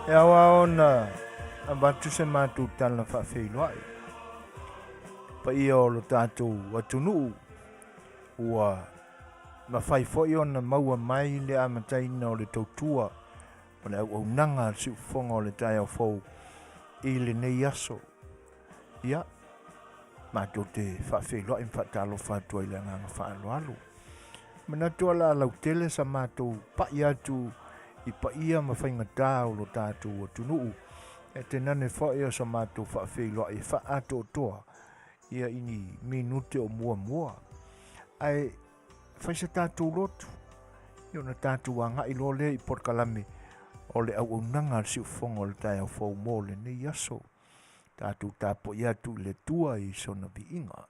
E ao lava ona avatu se matou tala faafeiloai. Paia o lo tatou atunuu ua mafai foi ona maua mai le amataina o le tautua o le auaunaga a le siufofoga o le taeao fou i lenei aso. Ia, matou te faafeiloai ma faatalofa atu ai i le agaga faaaloalo. Manatu o le a lautele sa matou pai atu i paia ma faigata o lo tatou atunuu, e tenane foi o sa matou faafeiloai e faaatoatoa ia i ni minute o muamua. Ae fai sa tatou lotu, ia ona tatou agai loa lea i polokalame o le auaunaga a le siufofoga o le taeao fou mo lenei aso. Tatou tapuai atu i le Atua i sona viiga.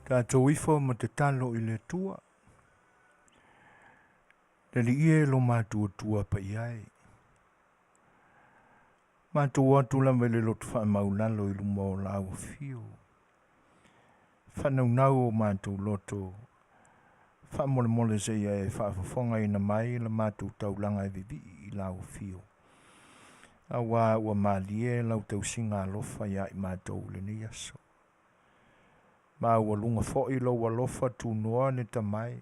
Tatou ifo ma tatalo i le Atua. Le Alii e lo matuatua paia e. Matou o atu lava i le loto faamaulalo i luma o lau afio. Faanaunau o matou loto, faamolemole seia e faafofogaina mai la matou taulaga e vivii i lau afio. Auā ua malie lau tausiga alofa ia i matou i lenei aso. Ma ua luga foi lou alofa tunoa le tamai,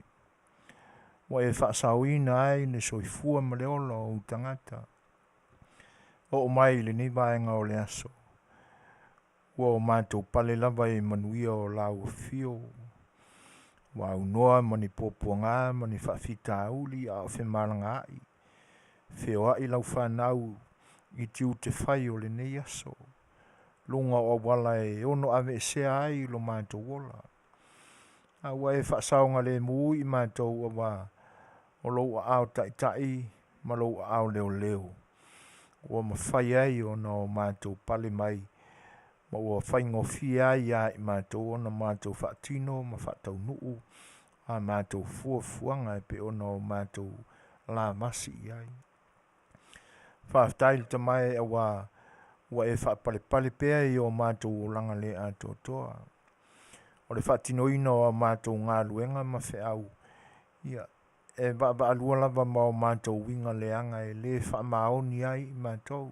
ua e faasaoina ai le soifua ma le ola o ou tagata. Oo mai i lenei vaega o le aso, ua o matou pale lava i manuia o lau afio, ua aunoa ma ni puapuaga ma ni faafitauli a o femalagaai, feoai lau fanau. i tiute fai o lenei aso, luga o auala e ono aveesea ai lo matou ola. A ua e faasaogalemu i matou auā o lou aao taitai ma lou aao leoleo ua mafai ai ona o matou pale mai ma ua faigofie ai ia i matou ona matou faatino ma faataunuu a matou fuafuaga e pei ona o matou lavasi i ai. Faafetai le Tama e auā ua e faapalepale pea i o matou olaga le atoatoa. O le faatinoina o a matou galuega ma feau, ia, e vaavaalua lava ma o matou uiga leaga e lē faamaoni ai i matou.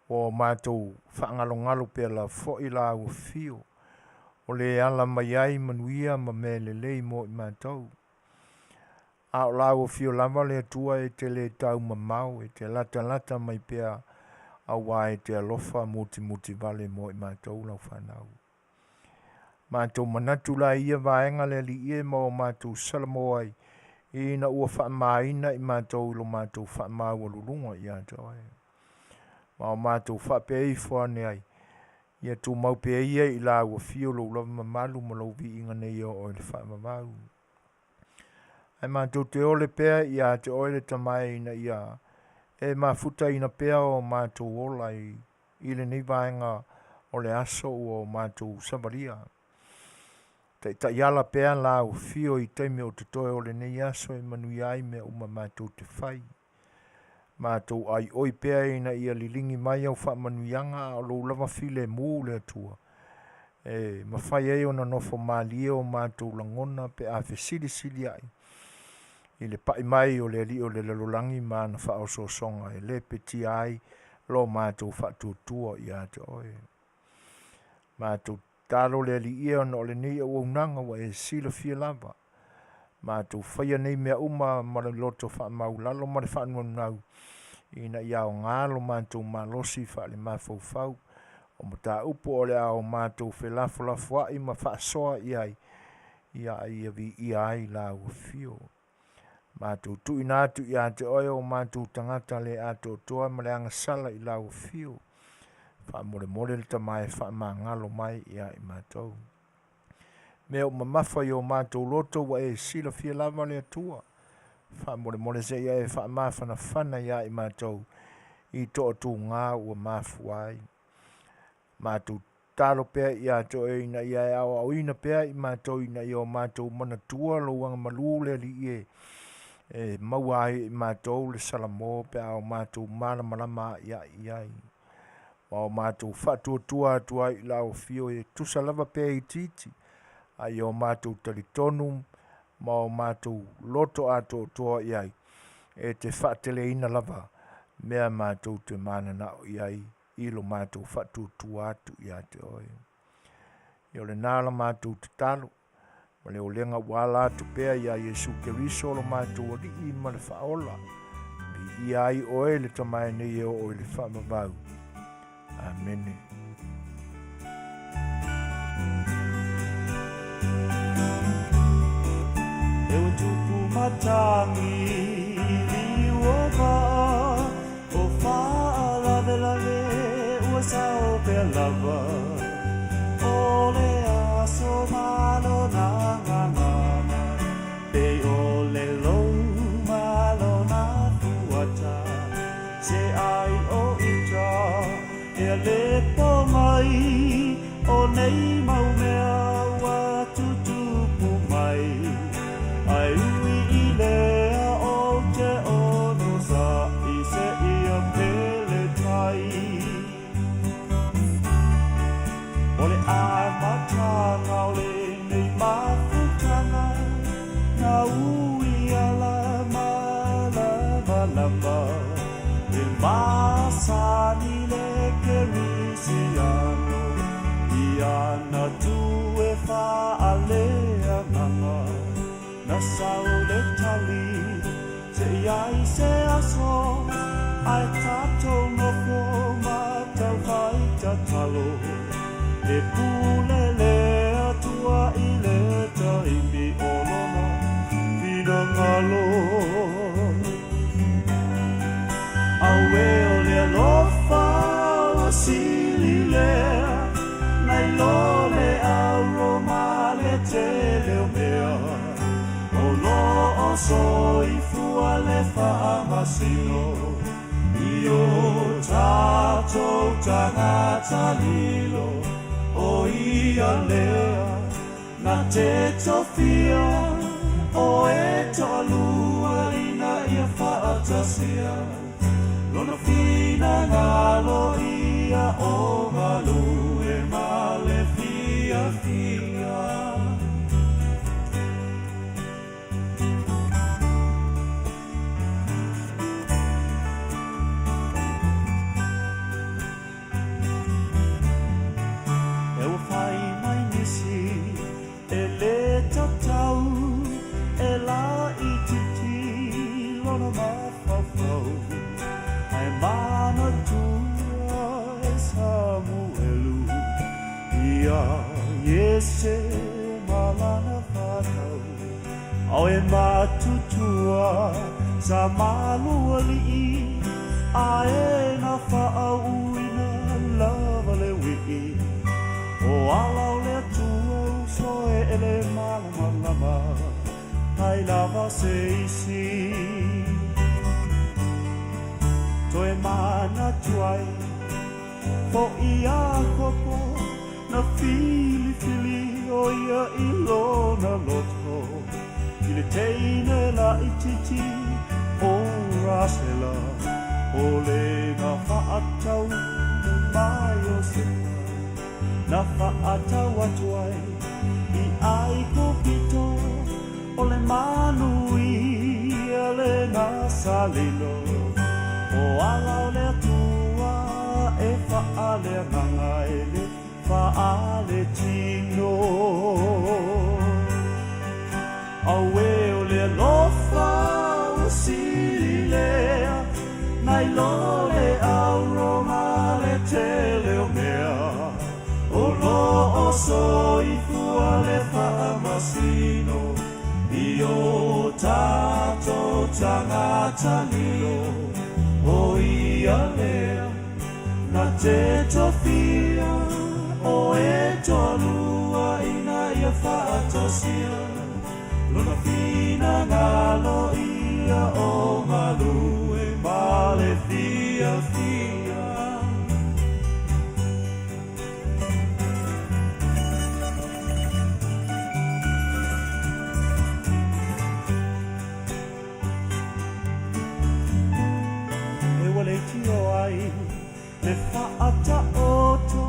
Ua o matou faagalogalo pea lava foi Lāu Afio o le ala mai ai manuia ma mea lelei mo i matou. A o Lāu Afio lava le Atua e te le taumamao, e te latalata mai pea auā e te alofa mutimutivale mo i matou lau fanau. Matou manatu la i ia vaega le Alii e ma o matou salamo ai ina ua faamāina i matou i lo matou faamaualuluga ia te Oe. Ma o matou faapea ifo ane ai, ia tumau pea ia i Lāu Afio lou lava mamalu ma lou viiga nei e oo i le faavavau. Ae matou te ole pea ia te Oe le Tama e ina ia e mafutaina pea o matou ola i lenei vaega o le aso ua o matou savalia. Taitaiala pea Lāu Afio i taimi o totoe o lenei aso e manuia ai mea uma matou te fai. Matou aioi pea ina ia liligi mai au faamanuiaga a o lou lava filemu le Atua e mafai ai ona nofo malie o matou lagona pe a fesilisiliai i le pai mai o le Alii o le lalolagi ma ana faaosoosoga e lepetia ai lo matou faatuatua ia te Oe. Matou tatalo le Alii e ona o lenei auaunaga ua e silafia lava. Matou faia nei mea uma ma le loto faamaulalo ma le faanunau ina ia aoga lo matou malosi faalemafaufau o mataupu o le a o matou felafolafoai ma faasoa i ai, ia a ia viia ai Lāu Afio. Matou tuuina atu ia te Oe o matou tagata le atoatoa ma le agasala i Lau Afio. Faamolemole le Tama e faamagalo mai ia i matou. Mea o mamafa i o matou loto ua e silafia lava le Atua. Faamolemole seia e faamafanafana ia i matou i toatūgā ua mafua ai. Matou tatalo pea ia te Oe ina ia e aoaoina pea i matou ina ia o matou manatua lou agamalu le Alii e, e maua ai i matou le salamo pe a o matou malamalama a'ia'i i ai. Ma o matou faatuatua atu ai i Lau Afio e tusa lava pe itiiti, a ia o matou talitonu ma o matou loto atoatoa i ai, e te faateleina lava mea matou te mananao i ai i lo matou faatuatua atu ia te Oe. Ia o lena la matou tatalo, ma le olega ua ala atu pea iā Iesu Keriso lo matou Alii ma le Faaola. Viia ai Oe le Tama e nei e oo i le faavavau. Amene. E ua tupu matagi i liu o vaa O faalavelave ua sao pea lava O le aso ma lona gagana Pei o le lou ma lona fuata Se ai o ita ea le po mai O nei mau mea ua tutupu mai Ai ui i lea ou te ono saʻi seia pele tai O le amataga o lenei mafutaga Na ui ala malamalama E masani le Kerisiano I ana tū e faaleagaga Na sau le tali se i ai se aso Ae tatou nofo ma taufai tatalo E pule le Atua i le taimi o lona finagalo. Auē o le Alii. ua sili lea nai lo le auro ma le tele o mea. O lo o soifua le faamasino i o tatou tagata lilo, o ia lea na te tofia o e toalua ina ia faatasia lona finagalo ia o galue ma le fiafia. E ua fai mai nisi e lē tatau e laitiiti lona mafaufau, ae manatua e Samuelu ia Iese ma lana fanau. Ao e matutua sa malualii, ae na faauuina lava le uii. O ala o le Atua uso e e le malamalama ai lava se isi. Toe manatu ai fo'i Iakopo na filifili o ia i lona loto i le teine laitiiti o Rasela, o le na fa'atau ma Iosefa, na fa'atau atu ai i Aikupito, o le manuia lena sa lilo. O ala o le Atua e faaleagaga e le faaletino. Auē o le alofa ua sili lea nai lo le auro ma le tele o mea. O lo o soifua le faamasino i o tatou tagata lilo, o ia lea na te tofia o e toalua ina ia faatasia lona finagalo ia o galue ma le fiafia. E ua leitio ai le faataoto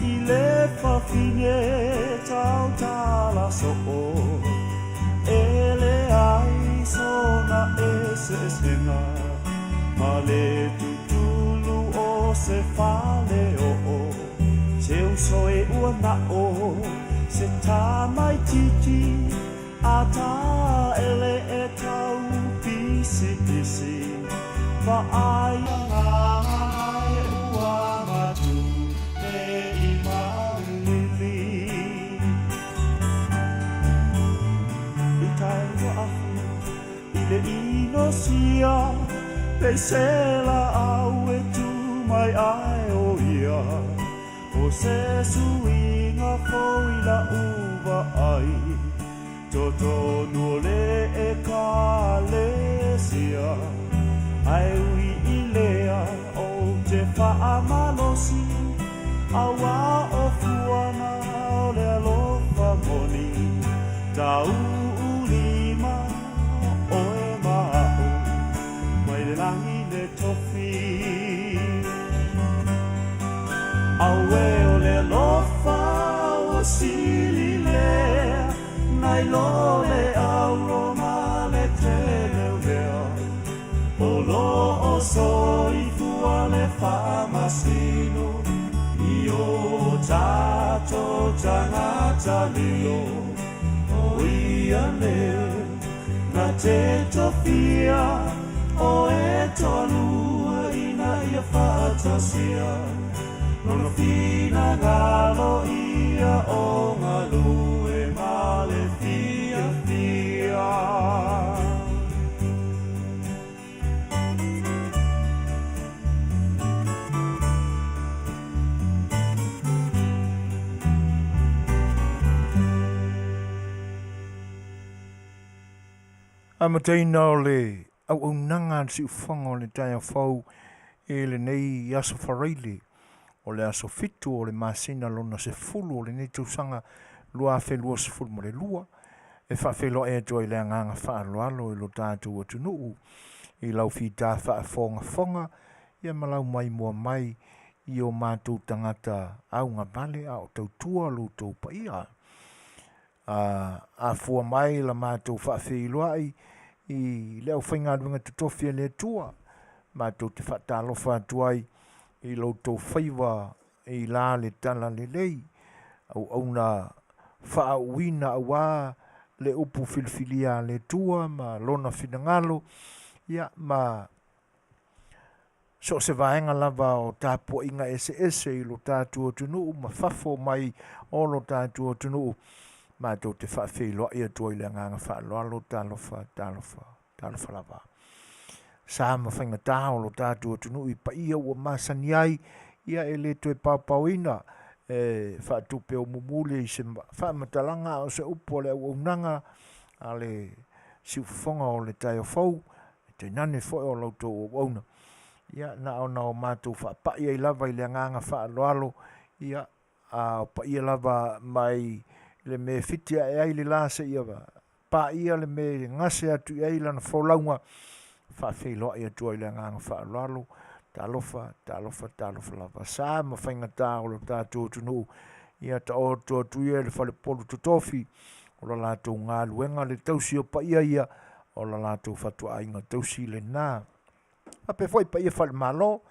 i le fafine tautala soo, e leai sona eseesega ma le tutulu o se faleoo. Se uso e ua na'o se tamaititi a taele e tau pisipisi vaaia e ua matu nei maulili. I tai ua afu i le inosia peisela au e tu mai ai o ia, o se suiga fou i la'u vaai totonu o le Ekalesia. Ae ui i lea ou te faamalosi, auā o fuaga o le alofa moni tauulima oe ma a'u mai le lagi le tofi. Auē o le alofa ua sili lea nai lo le auro ma le tele o mea. O lo o soifua le faamasino i o tatou tagata lilo, o ia lea na te tofia o e toalua ina ia faatasia lona finagalo ia o galue ma le fiafia. Amataina o le auaunaga a le siufofoga o le taeao fou i lenei aso Faraile o le aso 7 o le masina lona 10 o lenei tausaga 2022 e faafeiloai atu ai le agaga faaaloalo i lo tatou atunuu i lau fita faafogafoga ia ma lau maimoa mai i o matou tagata augavale a o tautua lo outou paia. A afua mai la matou faafeiloai i le aufaigaluega totofi a le Atua, matou te faatalofa atu ai i lo outou faiva i la le talalelei, auauna faaauuina auā le upu filifilia a le Atua ma Lona finagalo, ia ma so o se vaega lava o tapuaiga eseese i lo tatou atunuu ma fafo mai o lo tatou atunuu, matou te faafeiloai atu ai i le agaga faaaloalo, talofa, talofa, talofa lava. Sa ma faigata o lo tatou atunuu i paia ua masani ai, ia e le toe paopaoina e faatupe o mumuli i se faamatalaga a o se upu a le auaunaga a le siufofoga o le taeao fou, tainane foi o la outou auauna. Ia, na ona o matou faapai ai lava i le agaga faaaloalo, ia, a o paia lava mai le mea e fiti ae ai le la seia paia le mea e gase atu i ai lana folauga, faafeiloai atu ai le agaga faaaloalo, talofa, talofa, talofa lava. Sa ma faigata o lo tatou atunuu, ia taoto atu ia i le falepolu totofi, o la latou galuega le tausi o paia ia, o la latou fatuaiga tausi lena. Faapea foi paia faale-Malo,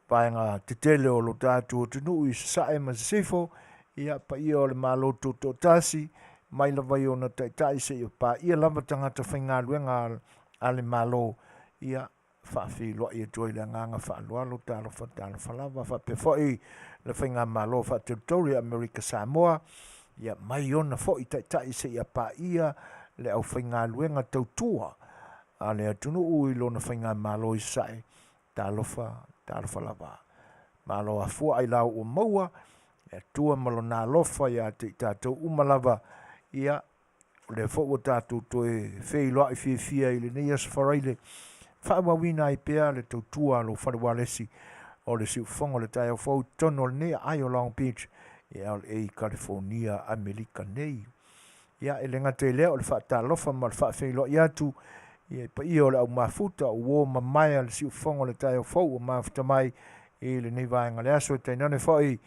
vaega tetele o lo tatou atunuu i Sasae ma Sisifo, ia paia o le Malo Tutoatasi, mai lava i ona taitai seia paia lava tagata faigaluega a le Malo, ia faafeiloai atu ai le agaga faaaloalo, talofa, talofa lava. Faapea foi le Faigamalo Faa-Territory a Amerika Samoa, ia mai ona foi taitai seia paia le aufaigaluega tautua a le atunuu i lona Faigamalo i Sasae, talofa, talofa lava. Malo afua ailao ua maua, le Atua ma lona alofa ia te i tatou uma lava, ia, o lea foi ua tatou toe feiloai fiafia i lenei aso Faraile, faaauauina ai pea le tautua a lou fale ualesi o le siufofoga o le taeao fou i totonu o lenei aai o Long Beach i LA, Kalifornia, Amerika nei. Ia, e le gata i lea o le faatalofa ma le faafeiloai atu i paia o le au mafuta o uo mamae a le siufofoga o le taeao fou ua mafuta mai i lenei vaega o le aso, e tainane foi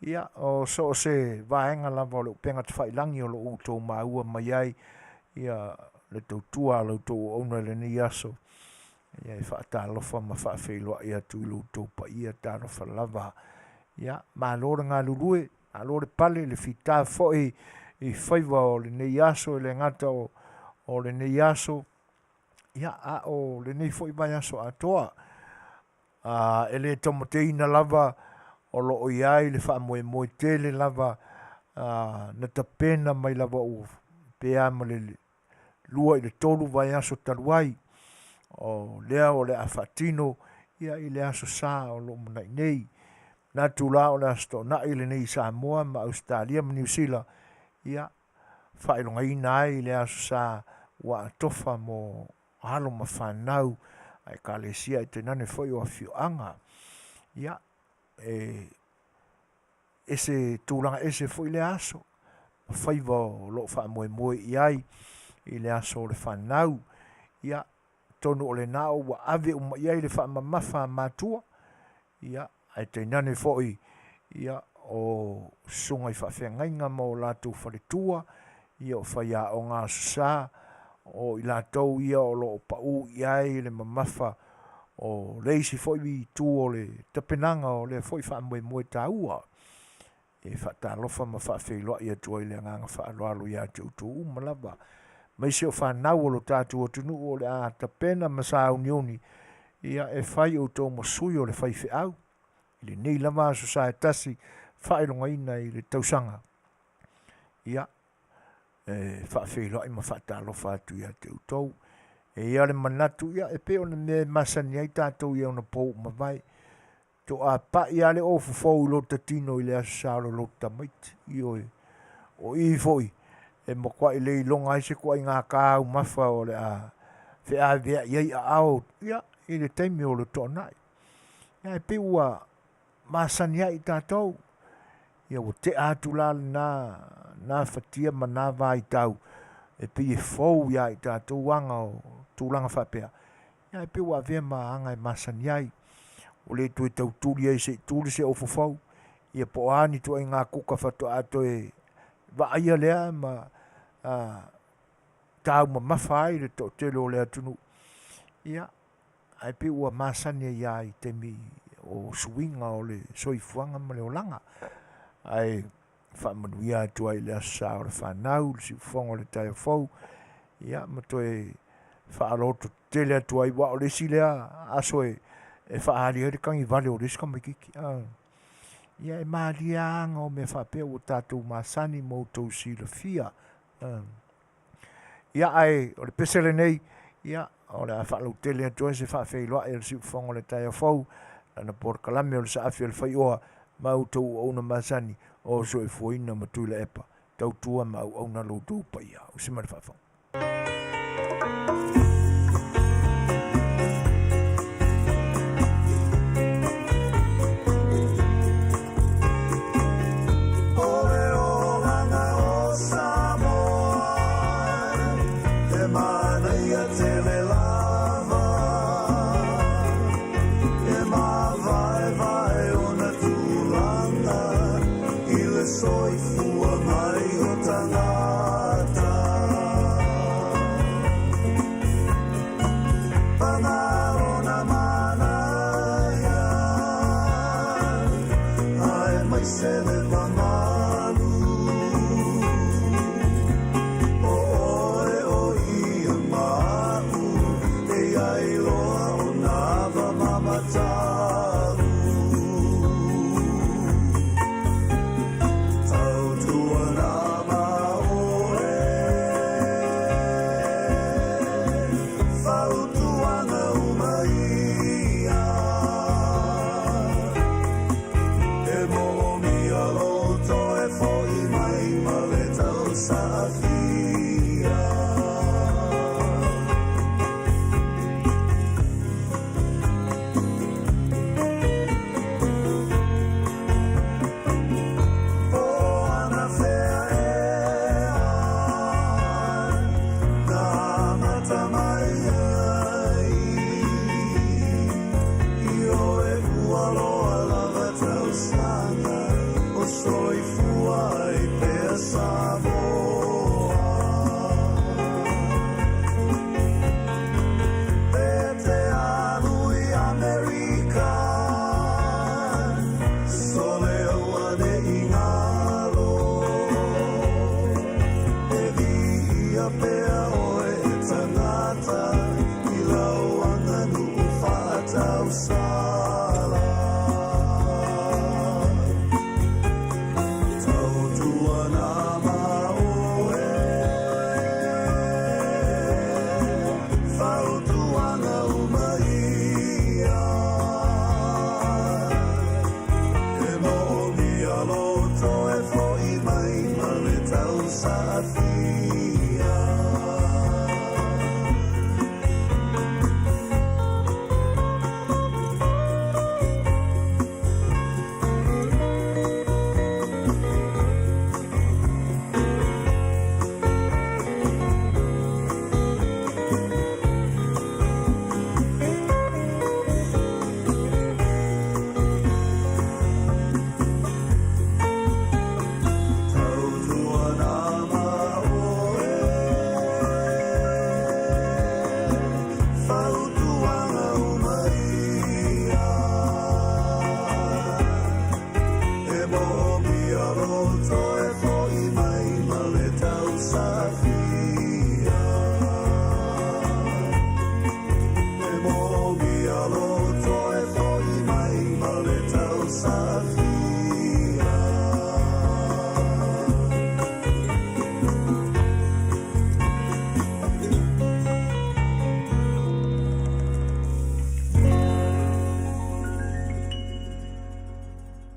ia o so o se vaega lava o le upega tafailagi o lo o outou maua mai ai ia le tautua a la outou auauna i lenei aso. Ia e faatalofa ma faafeiloai atu i lo outou paia, talofa lava. Ia, malo le galulue, malo le pale, le fita foi i faiva o lenei aso, e le gata o lenei aso, ia, a o lenei foi vaiaso atoa. A, e le taumateina lava o lo o i ai le faamoemoe tele lava a, na tapena mai lava ua pe a ma le 2 i le 3 vaiaso talu ai, o lea o le a faatino ia i le aso Sa o lo o manai nei. Manatu la o le Aso Toonai lenei i Samoa ma Ausetalia ma Niu Sila, ia faailogaina ai le aso Sa ua atofa mo alo ma fanau a ekalesia e tainane foi o afioaga. Ia, e ese tulaga ese foi lea aso, ma faiva o lo o faamoemoe i ai i le aso o le fanau. Ia, atonu o lena ua ave uma i ai le faamamafa a matua, ia, ae tainane foi ia o susuga i faafeagaiga ma o latou faletua, ia o faiaoga Aso Sa, o i latou ia o lo o pau i ai le mamafa o le isi foi itu o le tapenaga o lea foi faamoemoe taua. E faatalofa ma faafeiloai atu ai le agaga faaaloalo ia te outou uma lava, aemaise o fanau o lo tatou atunuu o le a tapena ma sauniuni ia e fai outou ma sui o le faifeau i lenei lava aso sa e tasi faailogaina i le tausaga. Ia, e faafeiloai ma faatalofa atu ia te outou. E ia le manatu, ia, e pei o le mea e masani ai tatou i ona pou mavae. Toa pa'i lava le ofu fou i lota tino i le Aso Sa o le loto tamaiti. Ioe. O i foi e matuai le iloga ai se ituaiga taumafa o le a feaveai ai aao, ia, i le taimi o le toanai. Ia, ae pei ua masani ai tatou, ia ua tea atu la lena na fatia ma na vaitau e pei e fou ia i tatou aga o tulaga faapea, ia ae pei ua avea ma aga e masani ai, ua le toe tau tuli ai se i tuli se ofo fou, ia po o a ni ituaiga kuka faatoa toe vaaia lea ma taumamafa ai le toatele o le atunuu, ia, ae pei ua masani ai lava i taimi o suiga o le soifuaga ma le olaga. Ae faamanuia atu ai i le Aso Sa o le fanau, le siufofoga o le taeao fou, ia ma toe faalototele atu ai, aua o le isi lea aso e faaali ai le tagivale o le isi tamaitiiti. Ia e malie lava aga o mea faapea ua tatou masani ma outou silafia. Ia ae o le pese lenei, ia o le a faalautele atu ai se faafeiloai a le siufofoga o le taeao fou, lana polokalame o le saafi o le faioa ma outou auauna masani o Soifuaina ma Tuilaepa, tautua ma auauna lo outou paia. Usi mai le faafofoga.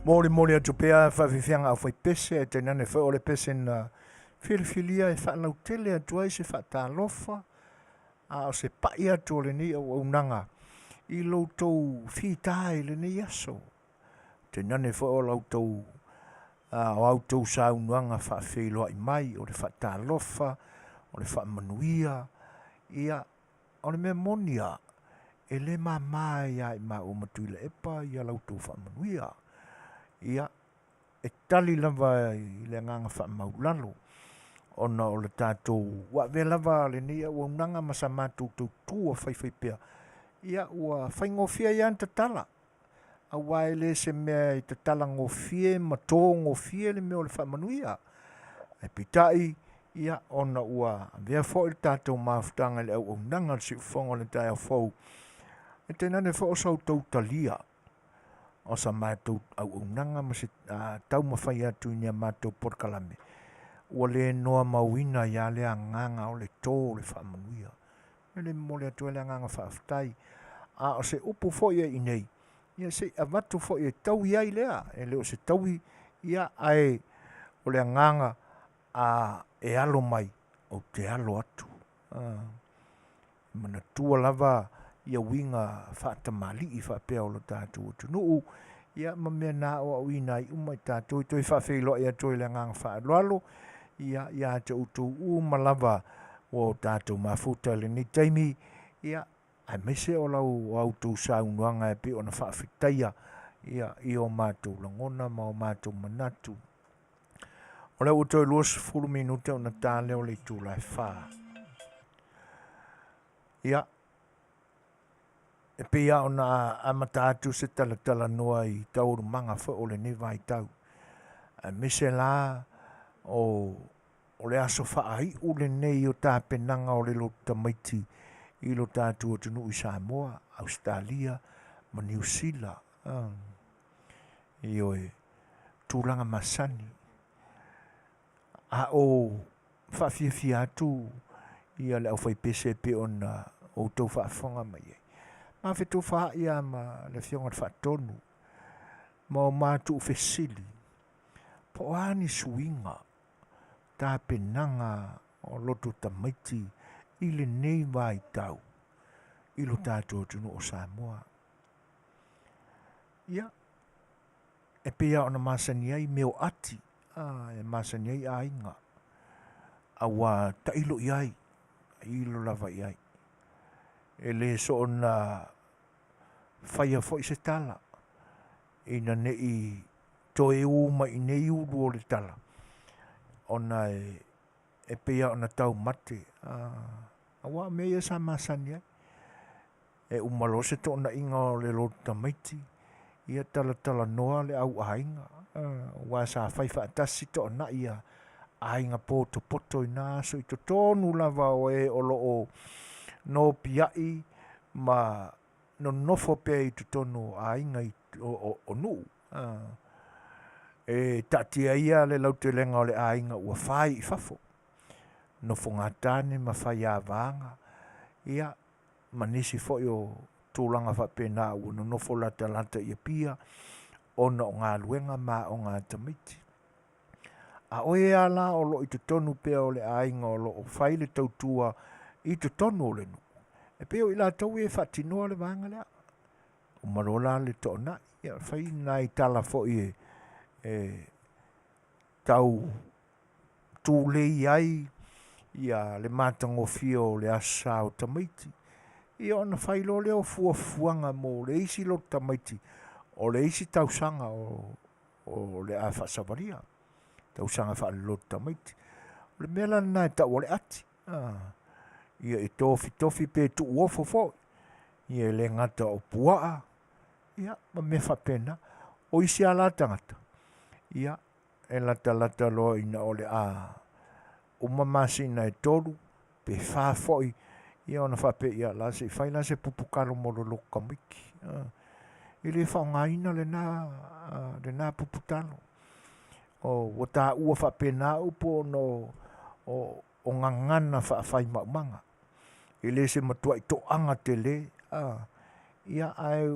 Molimoli atu pea faafefiaga aufaipese ae tainane foi o le pese na filifilia e faalautele atu ai se faatalofa. A o se pa'i atu o lenei auaunaga i lo outou fita i lenei aso, tainane foi o la outou o a outou saunoaga faafeiloai mai, o le faatalofa, o le faamanuia, ia, o le mea moni lava, e le mama ia i maua ma Tuilaepa ia la outou faamanuia. Ia, e tali lava i le agaga faamaulalo ona o le tatou ua avea lava lenei auaunaga ma sa matou tautua faifaipea, ia ua faigofie ai lava ona tatala, aua e le se mea e tatala gofie ma to gofie le mea o le faamanuia. Ae peitai, ia, ona ua avea foi le tatou mafutaga i le auaunaga o le siufofoga o le taeao fou, e tainane foi o sa outou talia o sa matou auaunaga ma se taumafai atu i ni a matou polokalame, ua le noamauina ai lava le agaga o le to o le faamanuia. E le momoli atu ai le agaga faafetai. A o se upu foi e i inei, ia se i avatu foi e taui ai lea, e le o se taui, ia ae o le agaga a e alo mai, ou te alo atu. E manatua lava ia uiga faatamalii faapea o lo tatou atunuu, ia ma mea na aoaoina ai uma i tatou e toe faafeiloai atu ai i le agaga faaaloalo, ia ia te outou uma lava ua o tatou mafuta i lenei taimi, ia aemaise o lau a outou saunoaga e pei ona faafetaia ia i o matou lagona ma o matou manatu. O lea ua toe 20 minute ona ta lea o le itula e 4. Ia, e pei lava ona amata atu se talatalanoa i taualumaga foi o lenei vaitau, aemaise la o o le aso faaiu lenei o tapenaga o le lotu tamaiti i lo tatou atunuu i Samoa, Ausetalia ma Niu Sila. Ioe, tulaga masani. A o faafiafia atu ia le aufaipese e pei ona outou faafofoga mai ai, ma fetofaai lava ma le Afioga i le Faatonu ma o matou fesili, po o a ni suiga tapenaga o loto tamaiti i lenei vaitau i lo tatou atunuu o Samoa. Ia, e pei lava ona masani ai mea o ati, a, e masani ai aiga, a ua tailo i ai, tailo lava i ai. E le soona faia foi se tala, ina ne i toe u mai i nei ulu o le tala, ona e pei lava ona taumate, a, aua o mea ia sa masani ai. E uma loa se toonaiga o le lotu tamaiti, ia talatalanoa le au aiga, aua sa fai faatasi toonai a aiga potopoto i na aso i totonu lava o e o lo o nopiai ma nonofo pea i totonu o aiga o nuu. E taatia ia le lautelega o le aiga ua fai i fafo, nofogatane ma faiavaga, ia ma nisi foi o tulaga faapena ua nonofo latalata i Apia ona o galuega ma aoga a tamaiti. A o e lava la o lo o i totonu pea o le aiga o lo o fai le tautua i totonu o le nuu, e pei o i latou ia e faatinoa le vaega lea. Uma loa la le toonai, ia fai nai tala foi e tau tulei ai ia le matagofie o le Aso Sa o tamaiti, ia ona fai loa lea o fuafuaga mo le isi lotu tamaiti o le isi tausaga o le a faasavalia, tausaga faalelotu tamaiti. O le mea la lena e tau o le ati, ia e tofitofi pe tuuofo foi, ia e le gata o puaa, ia ma mea faapena. O isi lava la tagata, ia e latalata loa ina o le a uma masina e tolu pe fa foi, ia ona faapea, ia la se i fai la se pupu talo mo le lotu tamaiti. E le faaaogaina lena, lena pupu talo. O, ua taua faapena upu ona o, o gagana faafai-maumaga. E le se matuai toaga tele, a, ia ae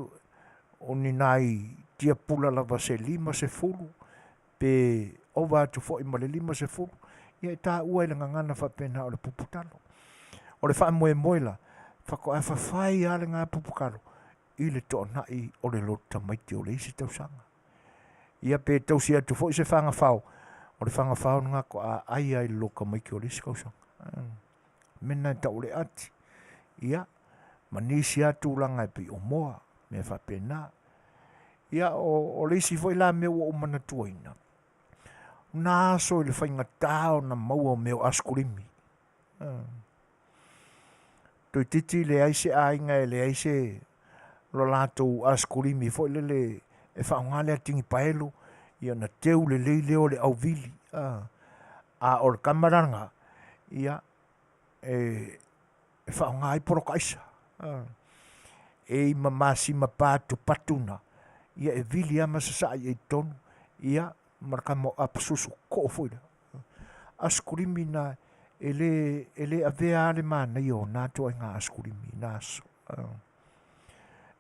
o ni nai tiapula lava se 50 pe ova atu foi ma le 50, ia e taua i le gagana faapena o le pupu talo. O le faamoemoe la, Faatoa fafai lava le gapupukalo i le toanai o le loto tamaiti o le isi tausaga. Ia pe tausi atu foi se fagafao, o le fagafao lena toa ai ai le loto tamaiti o le isi tausaga. Mea lena e tau o le ati. Ia, ma nisi lava tulaga e pei o moa, mea faapena. Ia, o le isi foi la mea ua ou manatuaina, na aso i le faigata ona maua o mea o askulimi. Toeitiiti leai se aiga e leai se lo latou askulimi foi lele e faaaoga le atigi paelo, ia ona teu lelei lea o le auvili. A o le tama la lena, ia, e faaaoga ai poloka aisa. E i ma masima patupatu na, ia e vili lava ma sasaa i ai i totonu, ia ma le tama o apasusu too foi lea. Asikulimi na e le, e le avea lava le manaia o na ituaiga asikulimi i na aso.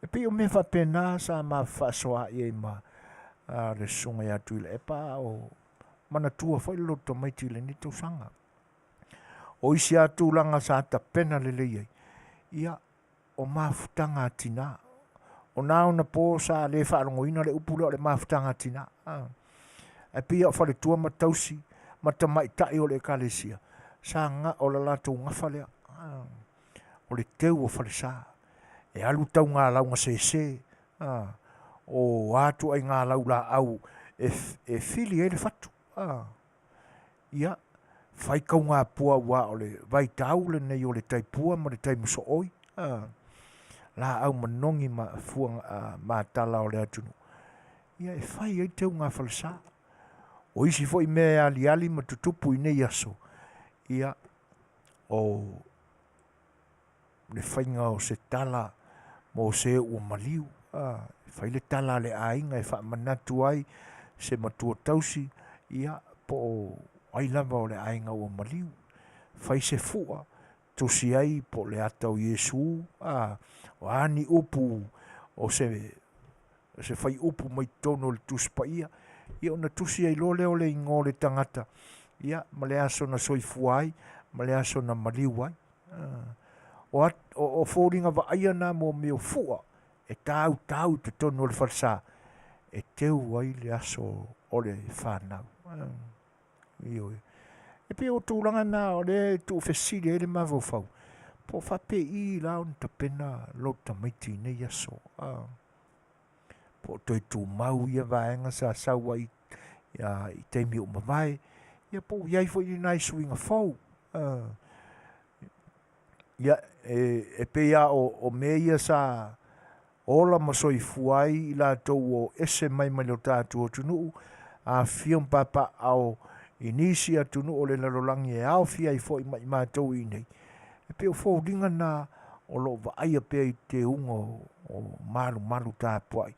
E pei o mea faapena sa ma fefaasoaai ai ma le susuga ia Tuilaepa a o manatua foi le loto tamaiti i lenei tausaga. O isi lava tulaga sa tapena lelei ai, ia, o mafutaga a tina. O na ona po sa le faalogoina le upu lea o le mafutaga a tina. Ae pei lava o faletua ma tausi ma tamaitai o le ekalesia, sa o le latou gafa lea, o le teu o falesa. E alu tauga laugasese, o a ituaiga laulaau e fili ai le fatu. Ia, fai taugapua aua o le vaitau lenei o le tai pua ma le tai mosooi, laau manogi ma fua matala o le atunuu, ia e fai ai teuga falesa. O isi foi mea e aliali ma tutupu i nei aso, ia, o le faiga o se tala mo se ua maliu, a, e fai le tala a le aiga e faamanatu ai se matua tausi, ia, po o ai lava o le aiga ua maliu. Fai se fua, tusi ai po o le ata o Iesu, a, o a ni upu o se se faiupu mai totonu o le Tusi Paia, ia ona tusi ai loa lea o le igoa o le tagata, ia, ma le aso na soifua ai, ma le aso na maliu ai. O, at, o, o foliga vaaia na mo mea o fua e tautau i totonu o le falesa e teu ai le aso o le fanau. Ioe. E pei o tulaga na o lea e tuufesili ai le mafaufau, po o faapei la ona tapena lou tamaiti i nei aso. Po o toe tumau ia vaega sa sau ai i taimi ua mavae, ia po o i ai foi ni nai suiga fou. Ia, e pei lava o mea ia sa ola ma soifua ai i latou ua o ese mai mai lo tatou atunuu, afifio ma papaaao i nisi atunuu o le lalolagi e aofia ai foi ma i matou i inei, e pei o foliga na o lo o vaaia pea i teuga o malumalu tapuai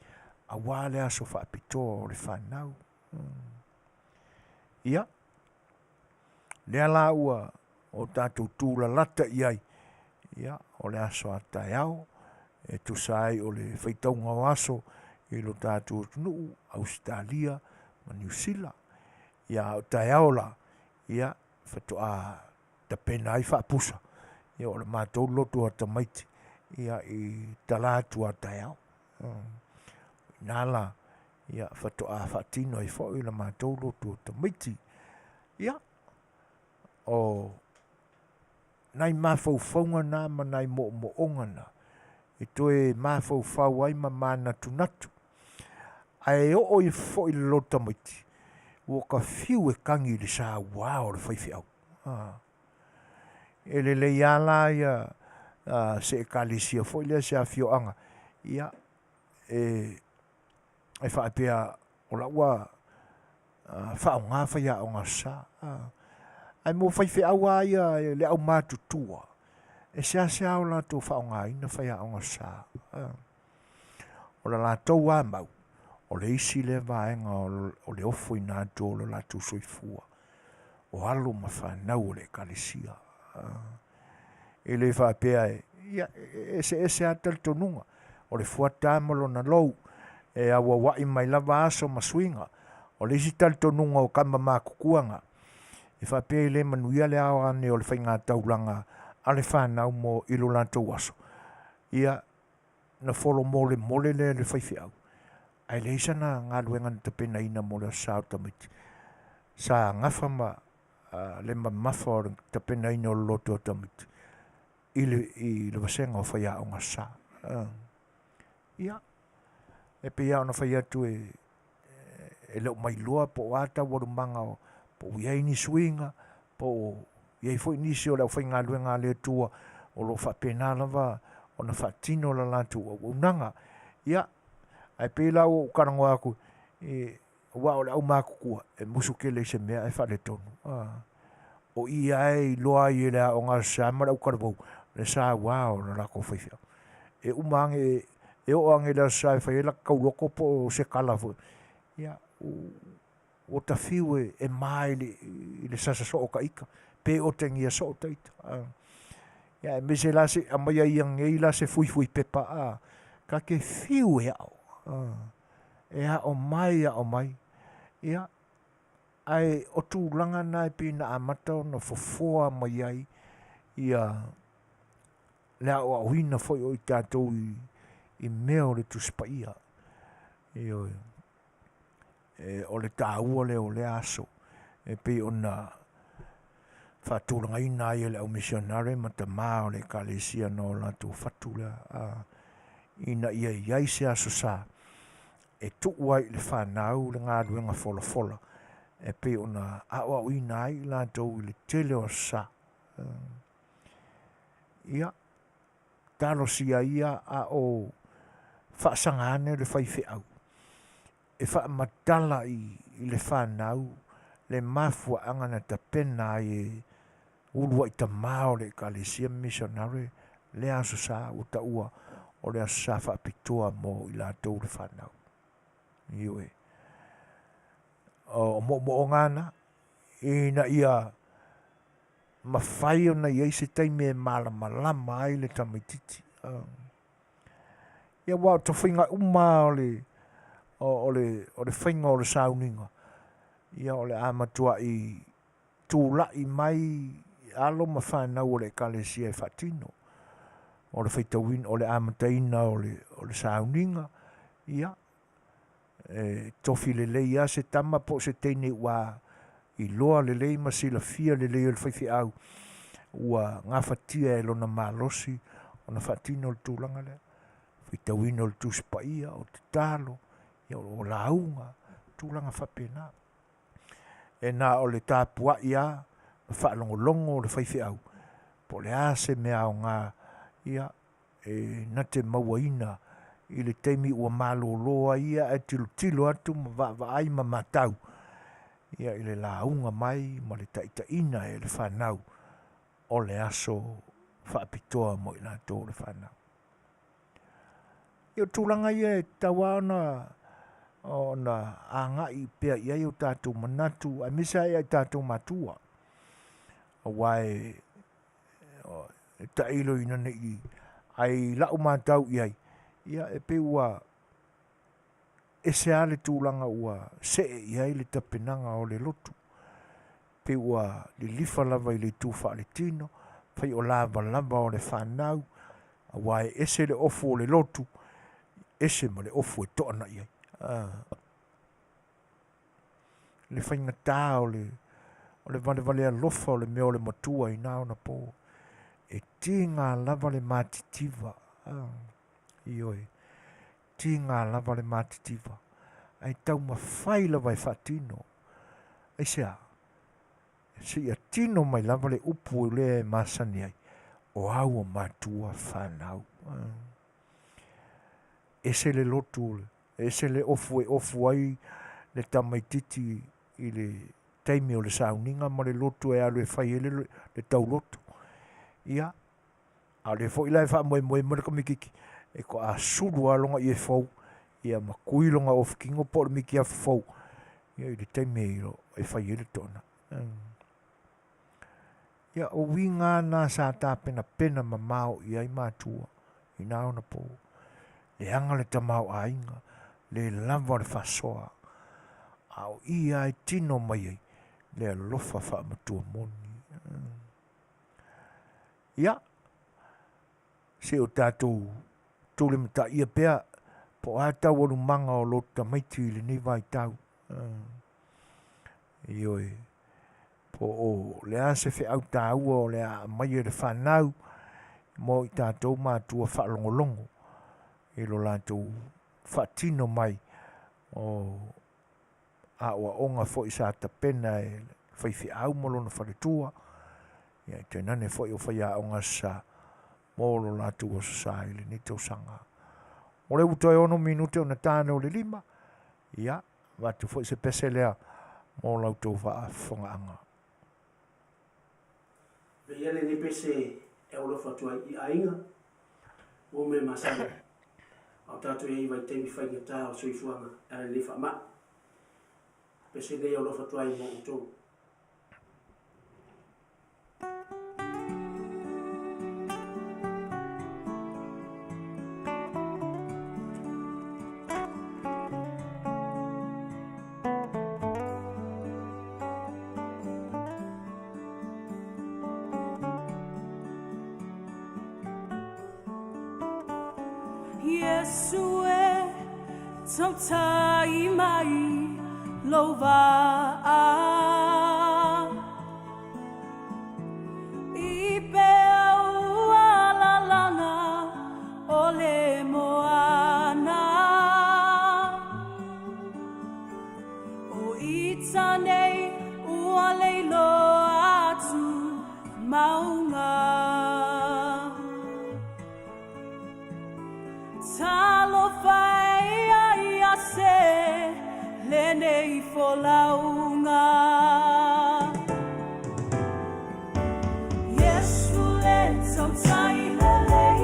aua le aso faapitoa o le fanau. Ia, lea la ua o tatou tulalata i ai, ia, o le aso a taeao, e tusa ai o le faitauga o aso i lo tatou atunuu, Ausetalia ma Niu Sila. Ia, a o taeao la, ia, faatoa tapena ai faapusa, ia o le matou lotu a tamaiti, ia, i tala atu a taeao. Ina la, ia, faatoa faatino ai foi le matou lotu o tamaiti. Ia, o nai mafaufauga na ma nai moomooga na e toe mafaufau ai ma manatunatu. Ae oo ifo foi le loto tamaiti, ua ka fiu e kagi i le saua o le faifeau. E lelei lava la ia se ekalesia foi lea, se afioaga, ia, e faapea o la ua faaaoga faiaoga aso Sa. Ae mo faifeau lava ia le aumatutua, e seasea o latou faaaogaina faiaoga aso Sa. O le latou lava mau, o le isi lea vaega o le ofoina atu o lo latou soifua, o alo ma fanau o le ekalesia. E le faapea e, ia, e eseese lava talitonuga, o le fuata lava ma lona lou, e auauai mai lava aso ma suiga. O le isi talitonuga o tama matutua na, e faapea e le manuia le ao ane o le faigataulaga. a le fanau mo i lo latou aso, ia, na folomolemole lea e le faifeau, ae leai sana galuega na tapenaina mo le Aso Sa o tamaiti. Sa gafa ma le mamafa o le tapenaina o le loto o tamaiti i le, i le vasega o faiaoga Aso Sa. Ia, e pei lava ona fai atu e, e le o mailoa po o a taualumaga o, po o i ai ni suiga, po o i ai foi nisi o le aufaigaluega a le Atua o lo o faapena lava ona faatino la latou auaunaga. Ia, ae pei la ua ou talanoa atu, e, aua o le aumatutua, e musu tele i se mea ae faaletonu. A, o i lava e iloa ai e le aoga Aso Sa ma le autalavou le saua o le latou faifeau. E uma ane, e oo ane i le Aso Sa e fai ai lata tauloto po o se tala foi, ia, ua ta fiu e ma i le, i le sasa soo o ta ita, pe otegia soo ta ita. Ia aemaise la se i aumaia ia nei la se fuifui pepa a, ta te fiu e ao. E ao mai, ao mai. Ia, ae o tulaga na e pei na amata ona fofoa mai ai ia le aoaoina foi o i tatou i, i mea o le Tusi Paia. Ioe. E, o le taua lea o lea aso e pei ona faatulagaina ai e le au misionare ma tamā o le ekalesia na o latou fatu lea, a, ina ia i ai se aso sa e tuu ai i le fanau le galuega folafola e pei ona aoaoina ai i latou i le tele o aso sa. Ia, talosia ia a o faasaga ane le faifeau e faamatala i le fanau le mafuaaga na tapena ai e uluai tamā o le Ekalesia Misionare lea Aso Sa ua taua o le Aso Sa faapitoa mo i latou le fanau. Ioe. O moomooga na, ina ia mafai ona i ai se taimi e malamalama ai le tamaititi. Ia aua o tofiga uma lava o le, o le, o le faiga o le sauniga, ia o le a matuai tulai mai alo ma fanau o le ekalesia e faatino. O le faitauina, o le amataina o le, o le sauniga, ia, e tofi lelei lava se tama po o se teine ua iloa lelei ma silafia lelei e le faifeau ua gafatia e lona malosi ona faatino le tulaga lea. Faitauina o le Tusi Paia, o tatalo, ia o lauga, tulaga faapena. E na o le tapuai lava ma faalogologo le faifeau po o le a se mea aoga ia e na te mauaina i le taimi ua malolo ai ia ae tilotilo atu ma vaavaai ma matau ia i le lauga mai ma le taitaiina e le fanau o le aso faapitoa mo i latou le fanau. Ia o tulaga ia e tatau lava ona ona agai pea i ai o tatou manatu aemaise lava ia i tatou matua. Aua e e tailo ina ne i ae i lau matau i ai, ia e pei ua ese lava le tulaga ua see i ai le tapenaga o le lotu. Pei ua lilifa lava i le itu faaletino, fai o lavalava o le fanau, aua e ese le ofu o le lotu, ese ma le ofu e toanai ai. Le faigata o le, o le valevale alofa o le mea o le matua i na ona po. E tiga lava le matitiva. Ioe. Tiga lava le matitiva. Ae taumafai lava e faatino. Aisea? Seia tino mai lava le upu lea e masani ai, o au o matua fanau. Ese le lotu, ese le ofu e ofu ai le tamaititi i le taimi o le sauniga ma le lotu e alu e fai ai le, le taulotu. Ia, a o lea foi la e faamoemoe mai le tamaititi e toa sulu lava lona ie fou, ia ma tui lona ofu kino po o le mitiafu fou, ia i le taimi e fai ai le toanai. Ia, o uiga na sa tapenapena mamao i ai matua i na ona po. Leaga le tamaoaiga, le lava o le faasoa, a o i lava e tino mai ai le alofa faamatua moni. Ia, se o tatou tulimataia pea po o a taualumaga o lo tamaiti i lenei vaitau. Ioe, po o le a se feau taua o le a aumaia i le fanau mo i tatou matua faalogologo i lo latou faatino mai o aoaoga foi sa tapena e le faifeau ma lona faletua, ia tainane foi o faiaoga sa mo lo latou Aso Sa i lenei tausaga. O lea ua toe 6 minute ona ta lea o le 5, ia, avatu foi se pese lea mo la outou faafofogaaga. Veia lenei pese e aualofa atu ai i aiga, uo mea masani, a o tatou i ai i vaitaimi faigata o le soifuaga e ala i lenei faamai. Pese nei e aualofa atu ai mo outou. Iesu e tautai mai lou vaa I peau alalana o le moana O ita nei ua lei loa atu maunga Talofa e ia ia se lenei folauga Iesu le tautai lelei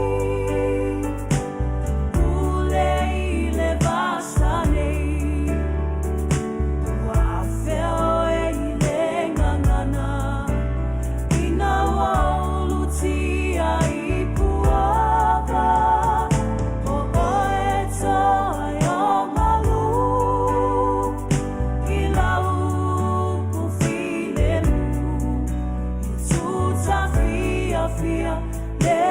Pule i le vasa nei Ua afea oe i le gagana Ina ua ulutia i puava O oe toa o malu I lau upu filemu E tuta fiafia le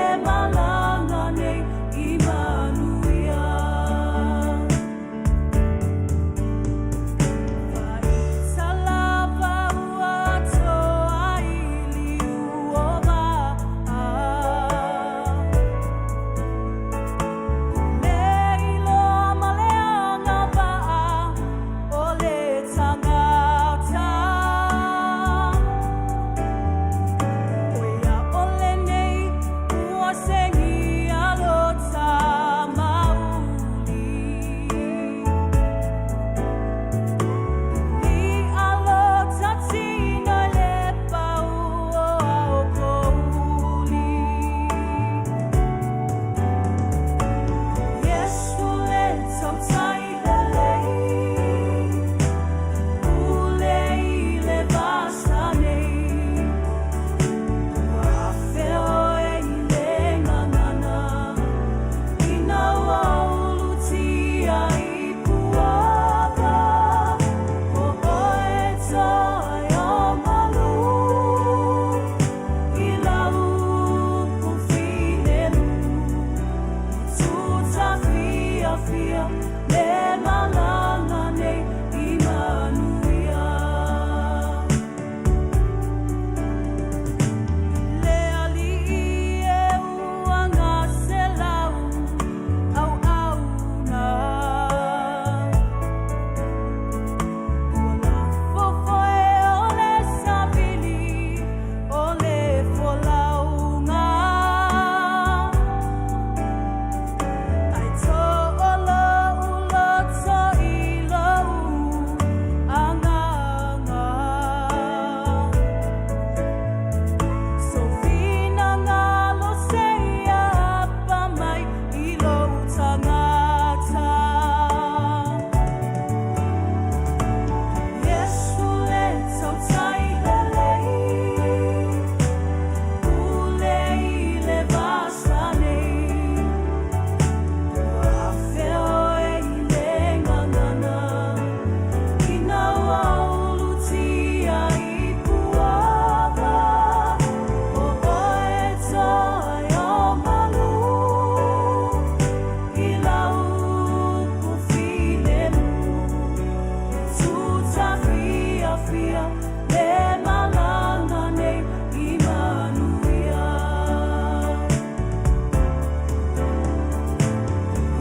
fia le malaga nei i manuia.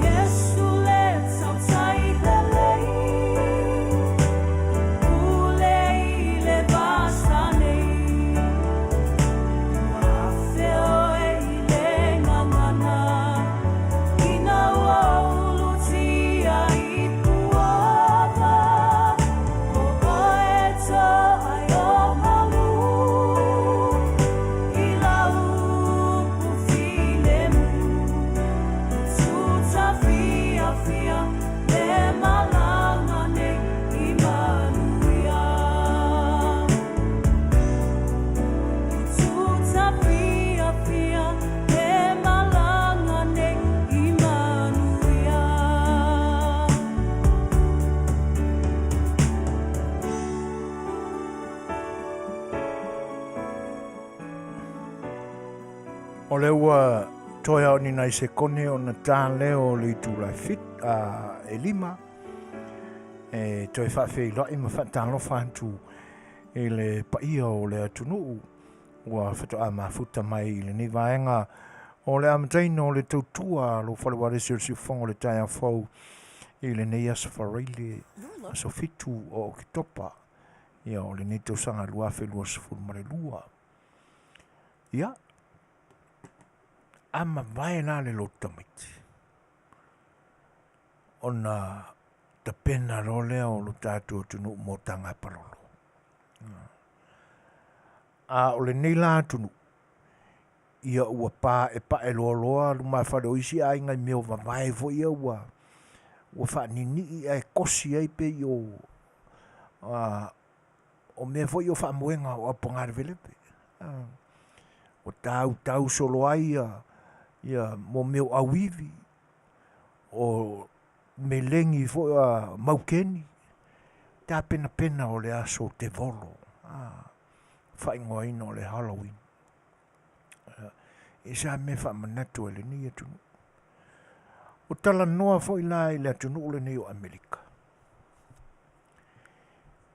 Iesu le tautai lelei, pule i le vasa nei. Ua afe oe i le gagana, ina ua ulutia i puava, o oe toai o malu, i lau upu filemu. Tuta fiafia le malaga nei i manuia. Tuta fiafia le malaga nei i manuia. O lea ua toe ao ni nai sekone ona tā leo o le itula e fit, a, e lima, e toe faafeiloai ma faatalofa atu i le paia o le atunuu ua faatoa mafuta mai i lenei vaega o le amataina o le tautua a lou fale ualesi o le siufofoga o le taeao fou i lenei aso Faraile aso 7 o Oketopa ia o lenei tausaga 2022. Ia, a mavae la le lotu tamaiti ona tapena loa lea o lo tatou atunuu mo tagapalolo. A o lenei la atunuu, ia ua paepae loaloa lumafale o isi aiga i mea o vavae foi ia ua ua faaninii ae kosi ai pei o a, o mea foi o faamoega o aupagaleveleve. Ua tautau solo ai ia, ia mo mea o auivi, o melegi foi a maukeni, tapenapena o le aso tevolo, a, faaigoaina o le Halloween. E sa mea faamanatu ai lenei atunuu. Ua talanoa foi la i le atunuu lenei o Amerika.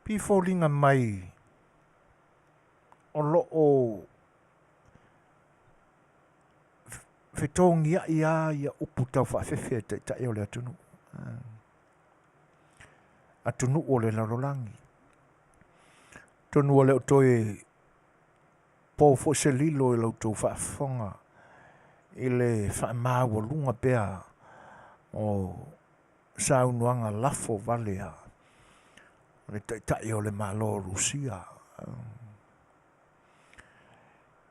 Pei foliga mai o lo o fetogiai lava ia upu tau faafefe a taitai o le atunuu. Atunuu o le lalolagi. Atonu ua le o toe po foi se lilo i la outou faafofoga i le faamaualuga pea o saunoaga lafo vale a le Taitai o le Malo o Rusia.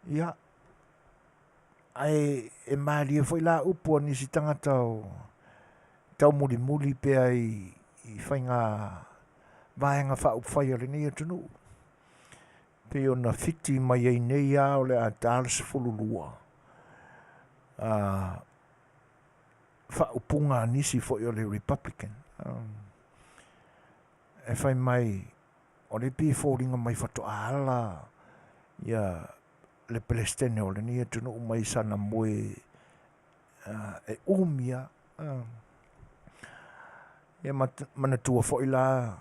Ia, ae e malie foi la upu a nisi tagata o taumulimuli pea i, i faiga vaega faaupufai a lenei atunuu. Pei ona fiti mai ai nei lava o le a ta le 12 a faaupuga a nisi foi o le Republican. E fai mai o lea pei e foliga mai faatoa ala ia le Peresetene o lenei atunuu mai sana moe e umi lava. Ia manatua foi la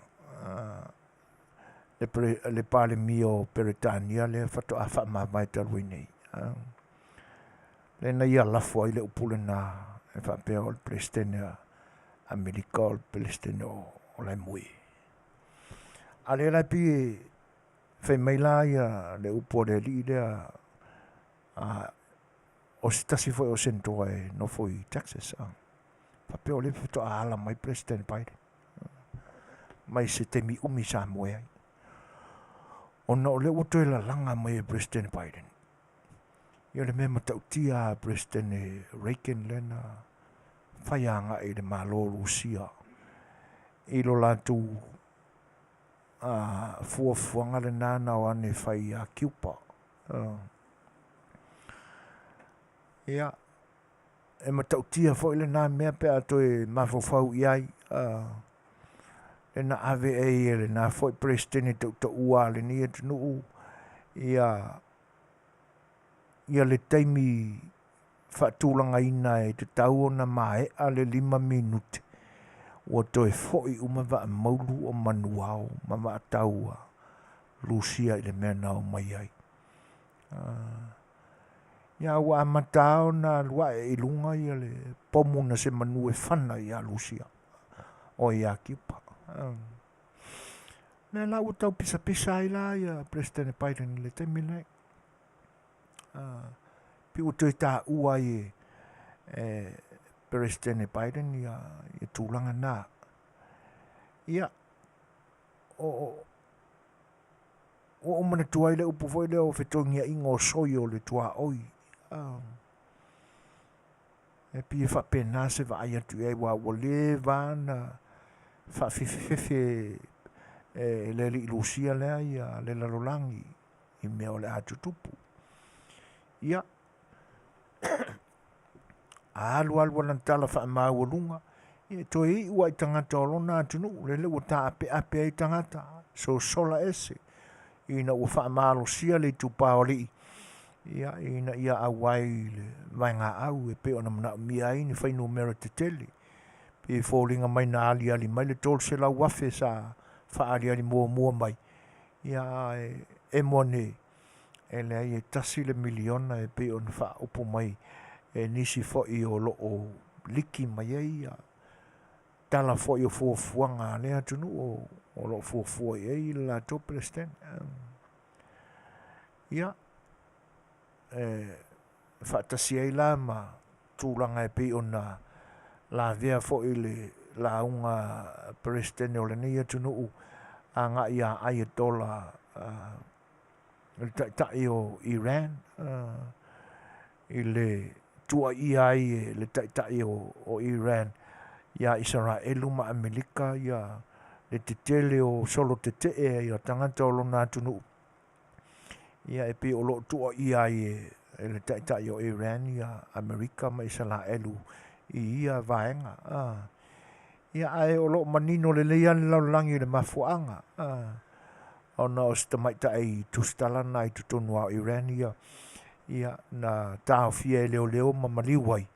le Palemia o Peretania lea faatoa faamavae talu ai nei. Lea na ia lafo ai le upu lena e faapea o le Peresetene a Amerika o le Peresetene o la e moe. A lea la e pei e fai mai la ia le upu a le alii lea a o se tasi foi o Senatoa e nofo i Texas. A. Faapea o lea faatoa ala mai President Biden mai se taimi umi sa moe ai. Ona o lea ua toe lalaga mai e President Biden ia le mea matautia a President Reagan lea na fai agai i le Malo o Rusia i lo latou fuafuaga lena na o ane fai ia Cuba. Ia, e matautia foi lena mea pe a toe mafaufau i ai, le na ave ai e lena foi Peresetene tautaua a lenei atunuu ia, ia le taimi faatulagaina e tatau ona maea le 5 minute, ua toe foi uma vaa maulu o manuao ma vaa taua. Lusia i le mea na omai ai. Ia ua amata lava ona alu ae i luga ia le pomu na se manu e fana ia Lusia, o ia Kiupa. Lea la ua tau pisapisa ai la ia Peresetene Biden i le taimi lenei. Pei ua toe taua ai e, e Peresetene Biden ia, ia tulaga na. Ia, o, o, ua ou manatua ai le upu foi lea o fetogiaiga o soi o le tuaoi. E pei e faapena se vaai atu i ai, aua ua leva lava ona faafefefefe e le alii Lusia lea ia le lalolagi i mea o le a tutupu. Ia, a alu alu lana tala faamaualuga, ia e toe iu lava i tagata o lona atunuu, lele ua taapeape ai tagata, sosola ese, ina ua faamalosia le itupa o alii, ia, ina ia auai i le vaegaau e pei ona manaomia ai ni fuainumera tetele. Pei e foliga mai na aliali mai le 300,000 sa faaaliali muamua mai, ia ae emo ane e leai e tasi le miliona e pei ona faaupu mai e nisi foi o lo o liki mai ai ia tala foi o fuafuaga a lea atunuu o lo o fuafua i ai le latou Peresetene. Ia, e faatasi ai la ma tulaga e pei ona lavea foi le lauga Peresetene o lenei atunuu agai ia Ayatollah le taitai o Iran i le tuuaia ai e le taitai o Iran ia Isaraelu ma Amerika ia le tetele o solo tetee ai a tagata o lona atunuu. Ia e pei o lo o tuuaia ai e le taitai o Iran ia Amerika ma Isaraelu i ia vaega. Ia ae o lo o manino lelei lava le lalolagi i le mafuaaga, ona o se tamaitai tusitala na i totonu lava o Iran ia, ia na taofia e leoleo ma maliu ai,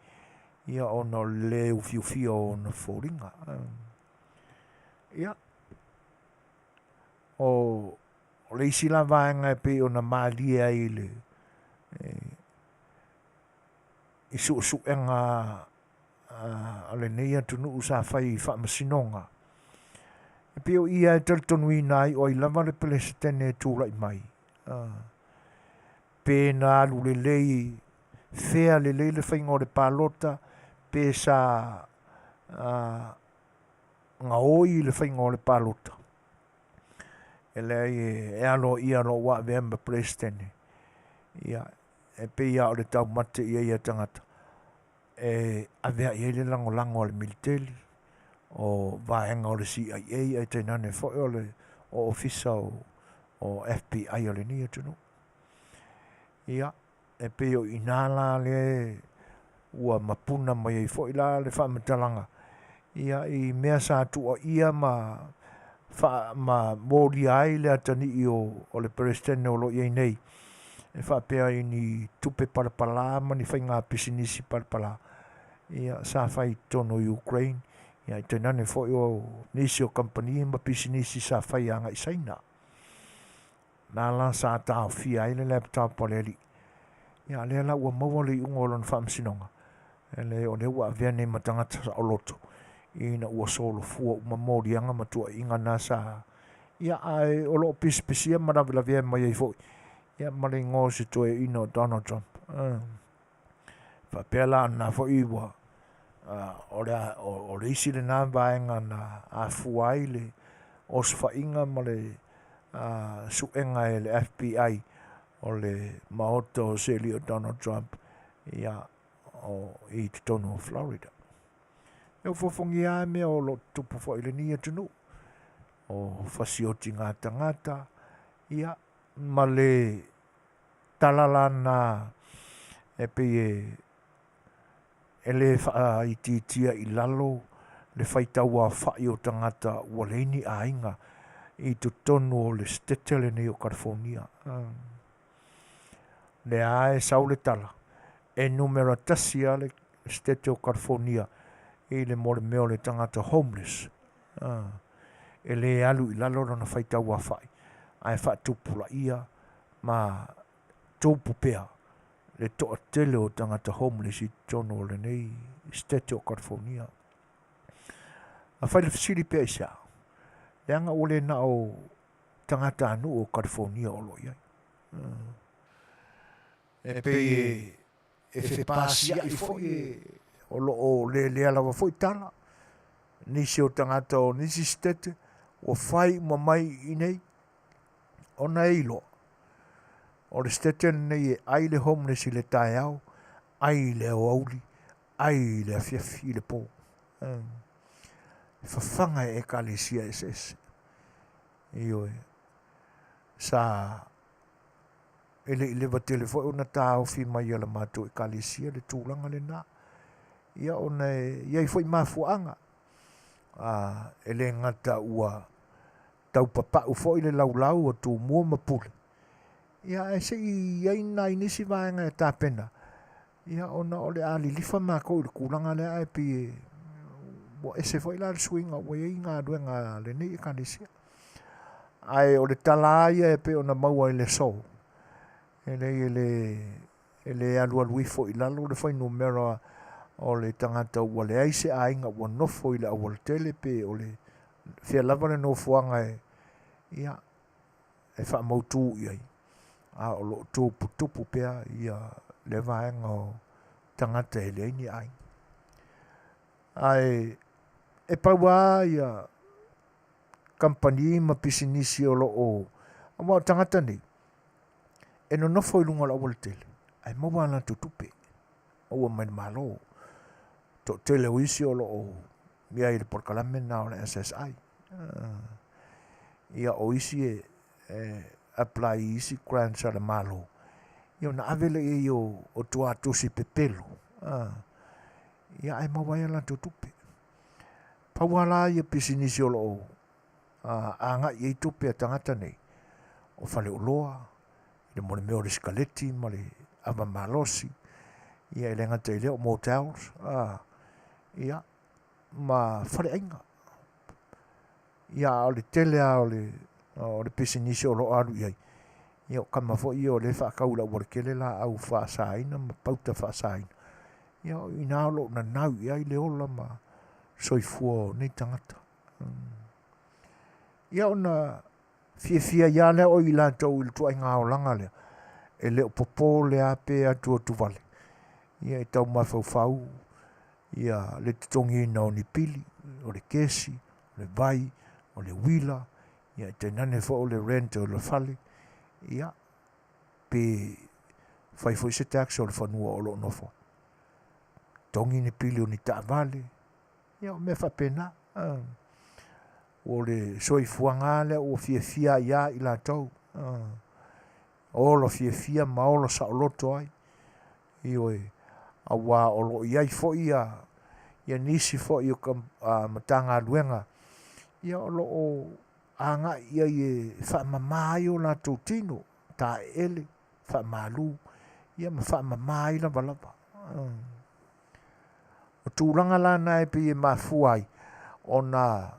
ia ona o le le ufiufia o ona foliga. Ia, o le isi la vaega e pei ona malie ai i le i suesuega a lenei atunuu sa fai i faamasinoga, e pei o ia e talitonuina ai o ai lava le Peresetene e tulai mai, pe na alu lelei, fea lelei le faiga o le palota, pe sa gaoi i le faiga o le palota. E leai e aloaia loa ua avea ma Peresetene, ia, e pei lava o le taumate i ai ia tagata e avea i ai le lagolago a le militeli, o vaega o le CIA ae tainane foi o le ofisa o FBI o lenei atunuu. Ia, e pei o i ina la lea ua mapuna mai ai foi la le faamatalaga ia i mea sa tuuaia ma fa, ma molia ai le atalii o, o le Peresetene o lo o i ai nei, e faapea i ni tupe palapala ma ni faiga pisinisi palapala, ia, sa fai i totonu o Ukraine, ia, i tainane foi o nisi o kamupani ma pisinisi sa fai agai i Saina. Na la sa taofia ai le laptop a le alii. Ia, a lea la ua maua le iuga o lona faamasinoga, e leai o lea ua avea nei ma tagata saoloto, ina ua solofua uma moliaga ma tuuaiga na sa ia, ae o lo o pisipisia ma lavelavea mai ai foi, ia, ma le igoa o se toeaina o Donald Trump. Faapea la na foi ua o le, o le isi lena vaega na afua ai le osofaiga ma le suega e le FBI o le maota o se alii o Donald Trump ia, o, i totonu o Florida. E ofofogia lava mea o lo o tutupu foi i lenei atunuu, o fasiotiga tagata, ia, ma le tala la na e pei e e le faaitiitia i lalo le faitauaofai o tagata ua leai ni aiga i totonu o le setete lenei o California. Lea lava e sau le tala, e numera tasi lava le setete o California i le mo le mea o le tagata homeless. E le alu i lalo lona faitauaofai. ae faatupulaia ma tupu pea le toatele o tagata homeless i totonu o lenei State o California. Afai le fesili pea i se a, leaga ua le na o tagatanuu o California o lo o i ai. E pei e fepasia'i foi e o lo o lelea lava foi tala, nisi o tagata o nisi sitete ua fai uma mai i inei, ona e iloa, o le sitete lenei e ai le homeless i le taeao, ai i le aoauli, ai i le afiafi i le po. E fafaga e ekalesia eseese. Ioe. Sa E le i leva tele foi ona taofi mai e la matou Ekalesia le tulaga lena. Ia ona e i ai foi mafuaaga, a, e le gata ua tau papau foi le laulau o Tumua ma Pule, ia ae se i i ai nai nisi vaega e tapena, ia ona o le a lilifa makou i le tulaga lea ae pei e ua ese foi la le suiga ua i ai galuega a lenei Ekalesia. Ae o le tala lava ia e pei ona maua i le aso, e leai e le, e le alualu ifo i lalo le fuainumera o le tagata ua leai se aiga ua nofo i le aualatele pe o le fea lava le nofoaga e, ia, e faamautu i ai, a o lo o tuputupu pea ia le vaega o tagata e leai ni aiga. Ae e pau lava ia kamupani ma pisinisi o lo o, aua o tagata nei, e nonofo i luga o le aualatele, ae maua a latou tupe, maua mai le Malo. Toatele o isi o lo o i ai i le polokalame lena o le SSI. Ia o isi e, e apply i isi grants a le Malo, ia ona ave lea i ai o, o tuatusi pepelo. Ia ae maua ai a latou tupe. Pau lava la ia pisinisi o lo o agai i ai tupe a tagata nei, o faleoloa, i le mea o le sikaleti ma le ava malosi, ia e le gata i lea o motels, ia, ma faleaiga. Ia, a o le tele lava o le, o le pisinisi o lo o alu i ai, ia o tama foi ia o lea e faatau i le aualatele laau faasaina ma pauta faasaina, ia o i ina o lo o nanau i ai le ola ma soifua o nei tagata. Ia ona fiafia ai lava lea o i latou i le ituaiga olaga lea, e le o popole lava pe atuatu vale, ia e tau mafaufau ia le totogiina o ni pili, o le kesi, o le vai, o le uila, ia e tainane foi o le rent o le fale, ia pe fai foi se tax o le fanua o lo o nofo ai. Totogi ni pili o ni taavale, ia o mea faapena. O le soifuaga lava lea ua fiafia ai lava i latou. Ola fiafia ma ola saoloto ai. Ioe, aua o lo o i ai foi ia, ia nisi foi o ka, a, Matagaluega, ia o lo o agai i ai e faamama ai o latou tino, taeele, faamalu, ia ma faamama ai lavalava. O tulaga la na e pei e mafua ai ona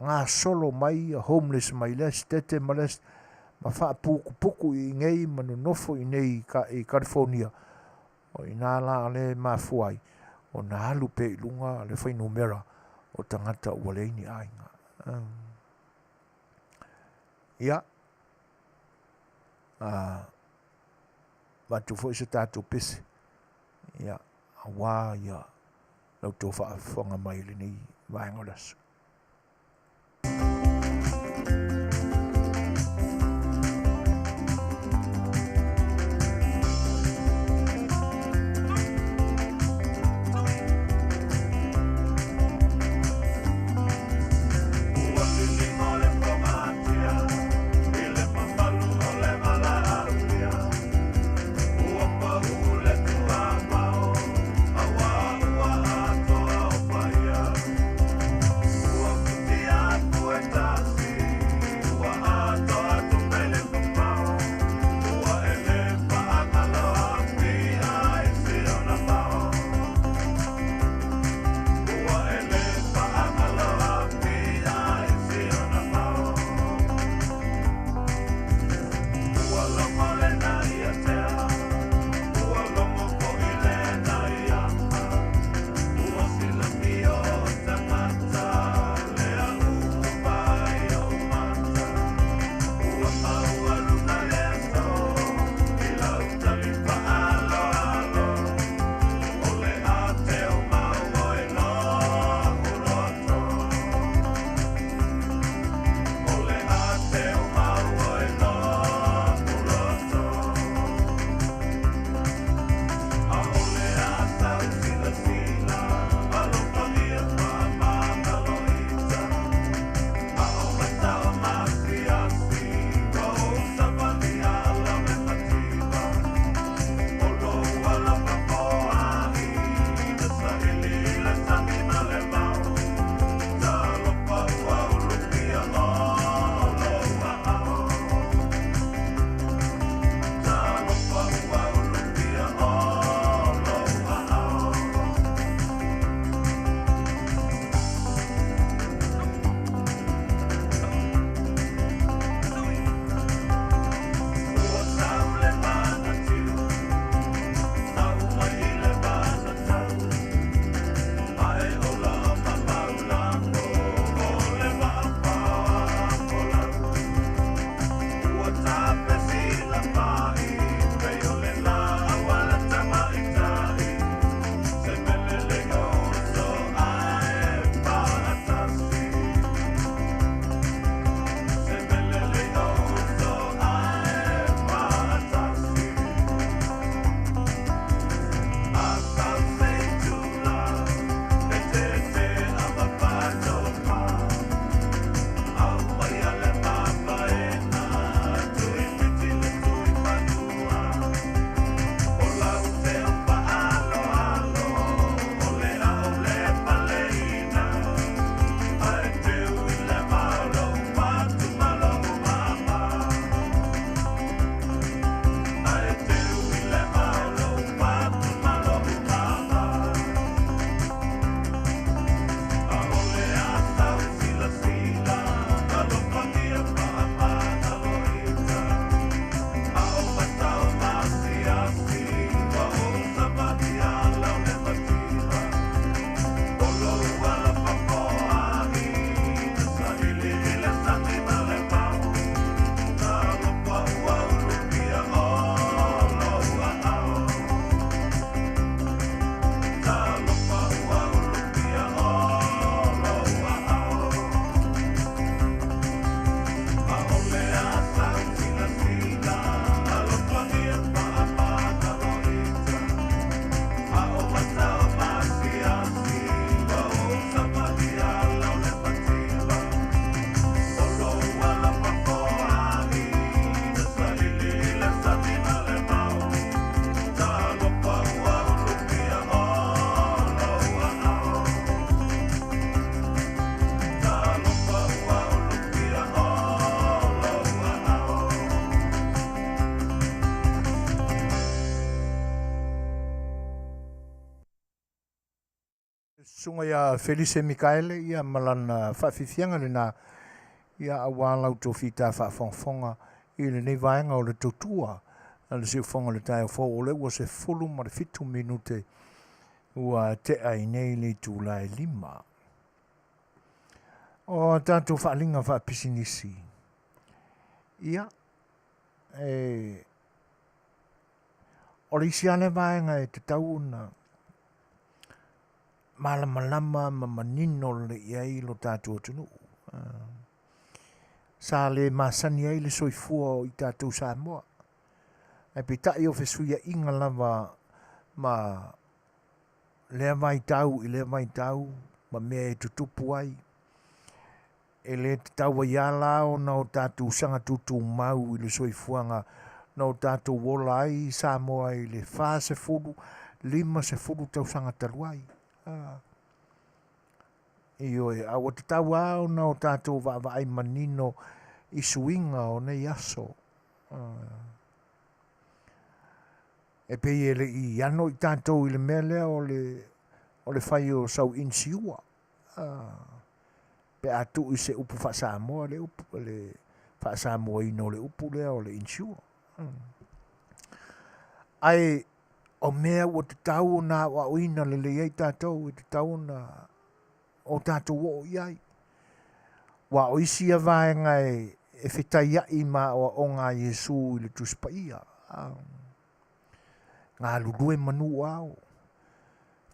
gasolo mai ia homeless mai lea sitete ma lea ma faaputuputu i inei ma nonofo i inei i California, o i ina la lea e mafua ai ona alu pea i luga le fuainumera o tagata ua leai ni aiga. Ia, avatu foi se tatou pese, ia, aua ia la outou faafofoga mai i lenei vaega o le aso. Susuga ia Felise Mikaele ia ma lana faafiafiaga lena ia aua la outou fita faafogafoga i lenei vaega o le tautua a le siufofoga o le taeao fou o lea ua 17 minute ua tea ai nei le itula e 5. O a tatou faaaliga faapisinisi, ia, e, o le isi lava lea vaega e tatau ona malamalama ma manino lelei i ai lo tatou atunuu. Sa le masani ai le soifua o i tatou Samoa. Ae peitai o fesuiaiga lava ma lea vaitau i lea vaitau ma mea e tutupu ai. E le tatau ai lava la ona o tatou saga tutumau i le soifuaga na o tatou ola ai i Samoa i le 40, 50 tausaga talu ai. Ioe, a ua tatau lava ona o tatou vaavaai manino i suiga o nei aso. E pei e le i ano i tatou i le mea lea o le, o le fai o sau inisiua. Pe a tuu i se upu faa-Samoa le upu, le faa-Samoaina o le upu lea o le insure. Ae o mea ua tatau ona aoaoina lelei ai tatou, e tatau ona o tatou oo i ai. Aua o isi ia vaega e fetaiai ma aoaoga a Iesu i le Tusi Paia. Galulue manu o ao.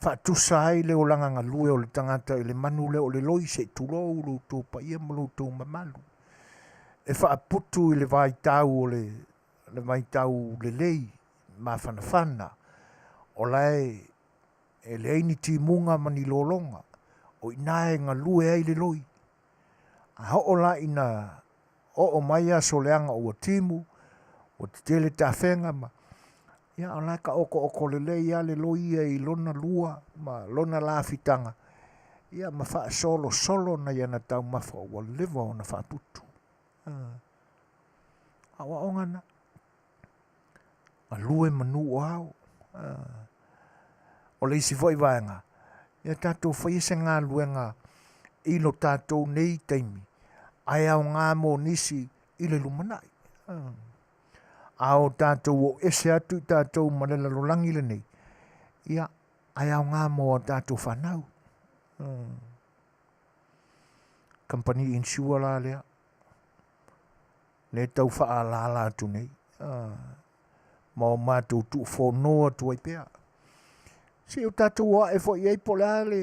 Faatusa ai le olaga galue o le tagata i le manu lea o le loi, se i tulou lo outou paia ma lo outou mamalu. E faaputu i le vaitau o le, le vaitau lelei, mafanafana, o la e e leai ni timuga ma ni lologa, o i ina e galue ai le loi. A oo la ina oo mai aso leaga ua timu, ua tetele tafega ma, ia o la e taotooto lelei lava le loi ia i lona lua ma lona lafitaga, ia ma faasolosolo nai ana taumafa ua leva ona faaputu. Aoaoga na. Galue manu o ao. O le isi foi vaega, ia tatou faia se galuega i lo tatou nei taimi, ae aoga mo nisi i le lumanai. A o tatou o ese atu i tatou ma le lalolagi lenei, ia, ae aoga mo a tatou fanau. Kamupani insure la lea, lea e tau faaalaala atu nei, ma o matou tuufono atu ai pea. Se i o tatou o ae foi i ai po o le a le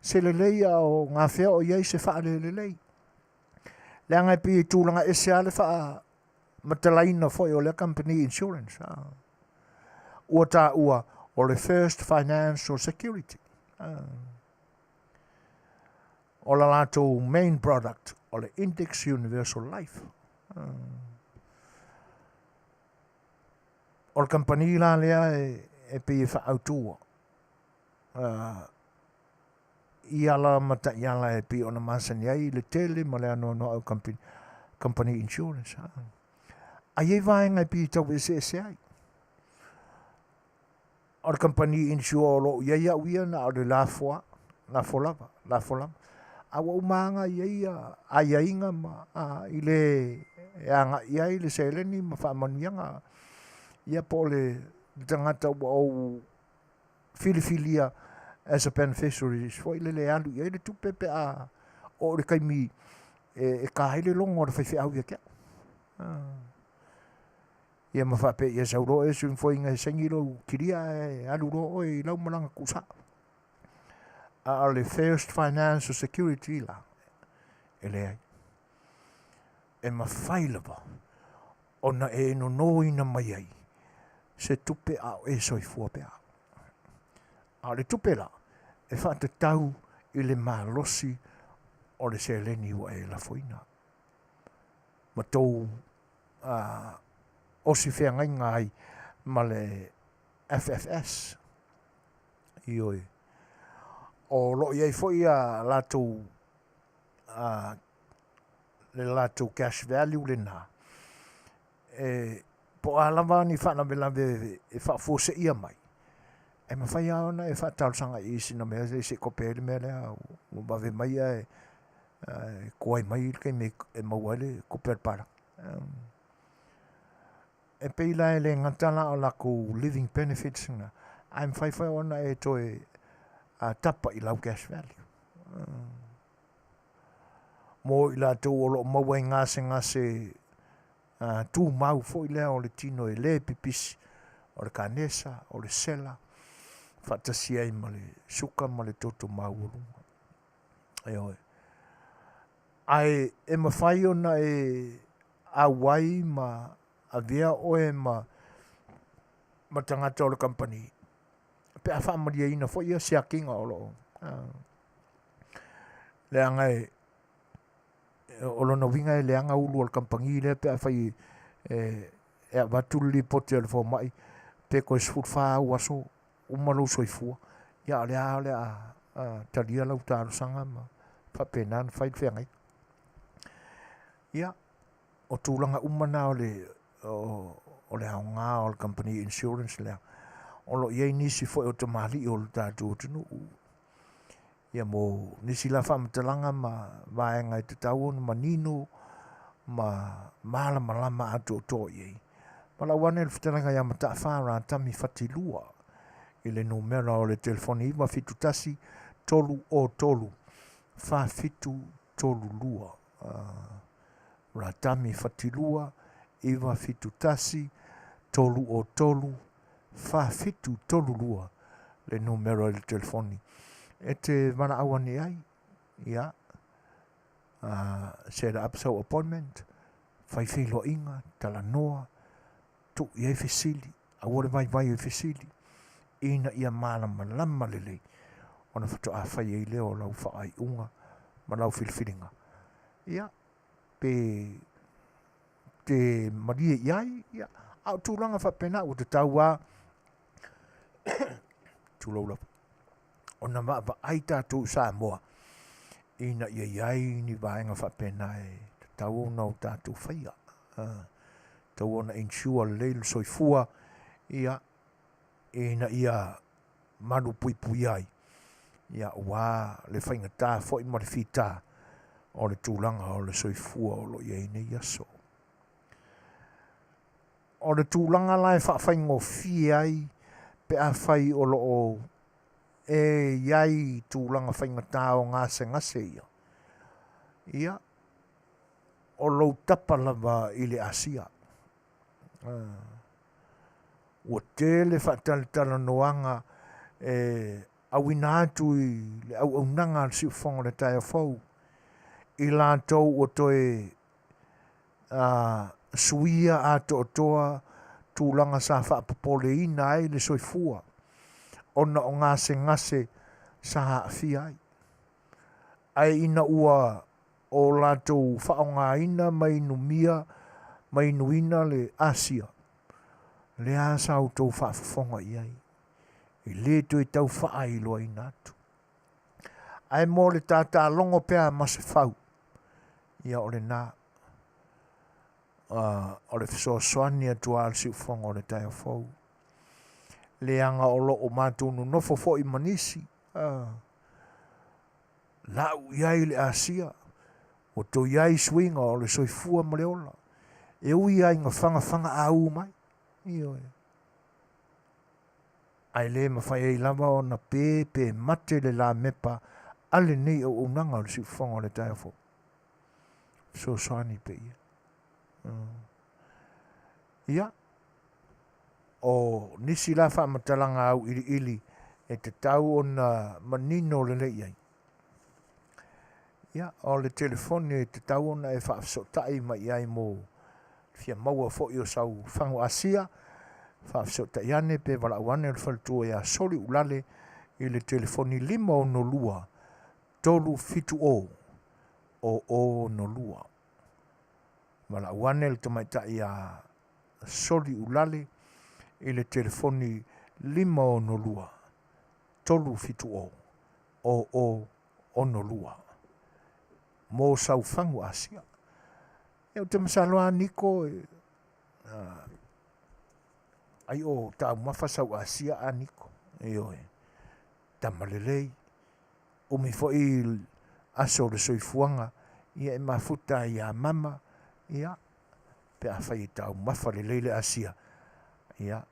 se lelei a o gafea o i ai se faalelelei. Leaga e pei e tulaga ese lava le faamatalaina foi o lea company insurance. Ua taua o le First Financial Security. O la latou main product o le Index Universal Life. O le kamupani la lea e pei e faaautua i ala ma taiala e pei ona masani ai le tele ma le anoanoai o company, company insurance. A i ai vaega e pei e tau eseese ai. O le kamupani insure o lo o i ai au ia na o le lafo lafo lava, lafo lava. A ua uma lava i ai aiaiga ma a, i le e agai i ai le seleni ma faamanuiaga ia po o le tagata ua ou filifilia as a beneficiaries foi lele e alu i ai le tupe pe a oo i le taimi e ta ai le logo a le faifeau ia te au. Ia ma faapea ia sau loa oe e sui e saini lou kilia ae alu loa oe i lau malaga tuusao. A o le First Financial Security la, e leai. E mafai lava ona e nonoina mai ai se tupe a o e soifua pea. A o le tupe la, e faatatau i le malosi o le seleni ua e lafoina. Ma tou osi feagaiga ai ma le FFS. Ioe. O lo o i ai foi a latou le latou cash value lena e po o a lava ni faalavelave e faafuaseia mai. E mafai lava ona e faatalosaga i sina mea se i kope ai le mea lea ua vave mai ae tuai mai le taimi e maua ai le tupe a le palagi. E pei la e le gata la o latou living benefits na, ae mafai foi ona e toe tapa i lau cash value. Mo i latou o lo o maua i gasegase tumau foi lea o le tino e le pipisi, o le kanesa, o le sela, faatasi ai ma le suka ma le toto maualuga. Ioe. Ae e mafai ona e auai ma avea oe ma ma tagata o le kamupani pe a faamalieina foi ia siakiga o lo o leaga e o lona uiga e leaga ulu o le kamupani lea pe afai e e avatu le lipoti a le fomai pe toe 14 au aso uma lou soifua, ia o lea lava o le a talia lau talosaga ma faapena ona fai le feagaiga. Ia, o tulaga uma na o le o le aoga o le company insurance lea. O lo o i ai nisi foi o tamalii o le tatou atunuu Ia mo nisi la faamatalaga ma vaega e tatau ona manino ma malamalama atoatoa i ai. Valaau ane le fetalaiga ia Mataafa Ratami Fatilua i le numera o le telefoni 971 303 4732. Ratami Fatilua 971 303 4732 le numera i le telefoni e te valaau ane ai. Ia, set up sau appointment, fai feiloaiga, talanoa, tuu i ai fesili, aua le vaivai o fesili, ina ia malamalama lelei ona faatoa fai ai lea o lau faaiuga ma lau filifiliga. Ia, pe te malie i ai, ia, a o tulaga faapena ua tatau lava, tulou lava, ona vaavaai tatou i Samoa ina ia i ai ni vaega faapena e tatau ona o tatou faia. Tatau ona insure lelei le soifua, ia, ina ia malupuipuia ai, ia aua le faigata foi ma le fita o le tulaga o le soifua o lo o i ai nei aso. O le tulaga la e faafaigofie ai pe afai o lo o e i ai tulaga faigata o gasegase ia, ia, o lou tapa lava i le Asia. Ua tele faatalatalanoaga e auina atu i le auaunaga a le siufofoga o le taeao fou, i latou ua toe suia atoatoa tulaga sa faapopoleina ai le soifua ona o gasegase sa aafia ai. Ae ina ua o latou faaaogaina ma inumia ma inuina le Asia, lea sa outou faafofoga i ai, e le toe tau faailoaina atu. Ae mo le tātālogo pea ma se fau, ia o lena, o le fesoasoani atu a le siufofoga o le taeao fou. Leaga o lo o matou nonofo foi ma nisi, lau i ai le Asia, ua toe i ai suiga o le soifua ma le ola, e ui lava ina fagafaga āū mai, ioe, ae le mafai ai lava ona pē pe mate le lamepa a lenei auaunaga o le siufofoga o le taeao fou. Fesoasoani pea ia. Ia, o nisi la faamatalaga auiliili e tatau ona manino lelei i ai. Ia, o le telefoni e tatau ona e faafesootai mai i ai mo fia maua foi o sau fagu Asia, faafesootai ane pe valaau ane le faletua ia Soli Ulale i le telefoni 562 370 0062. Valaau ane le tamaitai ia Soli Ulale i le telefoni 562 370 0062 mo sau fagu Asia. Ia ou te masalo lava Niko, ai o taumafa sau Asia a Niko. Ioe. Tama lelei. Umi foi aso o le soifuaga, ia e mafuta ai ia mama, ia, pe afai e taumafa lelei le asia, ia,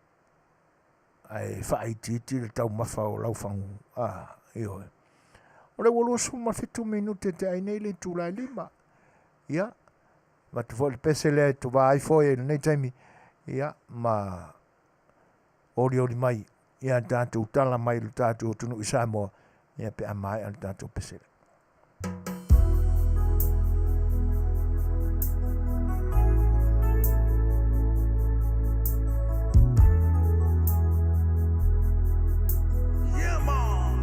ae faaitiiti le taumafa o lau fagu, a, ioe. O lea ua 27 minute te ai nei le itula e 5. Ia, avatu foi le pese lea e tovā ai foi i lenei taimi, ia, ma olioli mai ia tatou tala mai lo tatou atunuu i Samoa, ia pe a maea le tatou pese lea. Yeah, man.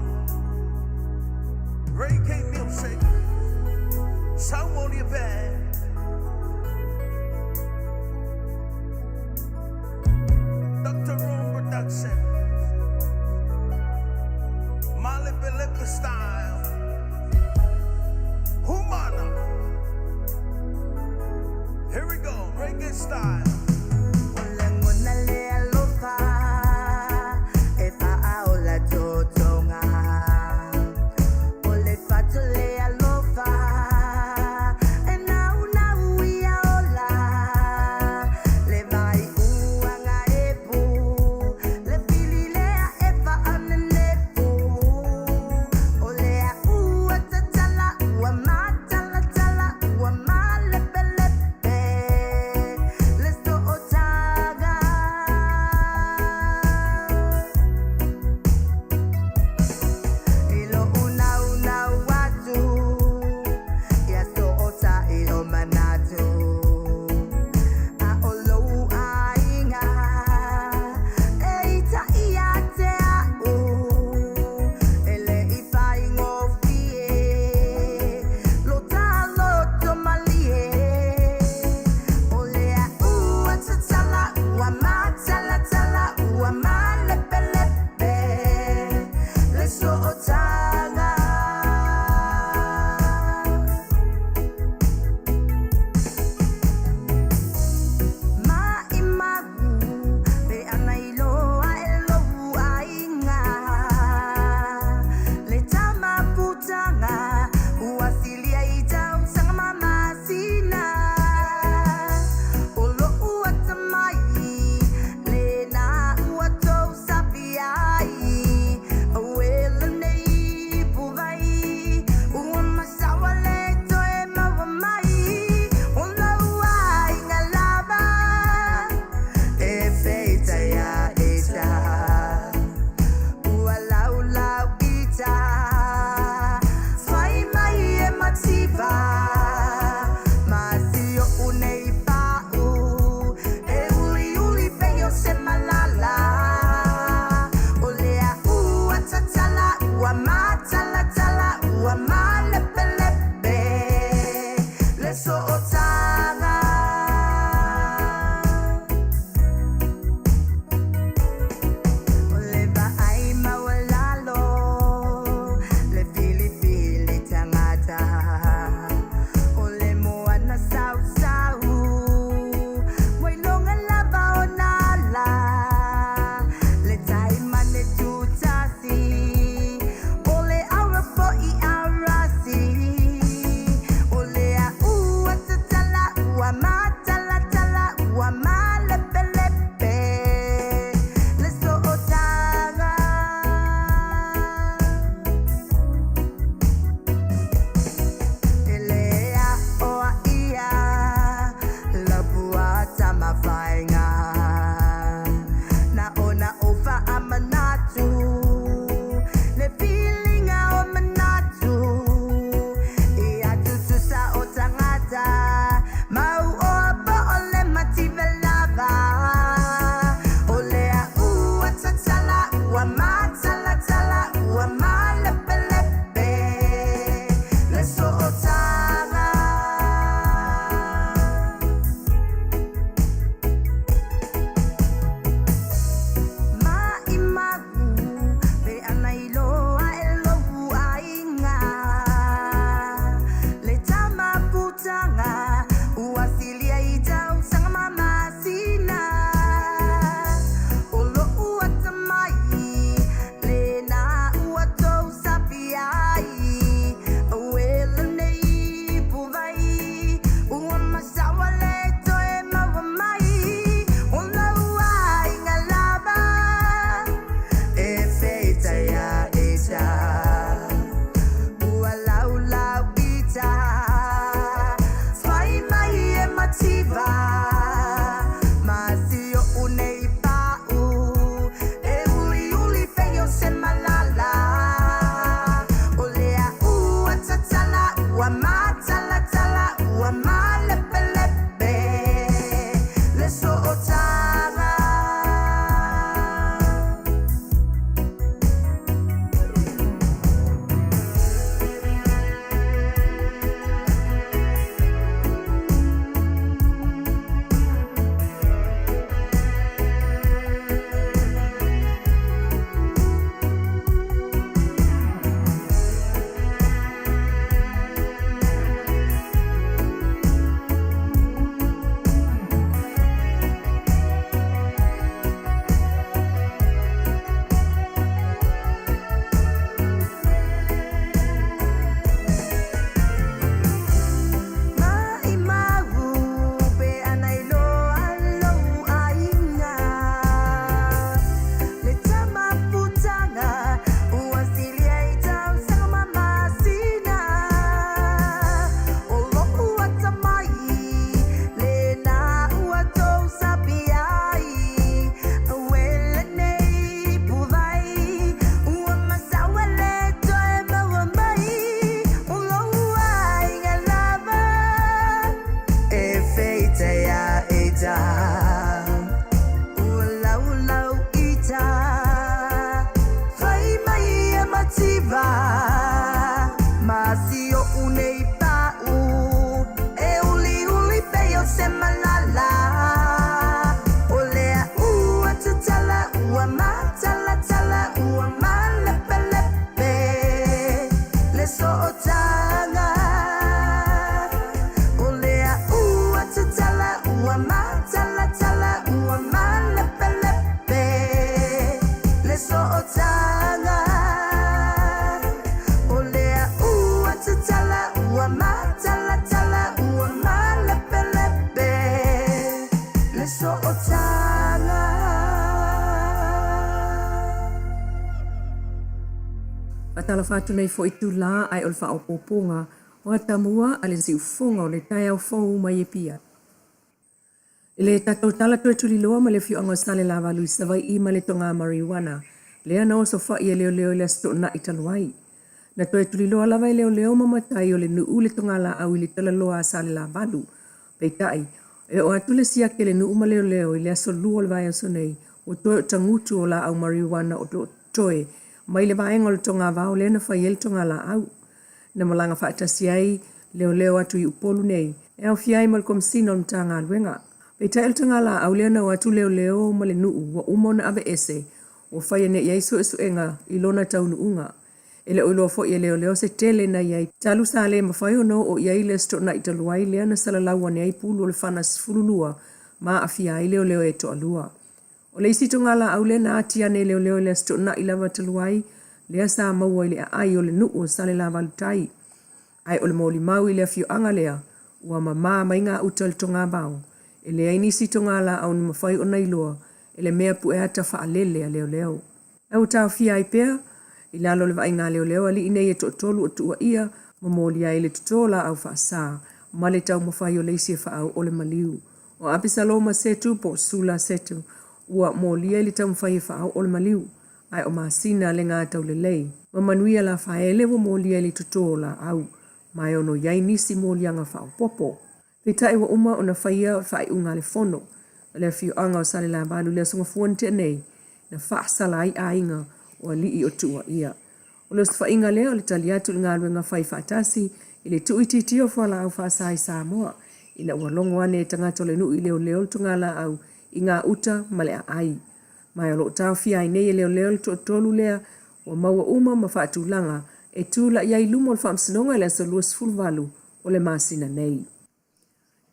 Ray K Music. Saumolia Band. Dr. Room Production. Malepe Style. Humana. Here we go. Reggae style. O lagona le alofa e faaola totoga. O le fatu le alofa e naunau ia ola. Le vai uaga epu, le fili lea e faanenefu. O le ua tatala ua matalatala ua malepelepe le sootaga. I lou naunau atu ia sootaʻi o manatu. A o lou aiga e itaʻi ia te a'u. E leʻi faigofie lo tā loto malie. O le ua tatala ua matalatala ua malepelepe le sootaga. Maʻimau pe ana iloa e lou aiga le tamafutaga ua silia i tausaga ma masina. O lou atamai lena ua tou sapi ai aue lenei puvai ua masaua le toe maua mai. O lau aiga lava e feita ia ita ua laulau ita fai mai e mativa ma si oʻu nei pa'u e uliuli pei o se malala. O le ua tatala ua matalatala ua malepelepe le sootaga. O le vaai maualalo le filifili tagata. O le moana sausau ua iloga lava ona ala le taimane tutasi. O le aura foʻi aurasi. O le ua tatala ua matalatala ua malepelepe le sootaga. E lē aoaʻia lau pua tamafaiga na ona ou faamanatu le filiga o manatu ia tutusa o tagata mauoa po o le mativa lava. O le ua tatala ua matalatala ua malepelepe le sootaga. Ua matalatala ua malepelepe le sootaga O lea ua tatala ua matalatala ua malepelepe le sootaga. Faatalofa atu nei foi itulā ae o le faaopoopoga o atamua a le siufofoga o le taeao fou mai Apia. I le tatou tala toe tuliloa ma le afioaga o Salelavalu i Savai'i ma le toga mariuana lea na osofa'i e leoleo i le Aso Toonai talu ai. Na toe tuliloa lava e leoleo ma matai o le nuu le togalaau i le talaloa a Salelavalu. Peitai, e oo atu le siaki a le nuu ma leoleo i le aso Lua o le vaiaso nei, ua toe o tagutu o laau mariuana o lo o totoe mai le vaega o le togavao lea na fai ai le togalaau. Na malaga faatasi ai leoleo atu i Upolu nei, e aofia ai ma le Komesina o le Matagaluega. Peitai o le togalaau lea na o atu leoleo ma le nuu ua uma ona aveese, ua faia nei i ai suesuega i lona taunuuga. E le o iloa foi e leoleo se tele na i ai talu sa le mafai ona oo i ai le Aso Toonai talu ai lea na salalau ane ai pulu o le fana 12 ma aafia ai leoleo e toalua. O le isi togalaau lea na ati ane e leoleo i le Aso Toonai lava talu ai lea sa maua i le aai o le nuu o Salelavalu Tai. Ae o le molimau i le afioaga lea, ua mama mai gauta i le togavao, e leai nisi togalaau na mafai ona iloa e le mea pueata faalele a leoleo. Ae ua taofia ai pea i lalo o le vaaiga a leoleo alii nei e toatolu o tuuaia ma molia ai le toto o laau faasa ma le taumafai o le isi e faaoo le maliu. O Apisaloma Setu po o Sula Setu ua molia i le taumafai e faaoo le maliu, ae o Masina Legataulelei ma Manuia Lafaele ua molia i le toto o laau, ma e ono i ai nisi moliaga faaopoopo. Peitai ua uma ona faia le faaiuga a le Fono a le afioaga o Salelavalu i le Aso Gafua na tea nei, na faasala ai aiga o alii o Tuuaia. O le osofaiga lea o le tali atu i le galuega fai faatasi i le tuuitiitia o fualaau faasa i Samoa, ina ua logo ane e tagata o le nuu i leoleo le togalaau i gauta ma le aai. Ma o lo o taofia ai nei e leoleo le toatolu lea ua maua uma ma faatulaga e tulai ai i luma o le Faamasinoga i le aso 28 o le masina nei.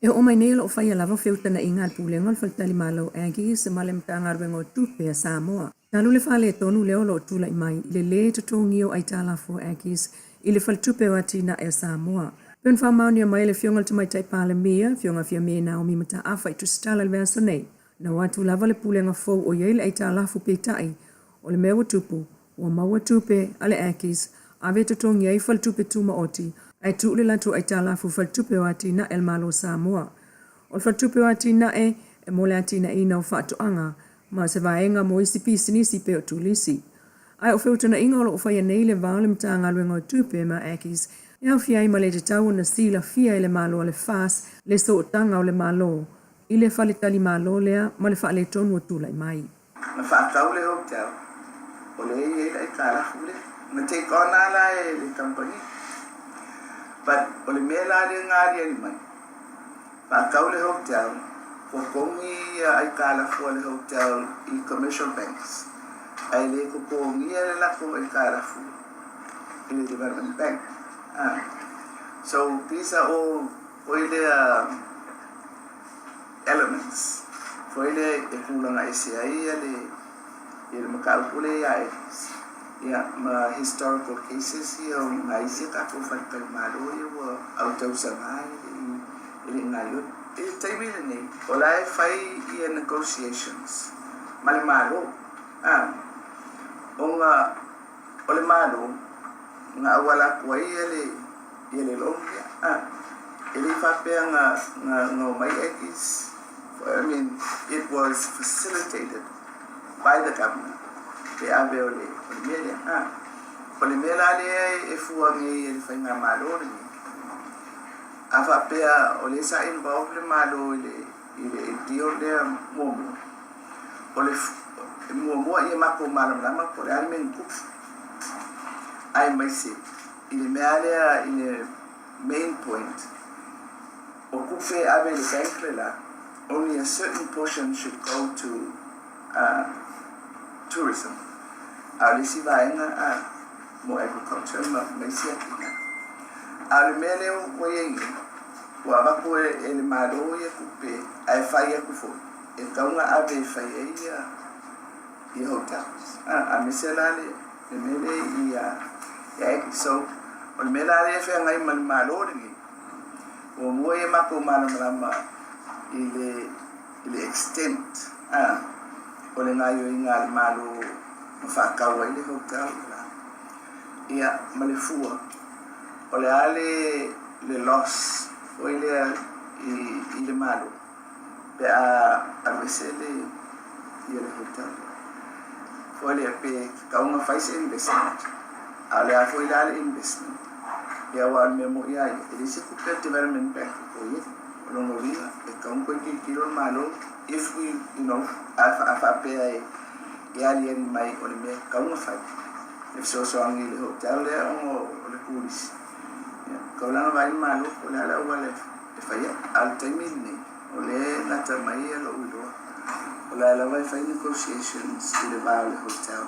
E oo mai nei o lo o faia lava feutagaiga a le Pulega o le Faletalimalo Aggies ma le Matagaluega o Tupe a Samoa. Talu le faaletonu lea o lo o tulai mai i le lē totogia o aitalafu a Aggies i le Faletupe o Atinae a Samoa. Pei ona faamaonia mai e le Afioga i le Tamaitai Palemia, Afioga Fiame Naomi Mataafa i Tusitala i le vaiaso nei, na o atu lava le Pulega fou o i ai le aitalafu peitai o le mea ua tupu, Ua maua tupe a le Aggies, ave e totogi ai faletupe tumaoti, ae tuu le latou aitalafu i faletupe o atinae a le Malo o Samoa. O le faletupe o atinae e mo le atinaeina o faatoaga ma o se vaega mo isi pisinisi pei o turisi. Ae o feutagaiga o lo o faia nei i le va o le Matagaluega o Tupe ma Aggies e aofia ai ma le tatau ona silafia e le Malo a le FAS le sootaga o le Malo i le faletalimalo lea ma le faaletonu o tulai mai. Na faatau le hotel o lea e i ai le aitalafu lea. Na take on lava la e le kamupani. But o le mea la lea na aliali mai, faatau le hotel, totogi ia aitalafu a le hotel i commercial banks, ae le totogia le latou aitalafu i le development bank. So these are all foi lea elements foi lea e tulaga ese ai ia le ia le mataupu lea ia Aggies ia ma historical cases ia o nai isi a tatou faletalimalo ia ua autausaga e le i e le i gaioi. I le taimi lenei o la e fai ia negotiations ma le Malo a ona o le Malo na auala atu ai ia le ia le loan lea a e le i faapea na na na omai Aggies I mean it was facilitated by the government le ave o le o le mea lea a o le mea la lea e fua nei e le faigamalo lenei a faapea o lea sa involve le Malo i le i le deal lea muamua o le muamua ia matou malamalama po o le a le mea na tupu aemaise i le mea lea i le main point o tupe e ave i le bank le la only a certain portion should go to tourism a o le isi vaega a mo agriculture ma isi atinae. A o le mea lea ua i ai nei, Ua avatu e le Malo ia tupe ae fai atu foi e tatau ona ave e fai ai ia ia hotels aemaise la le mea lea i ia So o le mea la lea e feagai ma le Malo lenei, muamua ia matou malamalama i le i le extent o le gaioiga a le Malo ma faatau ai le hotel la ia ma le fua o le a le le loss foi lea i i le Malo pe a aveese le ia le hotel lea. Foi lea pe tatau ona fai se investment a o le a foi la le investment ia aua o le mea moni lava ia e leai se tupe a le Development Bank e toe i ai. O lona uiga e tatau ona toe tilotilo le Malo if we you know a faapea e aliali mai o le mea e tatau ona fai e fesoasoani i le hotel lea ona o le turisi. Ia, taulaga vaai le Malo po o le a le auala e fai ai. A o le taimi lenei, o lea e gata mai lou iloa, o la e lava e fai negotiations i le va o le hotel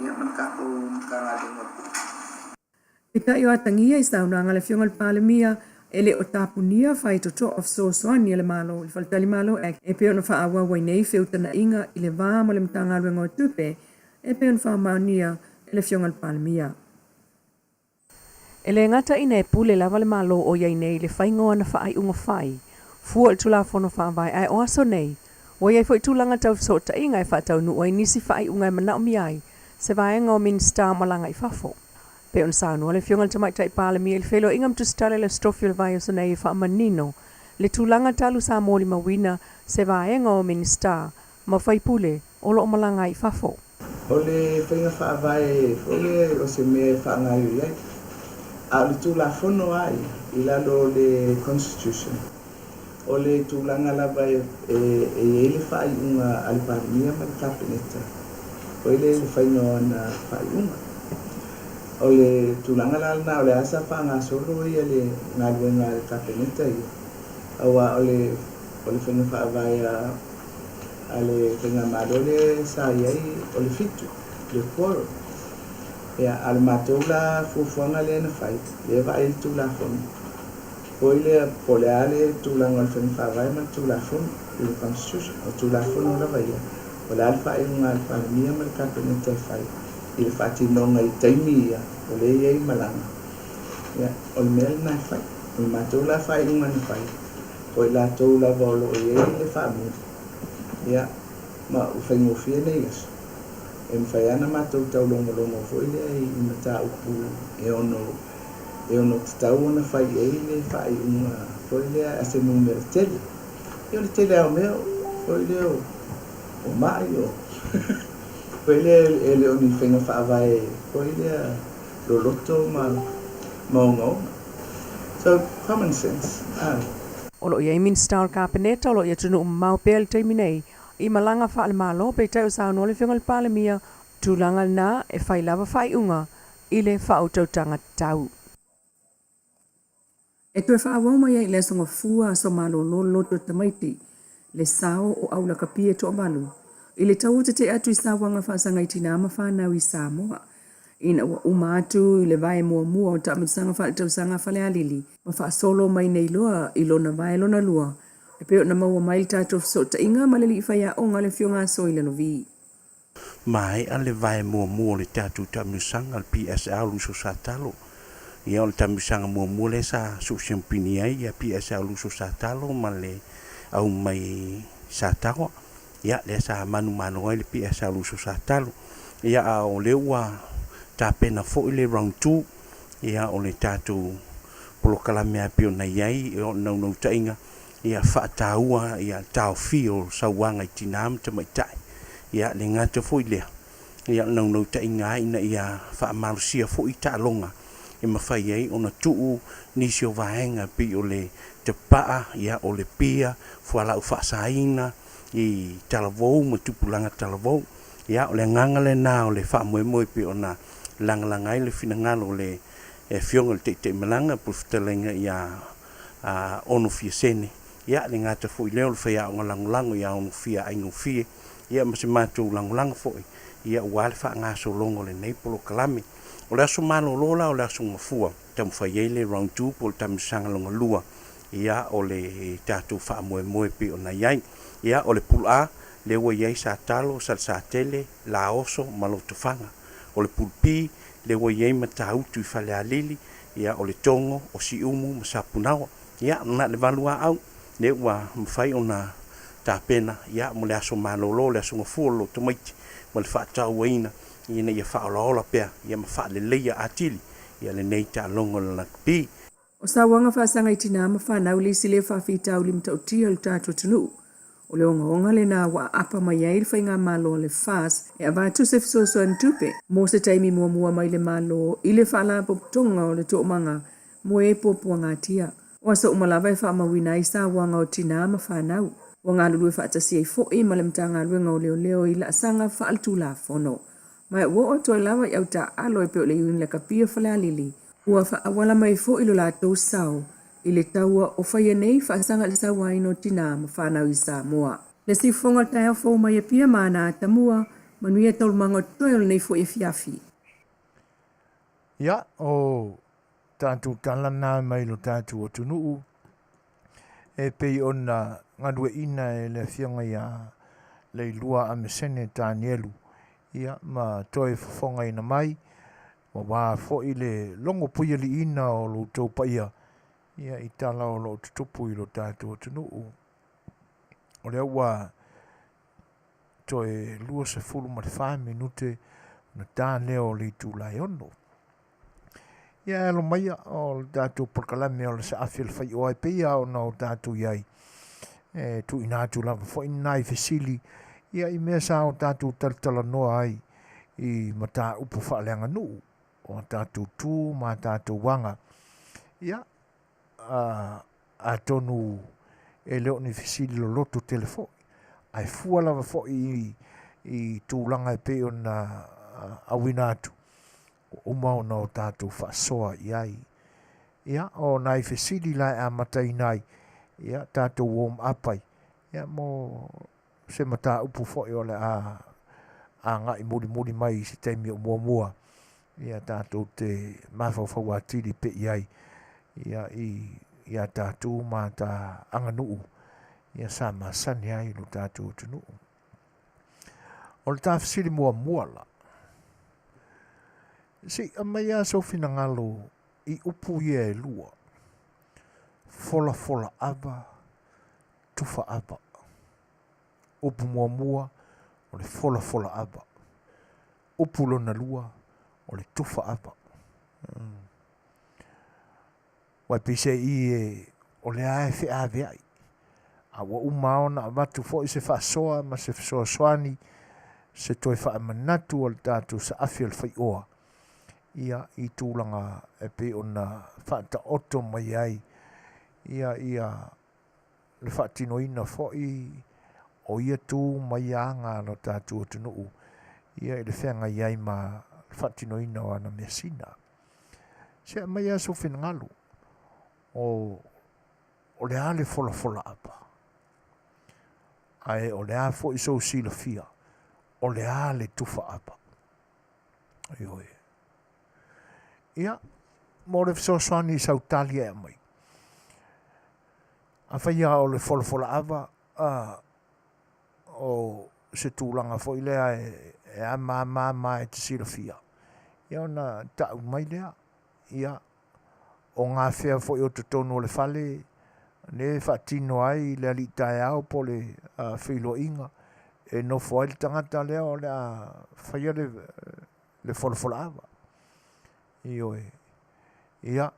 ia ma le tatou Matagaluega o Tupe. Peitai o atagia i saunoaga a le Afioga i le Palemia, e le o tapunia faitotoa o fesoasoani a le Malo i le Faletalimalo Act e pei ona faaauau ai nei feutanaʻiga i le va ma le Matagaluega o Tupe e pei ona faamaonia e le Afioga i le Palemia. E le gata ina e pule lava le Malo o i ai nei i le faiga o ana faaiuga fai fua i le Tulafono Faavae, ae o aso nei, ua i ai foi tulaga tau fesootaiga e faataunuu ai nisi faaiuga e manaomia ai se vaega o Minisita o malaga i fafo. Pei ona saunoa le Afioga i le Tamaitai Palemia i le feiloaiga ma Tusitala i le Aso Tofi o le vaiaso nei e faamanino le tulaga talu sa molimauina se vaega o Minisita ma faipule o lo o malaga ai i fafo. O le faiga faavae foi lea o se mea e faagaoioi ai, a o le Tulafono lava ia i lalo o le Constitution, o le tulaga lava e i ai le faaiuga a le Palemia ma le Kapeneta foi lea i le faiga o ana faaiuga. O le tulaga la lena o le a sa faagasolo ia le galuega a le Kapeneta ia, aua o le o le faiga faavae a a le faigamalo lea sa i ai o le fitu, le quorum. Ia, a o le matou la fuafuaga lea na fai, lea e vaai i le Tulafono foi lea po o le a le tulaga o le faiga faavae ma le Tulafono i le Constitution. O le Tulafono lava ia, o le a le faaiuga a le Palemia ma le Kapeneta e fai i le faatinoga i taimi ia o lea e i ai malaga. Ia, o le mea lena e fai. O le matou la faaiuga na fai, o i latou lava o lo o i ai le faamuli, ia, ma ua faigofie nei aso, e mafai lava ona matou taulogologo foi lea i mataupu e ono e ono tatau ona fai i ai le faaiuga foi lea a se numera tele. Ia o le tele lava o mea foi lea o mai o foi lea e le o ni faiga faavae foi lea loloto ma ma ogaoga. So, common sense, ah. O lo o i ai Minisita o le Kapeneta o lo o i atunuu mamao pea i le taimi nei i malaga faale-Malo, peitai o saunoa le Afioga i le Palemia, tulaga lena e fai lava faaiuga i le faautautaga tatau. E toe faaauau mai ai i le Aso Gafua, Aso Malolo le Loto Tamaiti, le sao o Aulakapia e toavalu i le tau o tetee atu i sauaga faasaga i tinā ma fanau i Samoa. Ina ua uma atu i le vae muamua o taamilosaga faaletausaga a Falealili ma faasolo mai nei loa i lona vae lona lua, e pei ona maua mai le tatou fesootaiga ma le alii faiaoga le Afioga a Soi Lalovi. Maea le vae muamua o le tatou taamilosaga, le PSL Luso Satalo. Ia o le taamilosaga muamua lea sa soosiampini ai ia PSL Luso Satalo ma le au mai Sataoa. Ia lea sa manumanu ai le PSL Luso Satalo. Ia a o lea ua tapena foi le round 2, ia o le tatou polokalame lava e pei ona i ai, o le naunautaiga ia faataua ia taofia o sauaga i tina ma tamaitai. Ia le gata foi lea, ia o le naunautaiga lava ina ia faamalosia foi taaloga e mafai ai ona tuu nisi o vaega e pei o le tapaa, ia o le pia, fualaau faasaina i talavou ma tupulaga talavou. Ia o le agaga lena o le faamoemoe e pei ona lagalaga ai le finagalo o le Afioga i le Taitaimalaga po o le Fetalaiga ia a Onofia Sene, ia le gata foi lea o le faiaoga lagolago ia Onofia Aigofie, ia ma se matou lagolago foi, ia aua le faagasologa o lenei polokalame. O le aso malolo la o le aso Gafua, taumafai ai le round 2 po o le taamilosaga lona lua, Ia, o le tatou faamoemoe e pei ona i ai. Ia, o le Pool A, lea ua i ai Satalo, Salesatele, Laoso ma Lotofaga. O le Pool B, lea ua i ai Matautu i Falealili, ia, o Letogo, o Siumu ma Sapunaoa. Ia, na o le valuaau, lea ua mafai ona tapena, ia, mo le aso malolo, le aso gafua o le lotomaiti ma le faatauaina ina ia faaolaola pea, ia ma faaleleia atili, ia, lenei taaloga o le lakapi. O sauaga faasaga i tinā ma fanau le isi lea faafitauli matautia o le tatou atunuu. O le ogaoga lena ua aapa mai ai le faigamalo a le FAS e avatu se fesoasoani tupe mo se taimi muamua mai le Malo i le Faalapotopotoga o le Toomaga mo e Puapuagatia. O aso uma lava e faamauina ai sauaga o tinā ma fanau. Ua galulue faatasi ai foi ma le Matagaluega o Leoleo i laasaga faaletulafono. Ma ua oo atu ai lava i au taaalo e pei o le Iuni Lakapi o Falealili, ua faaauala mai foi lo latou sao i le taua o faia nei faasaga i le sauaina o tinā ma fanau i Samoa. Le siufofoga o le taeao fou mai Apia ma ana atamua, manuia taualumaga o totoe o lenei foi afiafi. Ia, o tatou tala na mai lo tatou atunuu e pei ona galueaiina e le Afioga ia Leilua Amesene Tanielu, ia ma toe fofogaina mai, aua foi le logo puialiiina o lo outou paia, ia i tala o lo o tutupu i lo tatou atunuu. O lea ua toe 24 minute ona ta lea o le itula e 6. Ia e alo maia o le tatou polokalame o le saafi o le faioa e pei lava ona o tatou i ai. E tuuina atu lava foi nai fesili ia i mea sa o tatou talatalanoa ai i mataupu faaleaganuu o a tatou tu ma a tatou aga. Ia, atonu e le o ni fesili loloto tele foi, ae fua lava foi i, i tulaga e pei ona auina atu, ua uma ona o tatou faasoa i ai. Ia, o nai fesili la e amataina ai, ia, tatou warm up ai, ia, mo se mataupu foi o le a agai mulimuli mai i se taimi o muamua, ia tatou te mafaufau atili pea i ai, ia, i, i a tatou ma ta aganuu, ia sa masani ai lo tatou atunuu. O le ta fesili muamua la, se i aumai lava sou finagalo i upu ia e lua, folafola ava, tufa ava. Upu muamua, o le folafola ava. Upu lona lua, o le tufa ava. Aua e peiseai i e o lea lava e feaveai, a ua uma lava ona avatu foi se faasoa ma se fesoasoani, se toe faamanatu a le tatou saafi o le faioa, ia, i tulaga e pei ona faataoto mai ai ia, ia le faatinoina foi o ia tu ma ia aga a lo tatou atunuu ia i le feagai ai ma le faatinoina o ana measina. Se aumai lava sou finagalo, o, o le a le folafola ava, ae o le a foi sou silafia, o le a le tufa ava. Ioe. Ia, mo le fesoasoani i sau tali e aumai. Afai lava o le folafola ava, a, o se tulaga foi lea e, e amaamama e te silafia, ia ona tau mai lea, ia, o gafea foi o totonu o le fale, lea e faatino ai le alii taeao po o le feiloaiga, e nofo ai le tagata lea o le a faia le, le folafola ava. Ioe. Ia,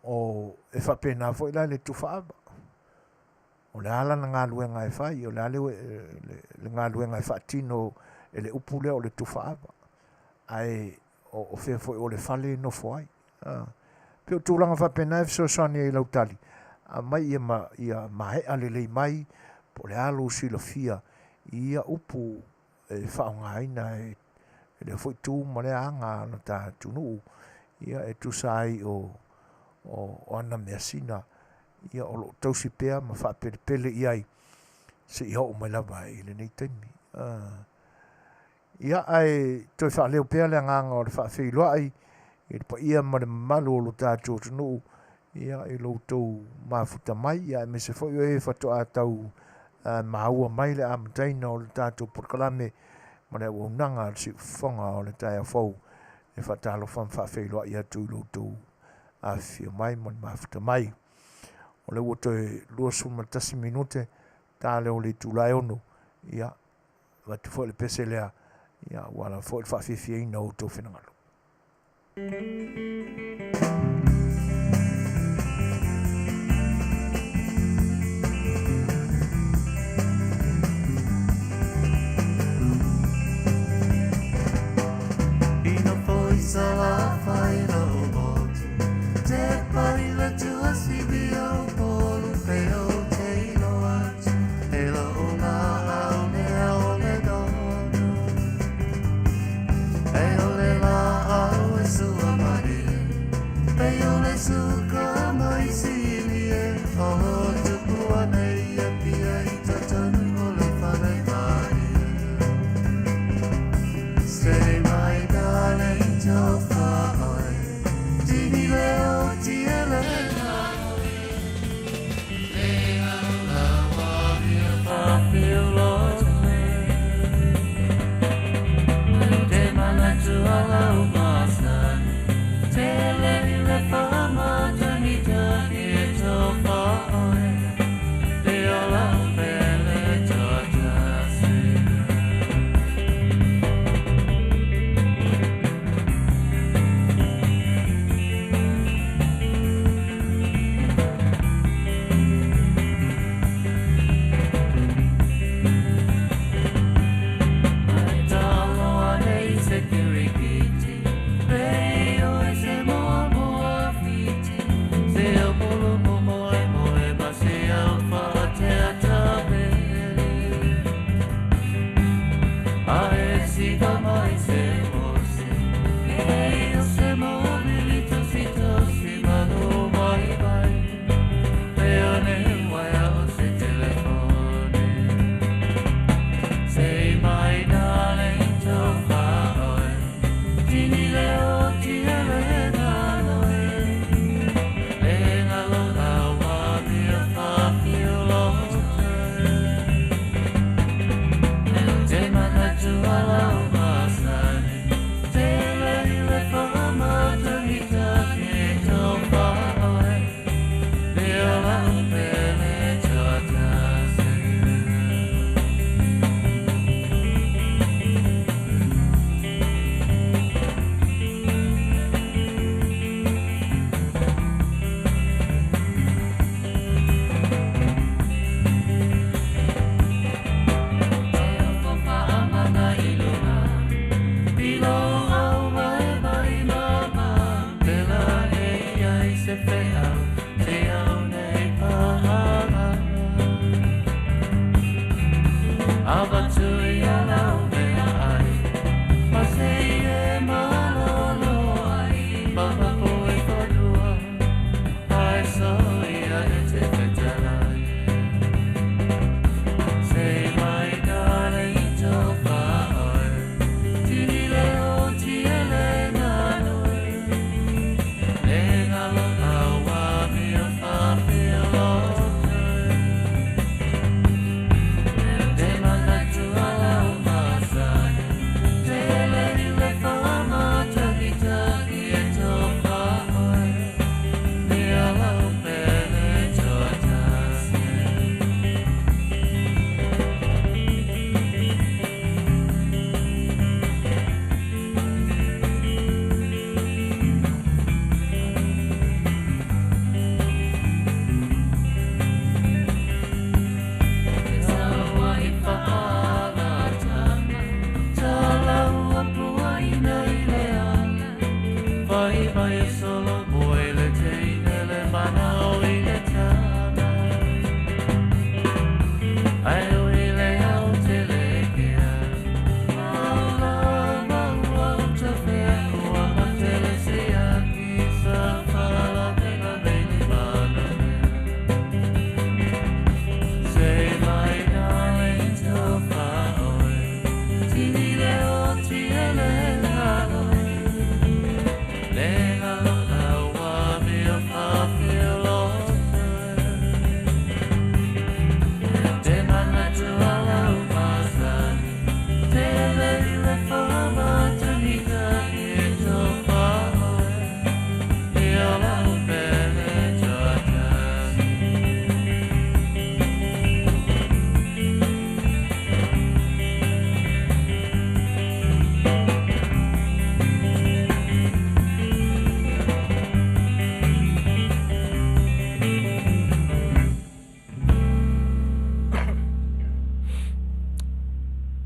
o, e faapena foi la i le tufa ava. O le a lana galuega e fai, o le a le, le, le galuega e faatino e le upu lea o le tufa ava. Ae o, o fea foi o le fale e nofo ai. A. Pei o tulaga faapena e fesoasoani ai i lau tali, aumai ia, ma, ia maea lelei mai, po o le a lou silafia i ia upu e faaaogaina e lea foi tu ma lea aga a lo ta atunuu, ia e tusa ai o, o, o ana measina, ia o lo o tausi pea ma faapelepele i ai seia oo mai lava i lenei taimi. Ia, ae toe faaleo pea le agaga o le faafeiloai i le paia ma le mamalu o lo tatou atunuu. Ia, i lo outou mafuta mai, ia aemaise foi o e faatoa tau maua mai le amataina o le tatou polokalame ma le auaunaga a le siufofoga o le taeao fou e faatalofa ma faafeiloai atu i lo outou afifio mai ma le mafuta mai. O lea ua toe 21 minute ta lea o le itula e 6, ia, avatu foi le pese lea, ia, aua lava foi le faafiafiaina o outou finagalo.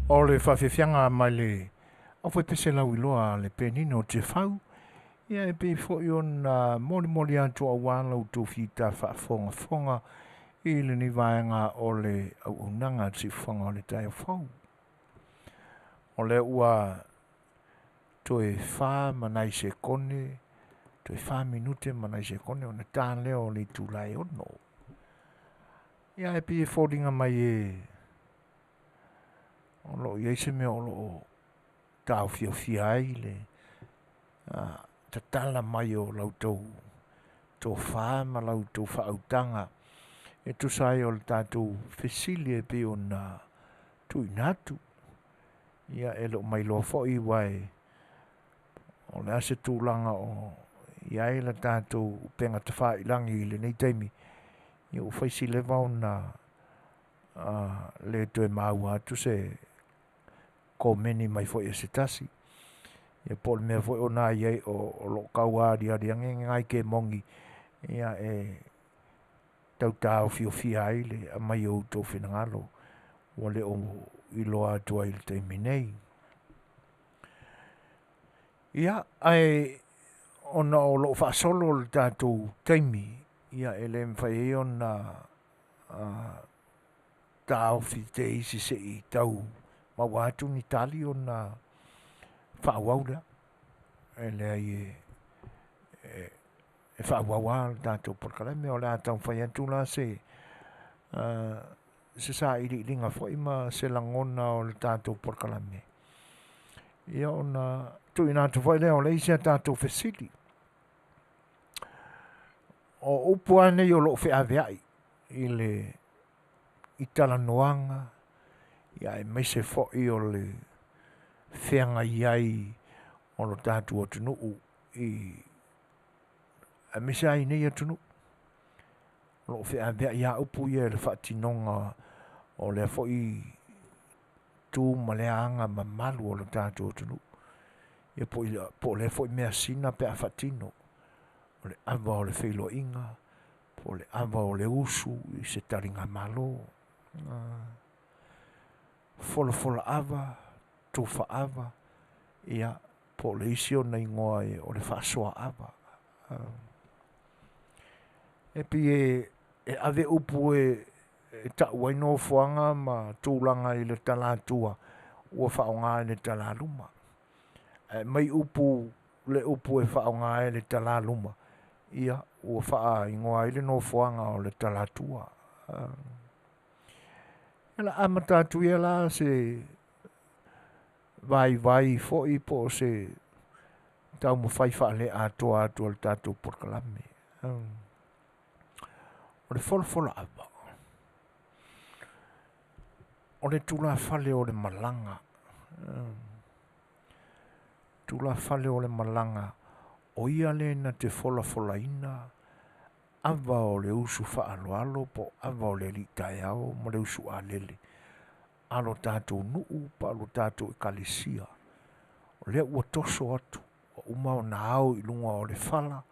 O le faafiafiaga mai le aufaipese lauiloa a le Penina o Tiafau, ia e pei foi ona molimoli atu aua la outou fita faafogafoga i lenei vaega o le auaunaga a le Siufofoga o le Taeao Fou. O lea ua toe fa ma nai sekone, toe fa minute ma nai sekone ona ta lea o le itula e 6. Ia e pei e foliga mai e o lo o i ai se mea o lo o taofiofia ai le tatala mai o la outou tofa ma la outou faautaga e tusa ai o le tatou fesili e pei ona tuuina atu. Ia e le o mailoa foi aua e o le a se tulaga o i ai le tatou upega tafailagi i lenei taimi, ia ua fai si leva ona le toe maua atu se komeni mai foi e se tasi. Ia po o le mea foi o na i ai o lo o tau aliali ane nai kemogi ia e tau taofiofia ai le aumai o outou finagalo ua le o iloa atu ai i le taimi nei. Ia, ae ona o lo o faasolo le tatou taimi, ia e le mafai ai ona taofi te isi se i tau maua atu ni tali ona faaauau lea. E leai e faaauau lava le tatou polokalame. O le a taumafai atu la se se sailiiliga foi ma se lagona o le tatou polokalame. Ia ona tuuina atu foi lea o le isi a tatou fesili. O upu lava nei o lo o feaveai i le i talanoaga, ia aemaise foi o le feagai ai o lo tatou atunuu i aemaise lava i nei atunuu. O lo o feaveai lava upu ia i le faatinoga o lea foi tu ma lea aga mamalu o lo tatou atunuu. Ia po o lea foi measina pe a faatino. O le ava o le feiloaiga, po o le ava o le usu i se taligamalo. Folafola ava, tufa ava, ia po o le isi ona igoa o le faasoa ava. E pei e ave upu e tau ai nofoaga ma tulaga i le talatua ua faaaoga i le talaluma. Ae aumai upu le upu e faaaoga ai le talaluma, ia ua faaigoa ai le nofoaga o le talatua. Ia la amata atu ia la se vaivai foi po o se taumafai faale-atoa atu o le tatou polokalame. O le folafola ava, o le tulafale o le malaga, tulafale o le malaga, o ia le na te folafolaina ava o le usu faaaloalo po o ava o le alii taeao ma le usu alele a lo tatou nuu po o lo tatou ekalesia. O lea ua toso atu, ua uma ona ao i luga o le fala,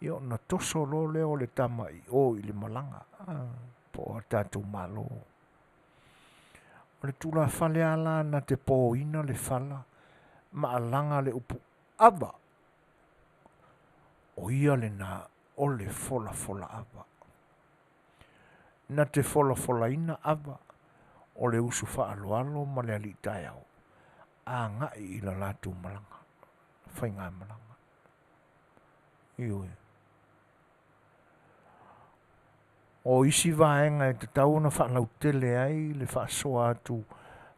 ia ona toso loa lea o le tama i o i le malaga, po o a tatou malo. O le tulafale lava la na te poina le fala ma alaga le upu ava, o ia lena o le folafola ava. Na te folafolaina ava o le usu faaaloalo ma le alii taeao agai i la latou malaga, faigamalaga. Ioe. O isi vaega e tatau ona faalautele ai le faasoa atu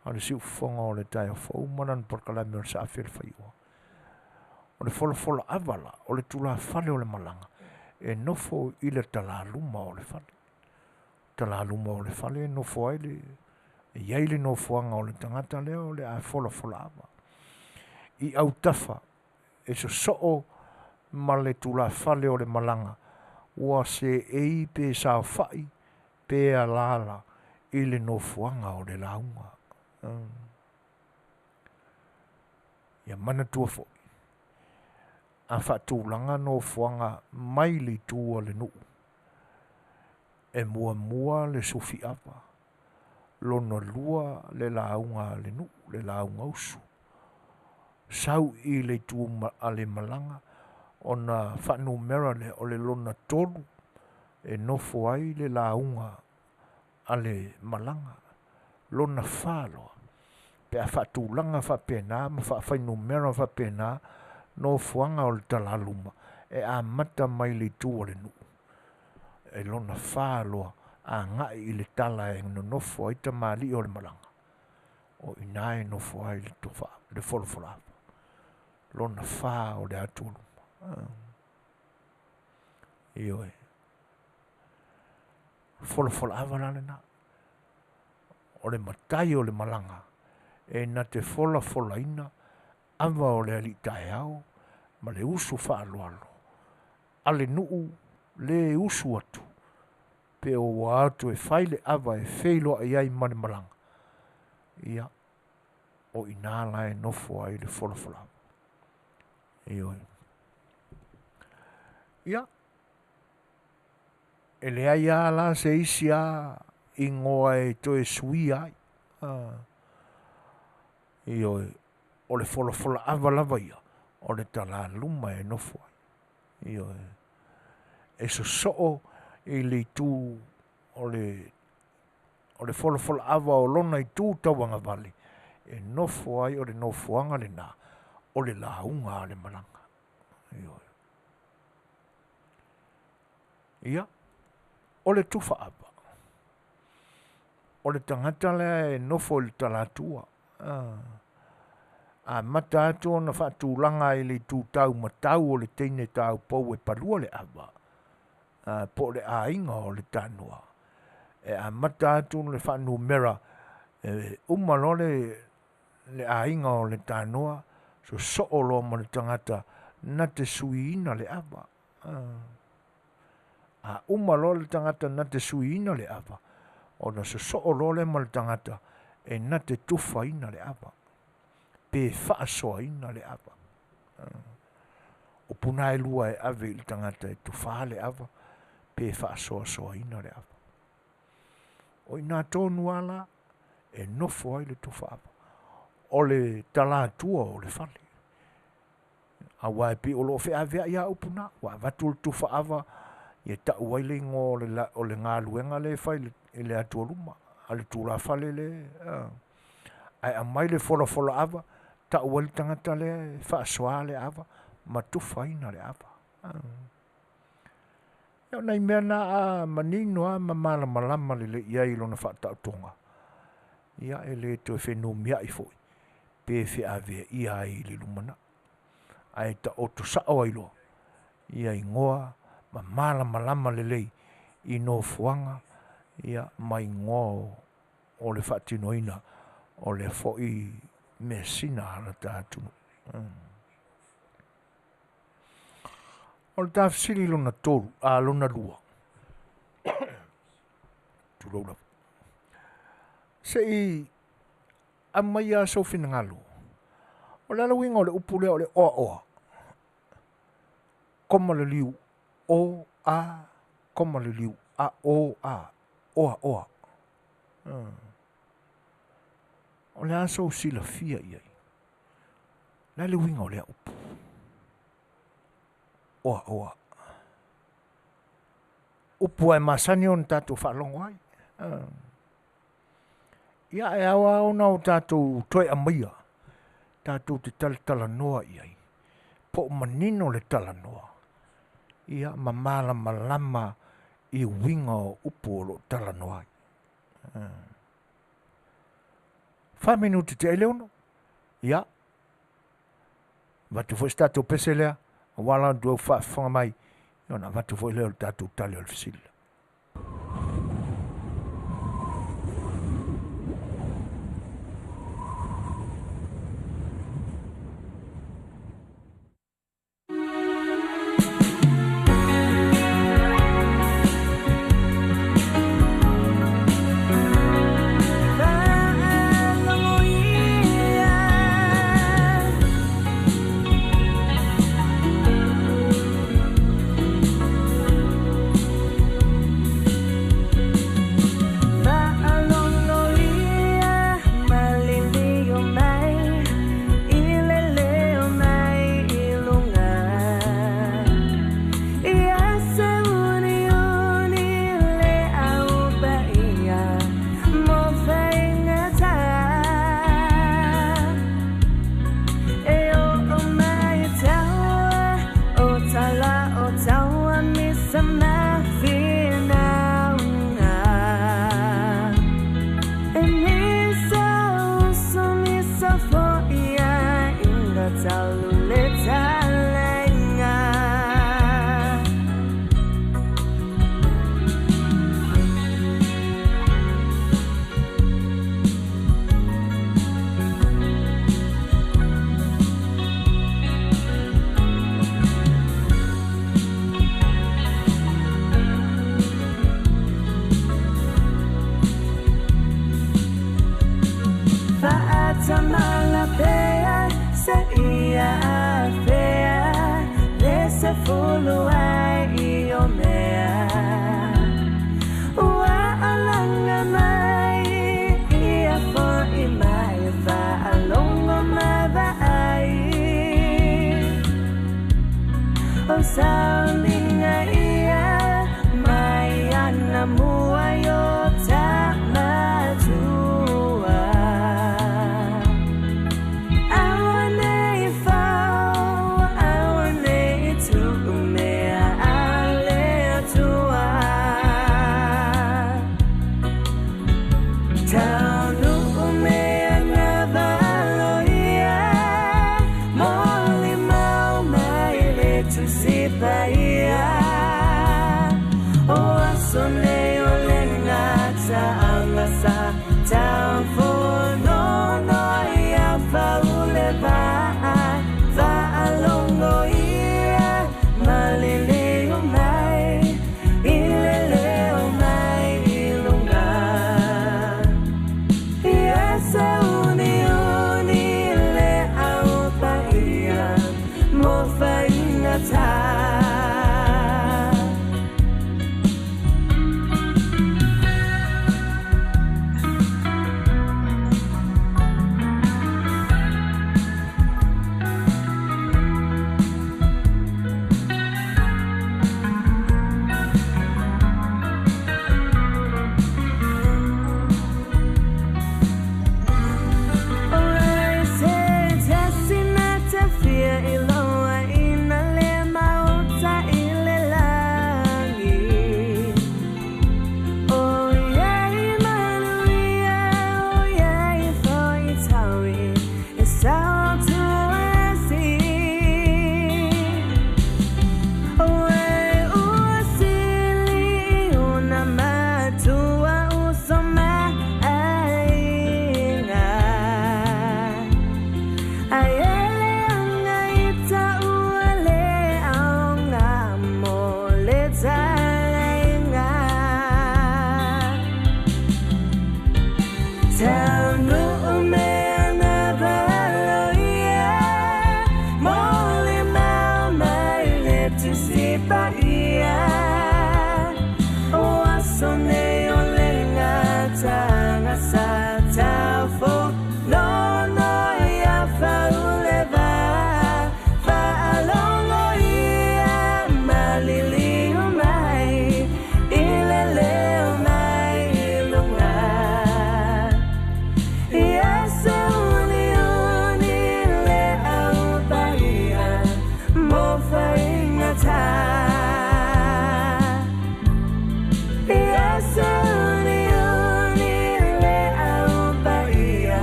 a le siufofoga o le taeao fou ma lana polokalame o le Saafi o le Faioa. O le folafola ava la, o le tulafale o le malaga, e nofo i le talaluma o le fale. Talaluma o le fale e nofo ai le, e i ai le nofoaga o le tagata lea o le a folafola ava. I autafa e sosoo ma le tulafale o le malaga, ua seei pe saofai pe alaala i le nofoaga o le lauga. Ia manatua foi, a faatulaga nofoaga mai le itu a le nuu, e muamua le sufi ava, Lona lua le lauga a le nuu, le lauga usu. Sau i le itu a le malaga ona faanumera lea o le lona tolu e nofo ai le lauga a le malaga. Lona fa loa, pe a faatulaga faapena ma faafainumera faapena nofoaga o le talaluma e amata mai le itu a le nuu. E lona fa loa agai i le tala e nonofo ai tamalii o le malaga. O i ina e nofo ai le tofa, le folafolava. Lona fa o le atualuma. Ioe. Folafolava la lena. O le matai o le malaga e na te folafolaina ava o le alii taeao ma le usu faaaloalo a le nuu le usu atu pe ua atu e fai le ava e feiloai ai ma le malaga. Ia, o ina la e nofo ai le folafolava. Ioe. Ia, e leai lava la se isi a igoa e toe suia ai. Ioe, o le folafola ava lava ia, o le talaluma e nofo ai. Ioe, e sosoo i le itu o le o le folafola ava o lona itu tauagavale e nofo ai o le nofoaga lena o le lauga a le malaga. Ioe. Ia, o le tufa ava. O le tagata lea e nofo i le talatua. Amata atu ona faatulaga i le itu tau matau o le teine taupou e palua le ava, po o le aiga o le tanoa. E amata atu le faanumera, e uma loa le aiga o le tanoa, sosoo loa ma le tagata na te suiina le ava. A uma loa le tagata na te suiina le ava, ona sosoo loa lea ma le tagata e na te tufaina le ava, pe faasoaina le ava. O puna e lua e ave i le tagata e tufā le ava, pe faasoasoaina le ava. O ina tonu ala e nofo ai le tufa ava. O le talatua o le fale. Aua e pei o loo feaveai a upu na, ua avatu le tufa ava ia tau ai le igoa o le galuega lea e fai i le atualuma, a le tulafale le, ae aumai le folafola ava, tau ai le tagata lea e faasoa le ava ma tufaina le ava. Ia o nai mea na a manino lava ma malamalama lelei i ai i lona faataotoga, ia e le toe fenumiai foi pe feaveaia ai i le lumanai. Ae taoto sao ai loa ia igoa ma malamalama lelei i nofoaga ia ma igoa o le faatinoina o lea foi measina a le ta atunuu. O le tafesili lona tolu, a lona lua, tulou lava. Se i aumaia sou finagalo. O le a le uiga o le upu lea o le oaoa? Koma le liu o a, koma le liu a o a, oaoa. O le a sou silafia i ai? O le a le uiga o lea upu? Oaoa. Upu lava e masani ona tatou faalogo ai. Ia e ao lava ona o tatou toe aumaia, tatou te talatalanoa i ai, po o manino le talanoa, ia ma malamalama i uiga o upu o lo o talanoa ai. 4 minuti te ai le 6. Ia, avatu foi se tatou pese lea, aua la outou faafofoga mai, ona avatu foi lea o le tatou tali o le fesili. Matamala pea se ia afea le sefulu ai i o mea. Ua alaga mai ia fo'i mai faalogo ma vaai. O sauniga ia mai anamua i o tamatua. Aua nei fau, aua nei tuu mea a le Atua. Taunuu mea na valoia, molimau mai le Tusi Paia. O aso nei o le gataaga sa taufonono ia faule vaa. Faalogo ia maliliu mai, i le leo mai i luga. Ia sauniuni le au paia mo faigata. Taunuu mea na valoia, molimau mai le Tusi Paia. O aso nei o le gataaga sa taufonono ia faule vaa. Faalogo ia maliliu mai, i le leo mai i luga. Ia sauniuni le au paia mo faigata. Ia sauniuni le au paia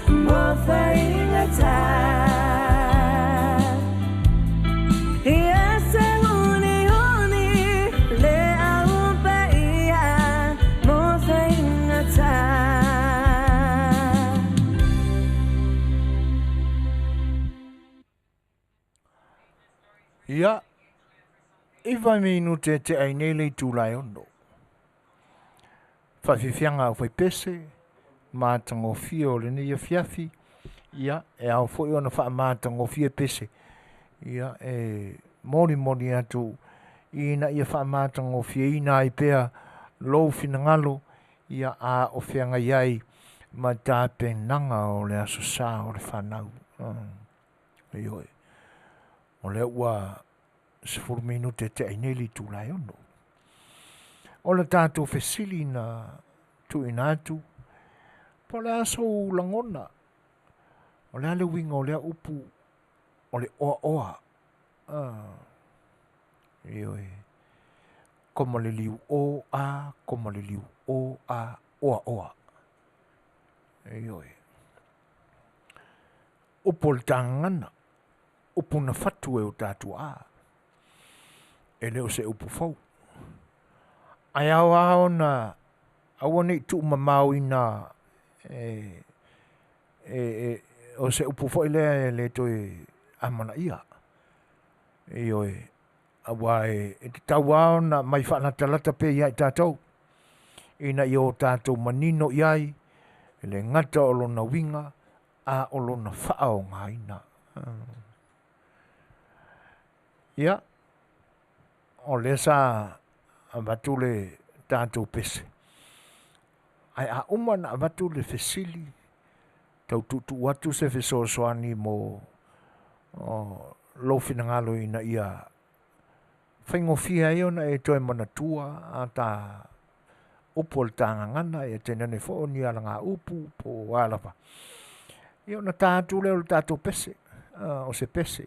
mo faigata. Ia sauniuni le au paia mo faigata. Ia, 9 minute te ai nei le itula e 6. Faafiafiaga au faipese, matagofie o lenei afiafi, ia, e ao foi ona faamatagofie pese. Ia, e molimoli atu ina ia faamatagofieina ai pea lou finagalo, ia a o feagai ai ma tapenaga o le aso sa o le fanau. Ioe. O lea ua 10 minute te ai nei le itula e 6. O le tatou fesili na tuuina atu, po o le a sou lagona, o le a le uiga o lea upu o le oaoa. Ioe. Koma le liu o a, koma le liu o a, oaoa. Ioe. Upu o le tagagana, upu na fatu e o tatou a. E le o se upu fou. Ae ao lava ona aua nei tuumamao ina e, e, e, o se upu foi lea e le toe amanaia. Ioe, auā e tatau lava ona mai faalatalata pea ia i tatou, ina ia o tatou manino i ai, e le gata o lona uiga, a o lona faaogaina. Ia, o lea sa avatu le tatou pese, ae a uma ona avatu le fesili, tau tuutuu atu se fesoasoani mo lou finagalo ina ia faigofie ai ona e toe manatua a ta upu o le ta gagana, ia tainane foi o ni alagaupu po o a lava. Ia ona ta atu lea o le tatou pese, o se pese.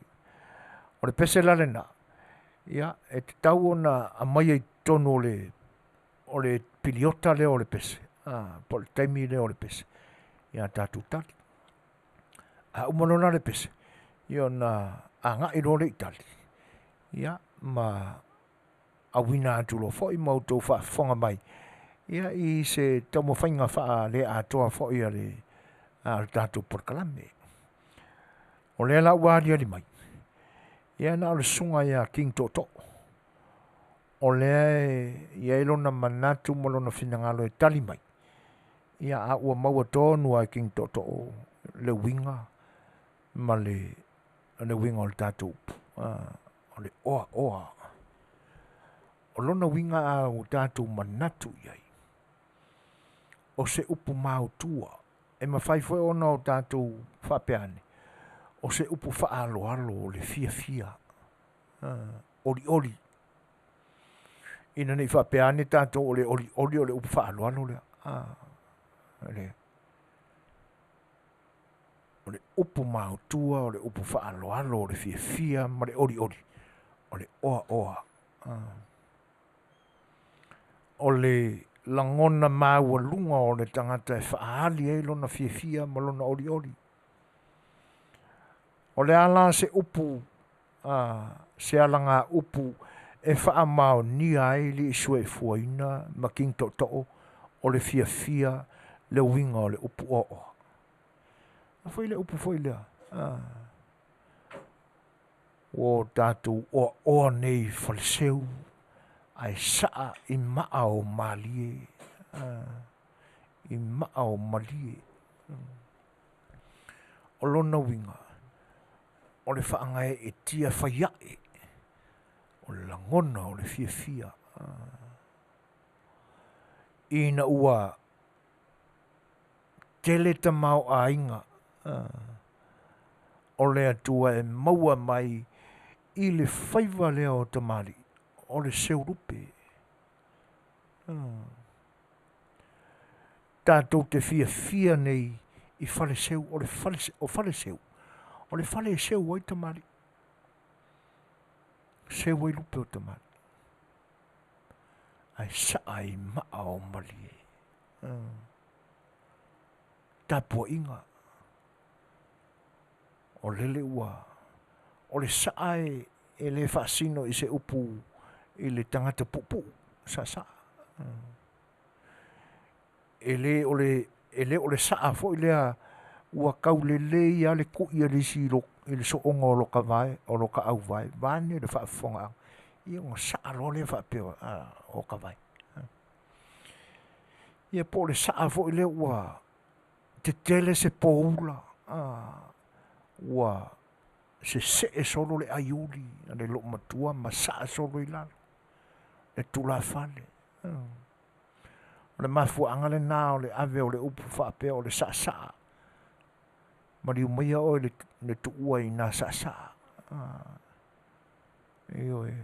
O le pese la lena, ia e tatau ona aumaia i totonu o le piliota lea o le pese, po o le taimi lea o le pese, ia tatou tali. A uma loa la le pese, ia ona agai loa lea i tali, ia ma auina atu loa foi ma outou faafofoga mai, ia i se taumafaiga faale-atoa foi a le tatou polokalame. O lea la ua aliali mai, ia na o le susuga ia King Tootoo, o lea e i ai lona manatu ma lona finagalo e tali mai, ia a ua maua tonu lava e King Tootoo le uiga ma le uiga o le tatou upu, o le oaoa. O lona uiga a ua tatou manatu i ai, o se upu maotua, e mafai foi ona o tatou faapea ane, o se upu faaaloalo o le fiafia, olioli. Ina ne i faapea ane tatou o le olioli o le upu faaaloalo lea. O le upu maotua, o le upu faaaloalo, o le fiafia ma le olioli, o le oaoa. O le lagona maualuga o le tagata e faaali ai lona fiafia ma lona olioli. O le a la se upu, se alagaupu e faamaonia ai le isuefuaina ma King Tootoo o le fiafia le uiga o le upu oaoa. A foi le upu foi lea, ua o tatou oaoa nei i faleseu, ae saa i maa o malie, i maa o malie. O lona uiga, o le faagaeetia faiae, o le lagona o le fiafia. Ina ua tele tamaoaiga o le Atua e maua mai i le faiva lea o tamalii, o le seulupe. Tatou te fiafia nei i faleseu, o le fale, o faleseu, o le fale e seu ai tamalii, seu ai lupe o tamalii, ae saa i maa o malie. Tapuaiga, o lele ua, o le saa e le faasino i se upu i le tagata puupuu, saasaa. E le o le, e le o le saa foi lea ua kaulelei lava le kui a le isi i le sooga o loka vae, o loka auvae, vaeane le faafofogaaga, ia ona saa loa lea faapea o ka vae. Ia po o le saa foi lea ua tetele se poula, ua sesee solo le aiuli a le loomatua ma saa solo i lalo, le tulafale. O le mafuaaga lena o le ave o le upu faapea o le saasaa. Maliu maia oe le tuua i nā saasaa. Ioe.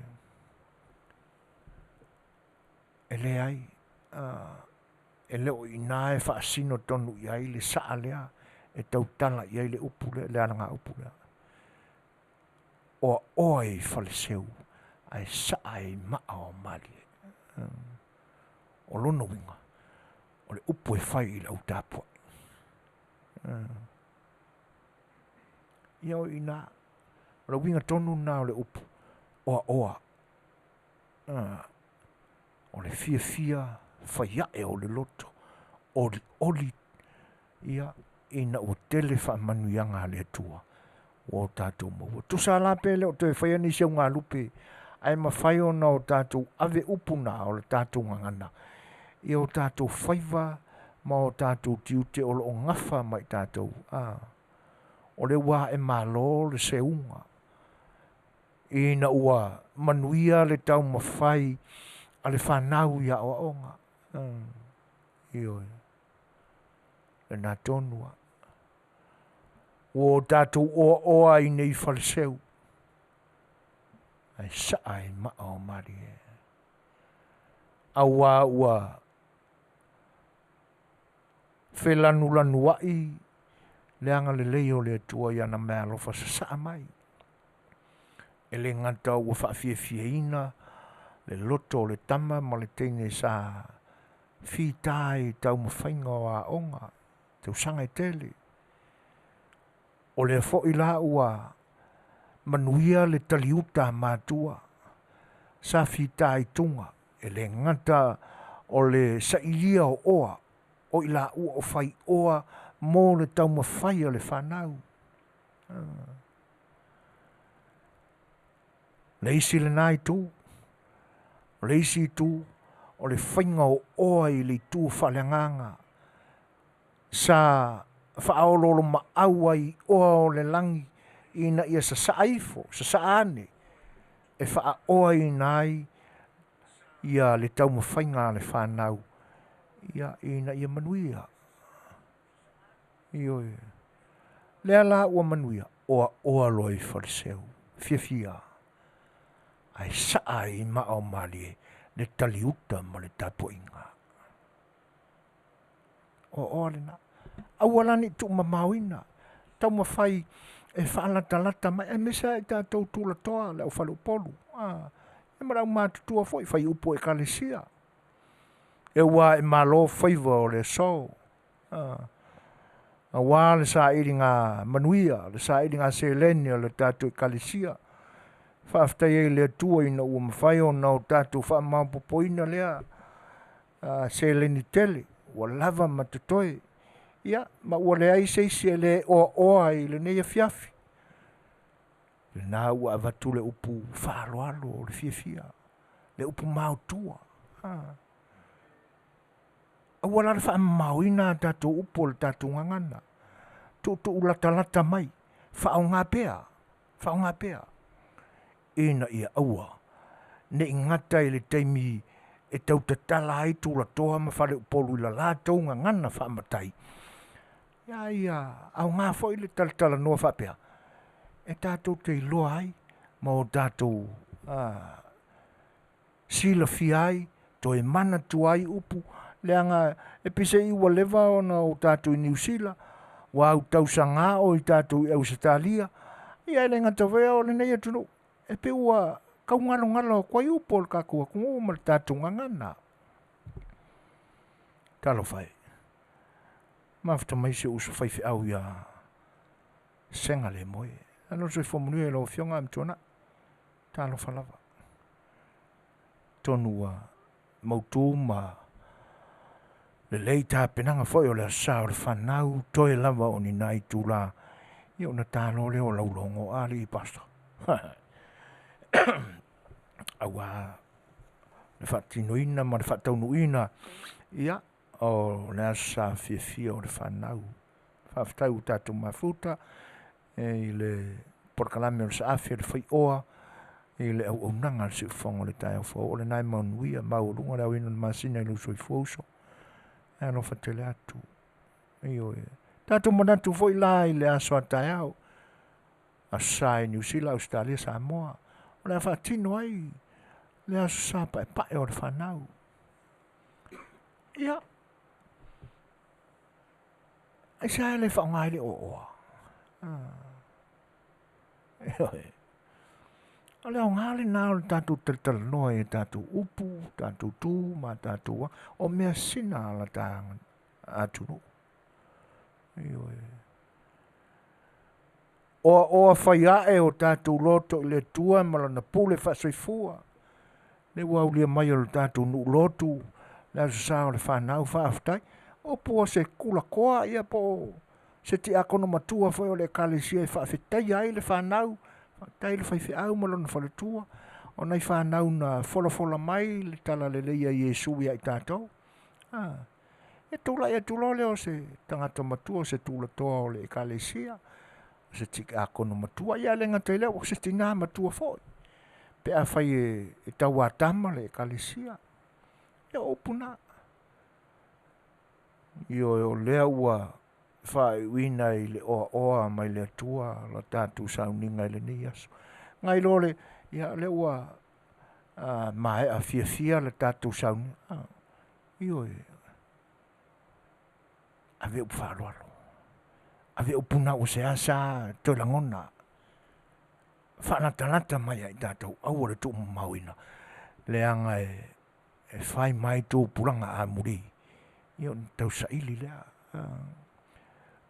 E leai, e le o i ina e faasino tonu i ai le saa lea e tautala i ai le upu lea, le alagaupu lea. Oaoa i faleseu, ae saa i maa o malie. O lona uiga, o le upu e fai i le au tapuai. Ia o i ina, o le uiga tonu lena o le upu, oaoa. O le fiafia faiae o le loto, olioli ia ina ua tele faamanuiaga a le Atua ua o tatou maua. Tusa la pe le o toe faia nisi augalupe, ae mafai ona o tatou ave upu na o le tatou gagana i o tatou faiva ma o tatou tiute o lo o gafa ma i tatou. O lea ua ae malo le seuga ina ua manuia le taumafai a le fanau i aoaoga. Ioe. Lena tonu lava. Ua o tatou oaoa ai nei i Faleseu, ae saa i maa o malie. Auā ua felanulanuai le agalelei o le Atua i ana meaalofa sasaa mai. E le gata ua faafiafiaina le loto o le tama ma le teine sa fita i taumafaiga o aoga tausaga e tele. O lea foi la ua manuia le taliuta a matua sa fitaituga e le gata o le sailia o oa o i laua o faioa mo le taumafai a le fanau. Le isi lena itu, o le isi itu o le faiga o oa i le itu faaleagaga sa faaoloolomaau ai i oa o le lagi ina ia sasaa ifo, sasaa ane e faaoaina ai ia le taumafaiga a le fanau ia ina ia manuia. Ioe. Lea la ua manuia, oaoa loa i Faleseu, fiafia, ae saa i maa o malie le taliuta ma le tapuaiga. Oaoa lena. Aua la ne i tuumamaoina, taumafai e faalatalata mai, aemaise lava i tatou tulatoa, le aufaleupolu, a, ia ma le aumatutua foi, faiupu o ekalesia. E ua e malo faiva o le aso, a, aua le sailiga manuia, le sailiga seleni a le tatou ekalesia. Faafetai ai i le Atua ina ua mafai ona o tatou faamaopoopoina lea seleni tele ua lava ma totoe, ia, ma ua leai se isi e le oaoa i lenei afiafi. Lena ua avatu le upu faaaloalo o le fiafia, le upu maotua. Aua la le faamamaoina a tatou upu o le tatou gagana. Tuutuu latalata mai, faaaoga pea, faaaoga pea, ina ia aua ne i gata i le taimi e tau tatala ai tulatoa ma faleupolu i la latou gagana faamatai, ia ia aoga foi le talatalanoa faapea e tatou te iloa ai ma o tatou silafia ai, toe manatua ai upu, leaga e peiseai ua leva ona o tatou i Niu Sila, ua autausaga o i tatou i Ausetalia, ia e le gata foi o lenei atunuu, e pei ua tau galogalo atu ai upu o le tatou atunuu ma le tatou gagana. Talofa e, mafuta mai si ou uso faifeau ia Sega le moe. Alo soifua manuia i lau Afioga Amituanai. Talofa lava. Tonu ua mautu ma lelei tapenaga foi o le aso sa o le fanau, toe lava o ni nai itula, ia ona ta loa lea o lau logo a alii pastor. Aua le faatinoina ma le faataunuuina ia o le aso sa fiafia o le fanau. Faafetai ua tatou mafuta i le polokalame o le saafi o le faioa i le auaunaga a le siufofoga o le taeao fou. O lena e manuia maualuga le aoina o le masina i lou soifua uso. E alofa tele atu. Ioe. Tatou manatu foi la i le aso a taeao. Aso Sa i Niu Sila, Ausetalia, Samoa. O le a faatino ai le aso sa paepae o le fanau. Ia, aisea e le faaaoga ai le oaoa? Ioe. O le aoga lena o le tatou talatalanoa i a tatou upu, tatou tu ma tatou a, o measina a la ta atunuu. Ioe. Oaoa fai ae o tatou loto i le Atua ma lana pule faasoifua. Le ua aulia mai o le tatou nuu lotu, le aso sa o le fanau, faafetai. Upu o se tulatoa ia po o se tiakono matua foi o le ekalesia e faafetaia ai le fanau, faafetai le faifeau ma lona faletua, o nai fanau na folafola mai le talalelei a Iesu ia i tatou. E tulai atu loa lea o se tagata matua, o se tulatoa o le ekalesia, O se tiakono matua, ia le gata i lea ua o se tinā matua foi pe afai e tauatama le ekalesia. Ia o upu na. Ioe, o lea ua faaiuina i le oaoa mai le Atua la tatou sauniga i lenei aso. Ngai loa le, ia lea ua maea fiafia le tatou sauniga. Ioe, ave upu faaaloalo, ave upu na ua seasea toe lagona, faalatalata mai ia i tatou, aua le tuumamaoina, leaga e fai mai tupulaga amuli, ia ona tausaili lea.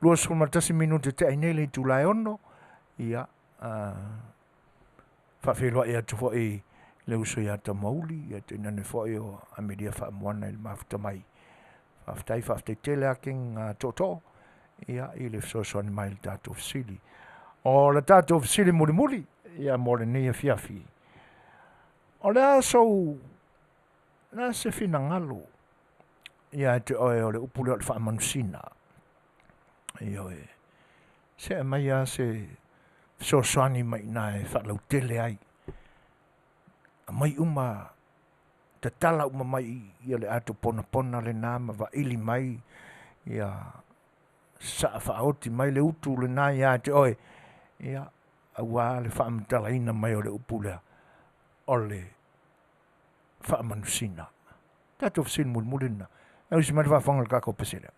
21 minute tea ai nei le itula e 6, ia faafeiloai atu foi le uso ia Tamauli, ia tainane foi o Amelia Faamoana i le mafuta mai. Faafetai, faafetai tele a King Tootoo, ia i le fesoasoani mai i le tatou fesili. O le tatou fesili mulimuli, ia mo lenei afiafi. O le a sou, le a se finagalo ia te oe o le upu lea o le faamanusina. Ioe, se aumai lava se fesoasoani mai i ina e faalautele ai. Aumai uma, tatala uma mai ia le ato ponapona lena ma vaili mai ia saa faaoti mai le utu lena ia te oe, ia aua le faamatalaina mai o le upu lea o le faamanusina. Tatou fesili mulimuli lena. E usi mai le faafofoga i le tatou pese lea.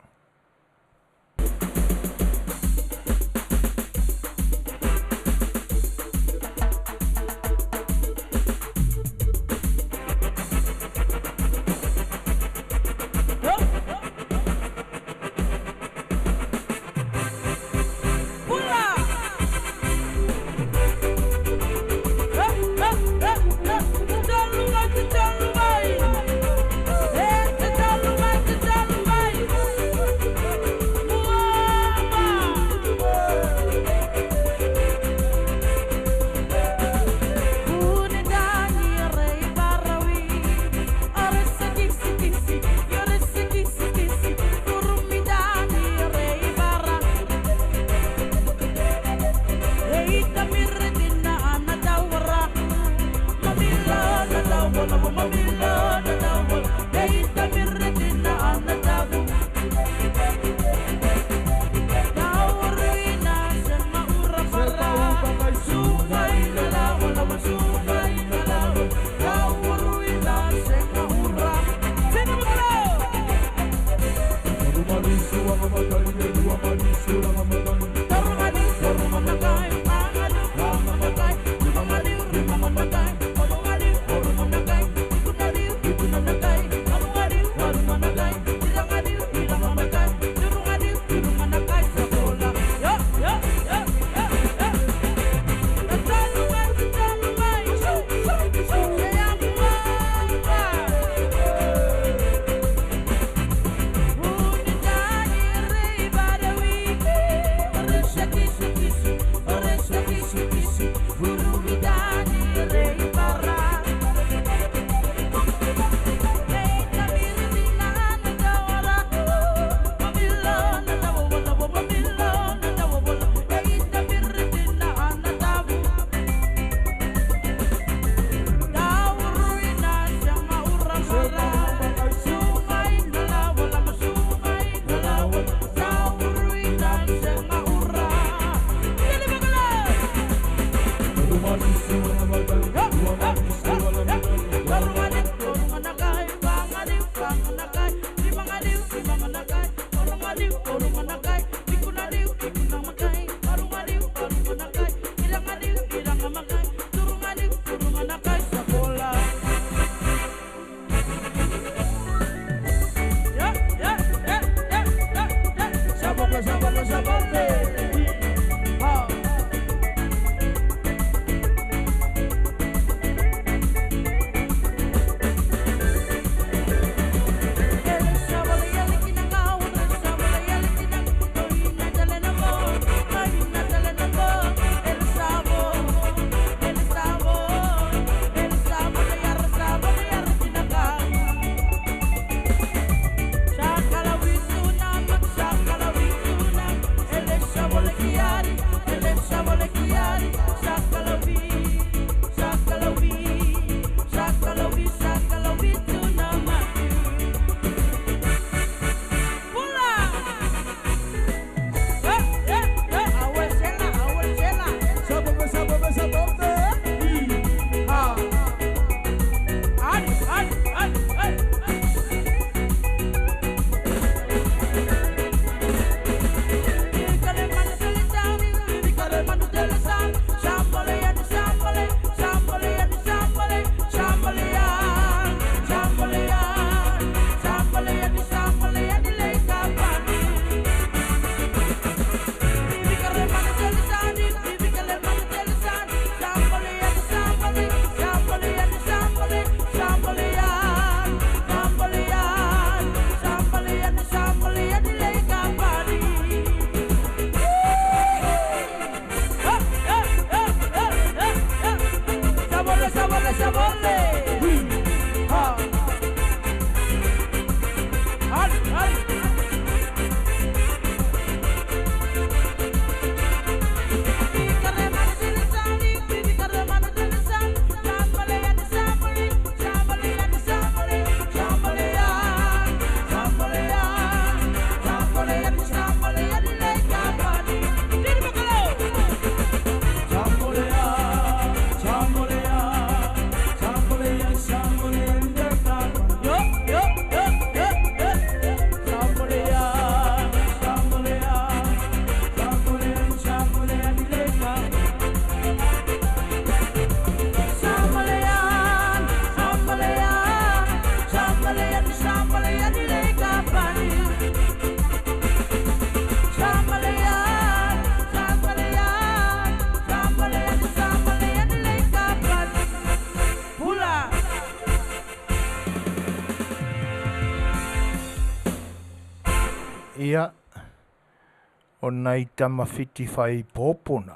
O nai tama fiti fai popo na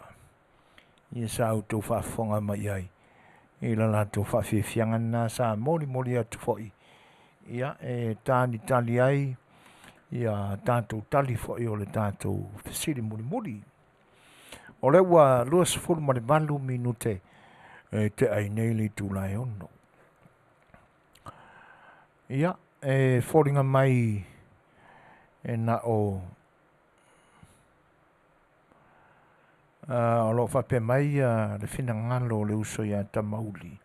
ia sa outou faafofoga mai i ai i la latou faafiafiaga lena sa molimoli atu foi ia e talitali ai ia tatou tali foi o le tatou fesili mulimuli. O lea ua 28 minute e tea ai nei le itula e 6. Ia, e foliga mai e na o o lo o faapea mai le finagalo o le uso ia Tamauli.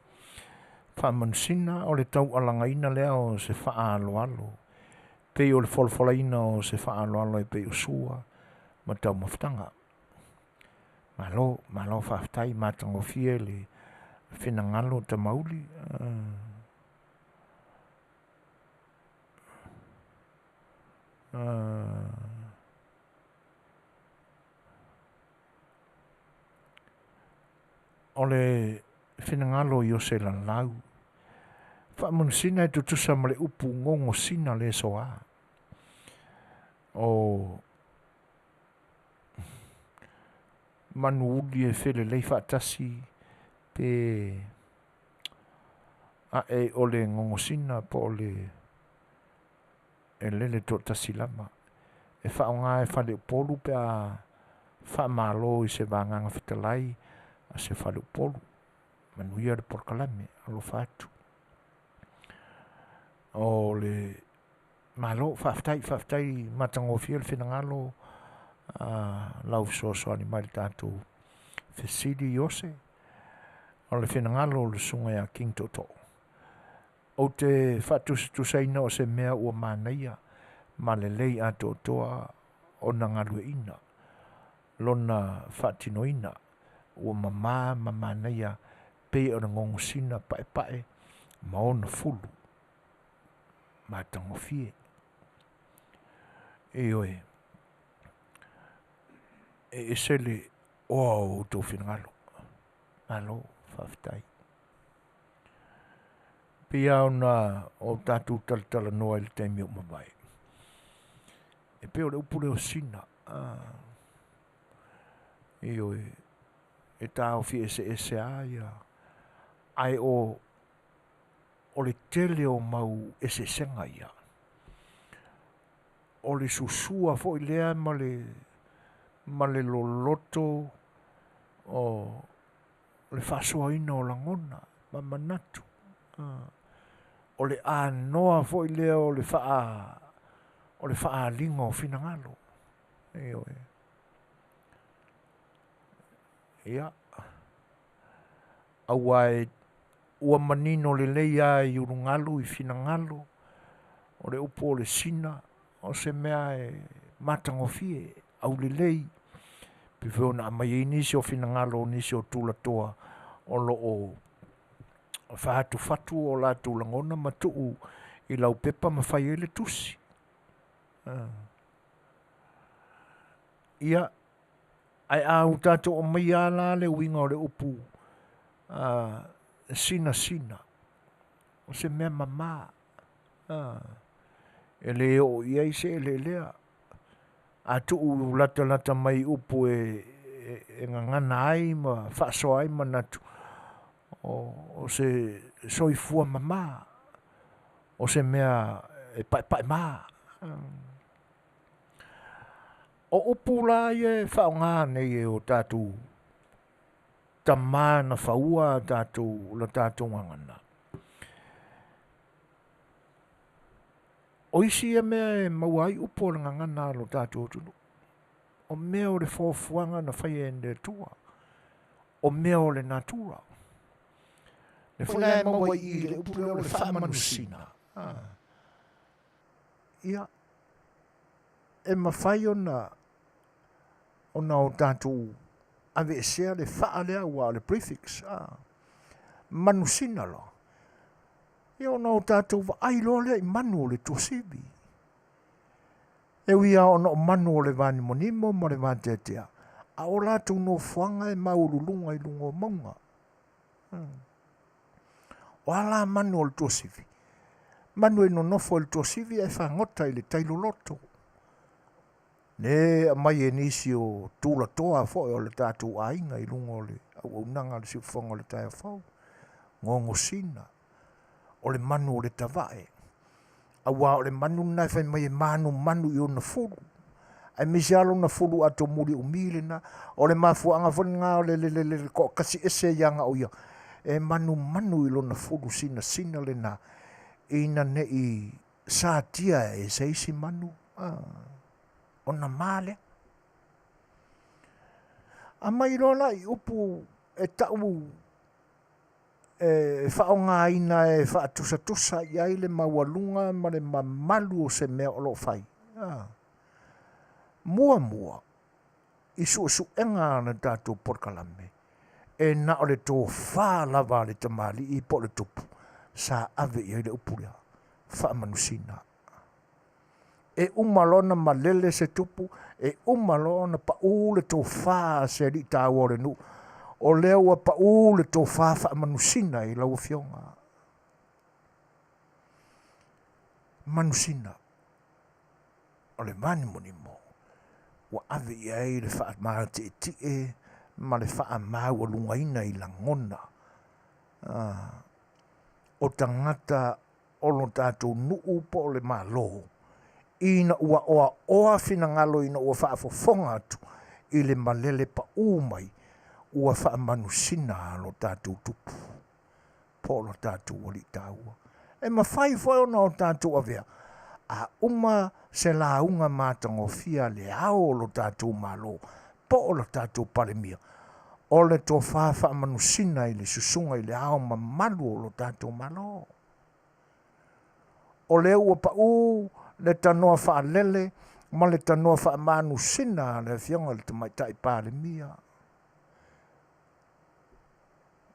Faamanusina o le taualagaina lea o se faaaloalo, pei o le folafolaina o se faaaloalo e pei o sua ma taumafataga. Malo, malo faafetai, matagofie le finagalo Tamauli. O le finagalo o Iose Lalau, faamanusina e tutusa ma le upu gogosina le soa. O manu uli e felelei faatasi pe ae o le gogosina po o le e lele toatasi lava. E faaaoga e faleupolu pe a faamalo i se vagaga fetalai a se faleupolu. Manuia le polokalame, alofa atu. O le malo, faafetai, faafetai matagofie le finagalo a lau fesoasoani mai le tatou fesili Iose. O le finagalo o le susuga ia King Tootoo. Ou te faatusatusaina o se mea ua manaia ma lelei atoatoa ona galueaiina lona faatinoina ua mama ma manaia pei o le gogosina paepae ma ona fulu matagofie. Ioe, e ese le oa o outou finagalo. Malo, faafetai. Pei lava ona o tatou talatalanoa i le taimi ua mavae, e pei o le upu lea o sina, ioe, e taofi eseese lava ia, ae o le tele o mau eseesega ia, o le susua foi lea ma le ma le loloto o le faasoaina o lagona ma manatu. O le anoa foi lea o le faa o le faaaliga o finagalo. Ioe. Ia. Aua e ua manino lelei lava i ulugalu i finagalo, o le upu o le sina, o se mea e matagofie, aulelei, pei foi ona aumai ai nisi o finagalo o nisi o tulatoa o lo o faafatufatu o latou lagona ma tuu i lau pepa ma fai ai le tusi. Ia, ae a ua tatou aumaia lava la le uiga o le upu sinasina, o se mea mama, e le oo i ai se eleelea. A tuu latalata mai upu e, e, e gagana ai ma faasoa ai manatu, o, o se soifua mama, o se mea e paepae ma. O upu la ia e faaaoga nei e o tatou tama na faua tatou la tatou gagana. O isi ia mea e maua ai upu o le gagana a lo tatou atunuu. O mea o le fuafuaga na faia e le Atua. O mea o le natura. Le foi la e maua i i le upu lea o le faamanusina. Ia, e mafai ona ona o tatou aveesea le faa lea aua o le prefix a manusina loa. Ia ona o tatou vaai loa lea i manu o le tuasivi. E ui lava ona o manu o le vanimonimo ma le vateatea, a o latou nofoaga e maualuluga i luga o mauga. O a la manu o le tuasivi? Manu e nonofo i le tuasivi ae fagota i le tai loloto. Ne aumai e nisi o tulatoa foi o le tatou aiga i luga o le auaunaga a le siufofoga o le taeao fou. Gogosina, o le manu o le tavae, aua o le manu lena e fai mai e manumanu i ona fulu, aemaise lava lona fulu atomuli umi lena. O le mafuaaga foi lena o le le toatasi ese ia na o ia, e manumanu i lona fulu sinasina lena, ina ne i satia e se isi manu, ona ma lea. Aumai loa la i upu e tau e faaaogaina e faatusatusa i ai le maualuga ma le mamalu o se mea o lo o fai. Muamua, i suesuega a le tatou polokalame, e na o le tofa lava a le tamalii po o le tupu sa ave i ai le upu lea, faamanusina. E uma loa ona malele se tupu, e uma loa ona pau le tofa a se alii taua o le nuu, o lea ua pau le tofa faamanusina i lau afioga. Manusina o le vanimonimo ua ave i ai le faamatietie ma le faamaualugaina i lagona o tagata o lo tatou nuu po o le Malo, ina ua oaoa finagalo ina ua faafofoga atu i le malele paū mai ua faamanusina lo tatou tupu po o lo tatou alii taua. E mafai foi ona o tatou avea a uma se lauga matagofie a le Ao o lo tatou Malo po o lo tatou Palemia, o le tofa faamanusina i le susuga i le Ao mamalu o lo tatou Malo. O lea ua pau le tanoa faalele ma le tanoa faamanusina a le Afioga i le Tamaitai Palemia.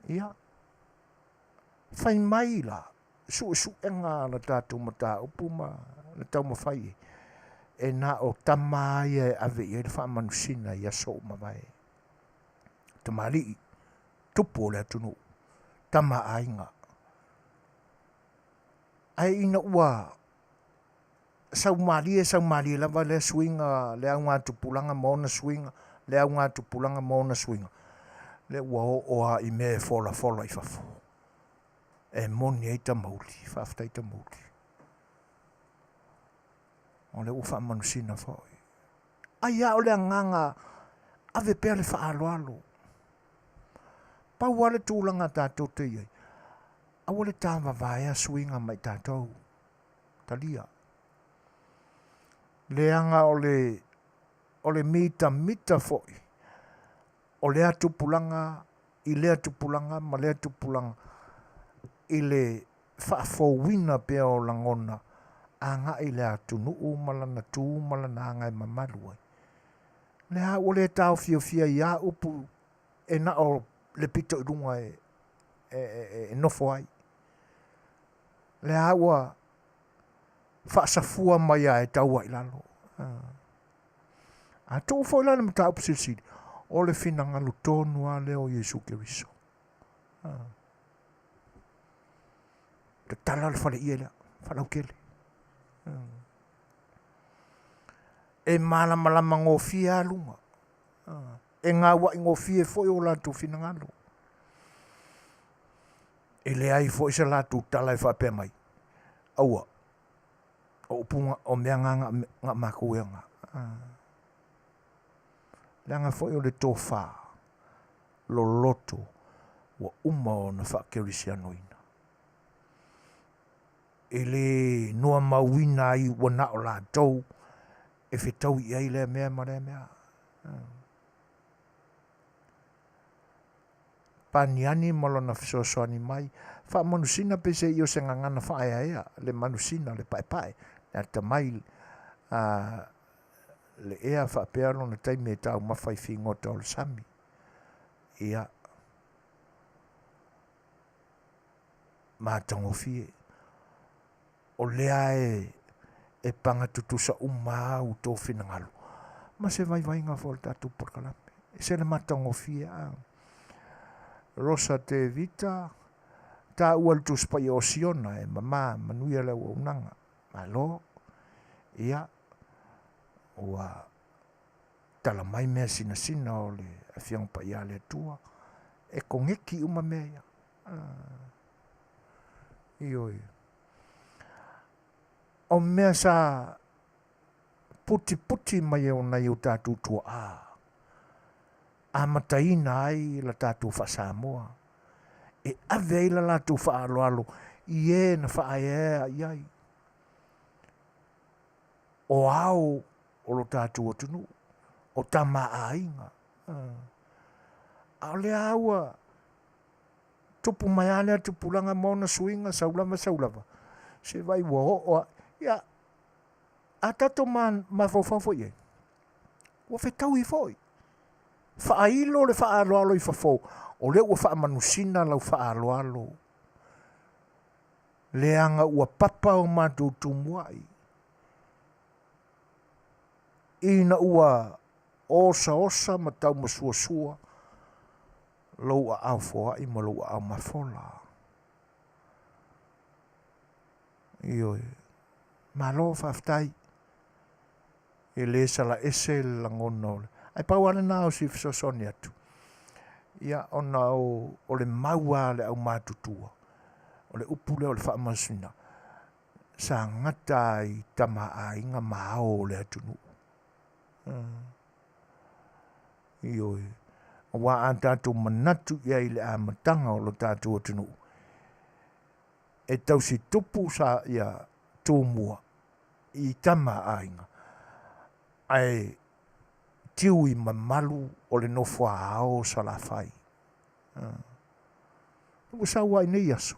Ia, fai mai la suesuega a le tatou mataupu ma le taumafai e, e na o tama ia e ave i ai le faamanusina i aso ua mavae. Tamalii, tupu o le atunuu, tama aiga. Ae ina ua saumalie saumalie lava lea suiga, le augatupulaga ma ona suiga, le augatupulaga ma ona suiga, lea ua oo lava i mea e folafola i fafo. E moni ai Tamauli, faafetai Tamauli. O lea ua faamanusina foi. Ai lava o le agaga ave pea le faaaloalo. Pau lava le tulaga tatou te i ai, aua le tavavaea suiga mai tatou. Talia. Leaga o le, o le mitamita foi o lea tupulaga i lea tupulaga ma lea tupulaga i le faafouina pea o lagona agai i le atunuu ma lana tu ma lana aga e mamalu ai. Lea ua le taofiofia i a upu e na o le pito i luga e, e, e, e nofo ai. Lea ua faasafua mai a e tau ai lalo. A tuu foi la le mataupu silisili, o le finagalo tonu lava lea o Iesu Keriso. Tatala le faleie lea, faalautele. E malamalama gofie lava luga. E gauai gofie foi o latou finagalo. E leai foi se latou tala e faapea mai, aua, o upu o mea na na matou e ana. Leaga foi o le tofa loloto ua uma ona faakerisianoina. E le noamauina ai ua na o latou e fetaui i ai lea mea ma lea mea. Paniani ma lona fesoasoani mai. Faamanusina pe se i o se gagana faaeaea, le manusina, le paepae, le atamai, a, le ea faapea lona taimi e taumafa i figota o le sami. Ia, matagofie. O lea e, e paga tutusa uma a outou finagalo ma se vaivaiga foi o le tatou polokalame. E se le matagofie a. Rosa Te Vita, taua le Tusi Paia o Siona e mama manuia le auaunaga. Malo. Ia, ua. tala mai mea sinasina o le Afioga Paia a le Atua, e kogeki uma mea ia. Ioe. O mea sa putiputi mai e o nai o tatou tuaa, amataina ai la tatou faa-Samoa, e ave ai la latou faaaloalo i e na faaeaea i ai. O ao o lo tatou atunuu, o tama a aiga. A o lea lava ua tupu mai lava lea tupulaga ma ona suiga, sau lava sau lava, se vaai ua oo lava. Ia, a tatou mafaufau foi i ai, ua fetaui foi. Faailo le faaaloalo i fafo, o lea ua faamanusina lau faaaloalo. Leaga ua papa o matou tumuai ina ua osaosa ma taumasuasua lou aao foai ma lou aao mafola. Ioe. Malo faafetai. E le salaese le lagona o le... Ae pau lava lena o si fesoasoani atu. Ia, ona o, o le mau lava a le aumatutua, o le upu lea o le faamasina, sa gata ai tama aiga ma ao o le atunuu. Ioe. Aua a tatou manatu i ai i le amataga o lo tatou atunuu, e tausi tupu sa ia Tumua i tama a aiga, ae tiu i mamalu o le nofo a ao o Salafai. Ua sau lava i nei aso,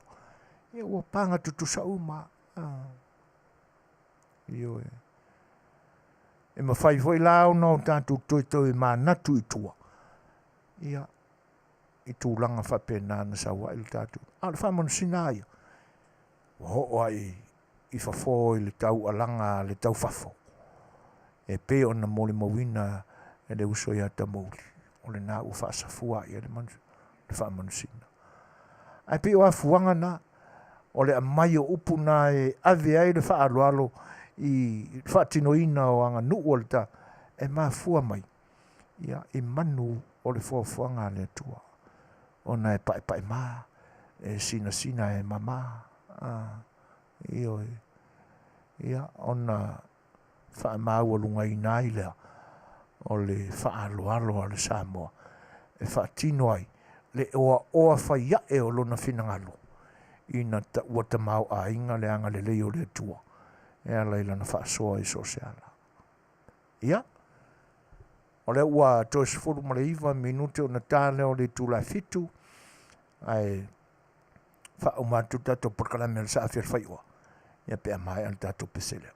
ia ua paga tutusa uma. Ioe. E mafai foi la ona o tatou toe toe manatu i tua, ia, i tulaga faapena na sau ai le tatou. A o le faamanusina lava ia, ua oo lava i, i fafo i le taualaga a le taufafo, e pei ona molimauina e le uso ia Tamouli, o lena ua faasafua i ai le manu, le faamanusina. Ae pei o afuaga na, o le aumai o upu na e ave ai le faaaloalo i le faatinoina o aganuu a le ta, e mafua mai ia, i manu o le foafoaga a le Atua, ona e paepaema, e sinasina e mama, a, ioe, ia, ona faamaualugaina ai lea o le faaaloalo a le Samoa e faatino ai le oaoa fai ae o lona finagalo ina ua tamaoaiga le agalelei o le Atua e ala i lana faasoa i so o se ala. Ia, o lea ua toe 19 minute ona ta lea o le itula e 7, ae faauma atu le tatou polokalame o le Saafi o le Faioa, ia pe a maea le tatou pese lea.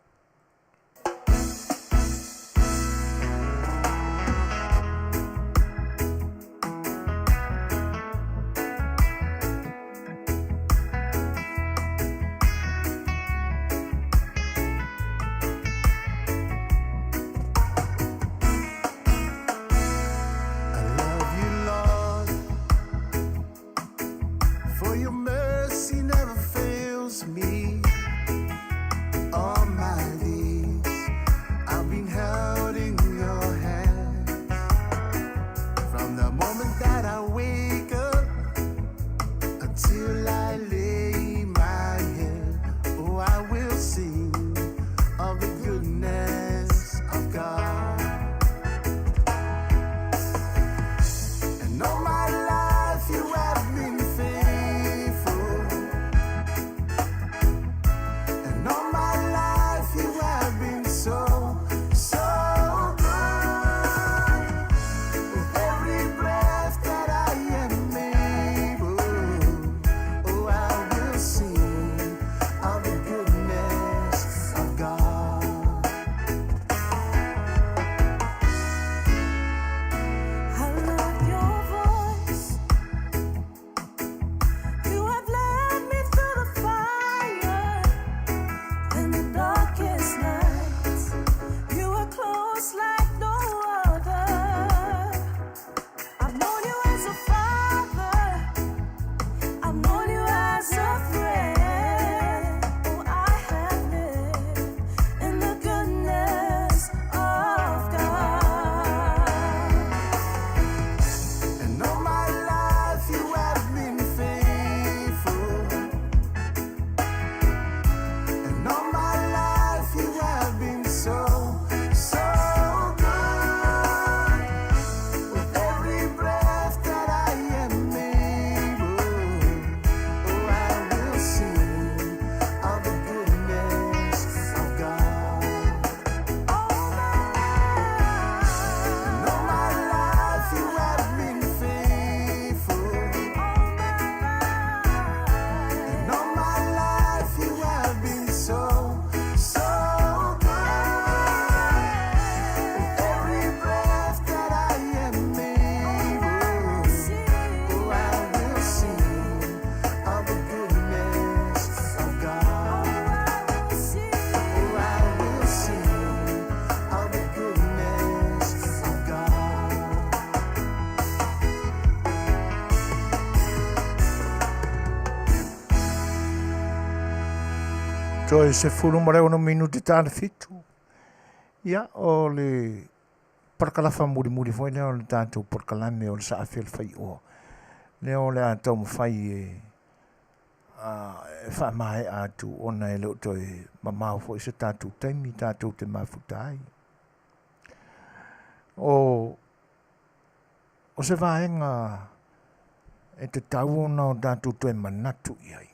I love you, Lord, for your mercy never fails me. All my Toe 16 minute ta le fitu. Ia, o le palakalafa mulimuli foi lea o le tatou polokalame o le Saafi o le Faioa. Lea o le a taumafai e e faamaea atu ona e le o toe mamao foi se tatou taimi tatou te mafuta ai. O o se vaega e tatau ona o tatou toe manatu i ai.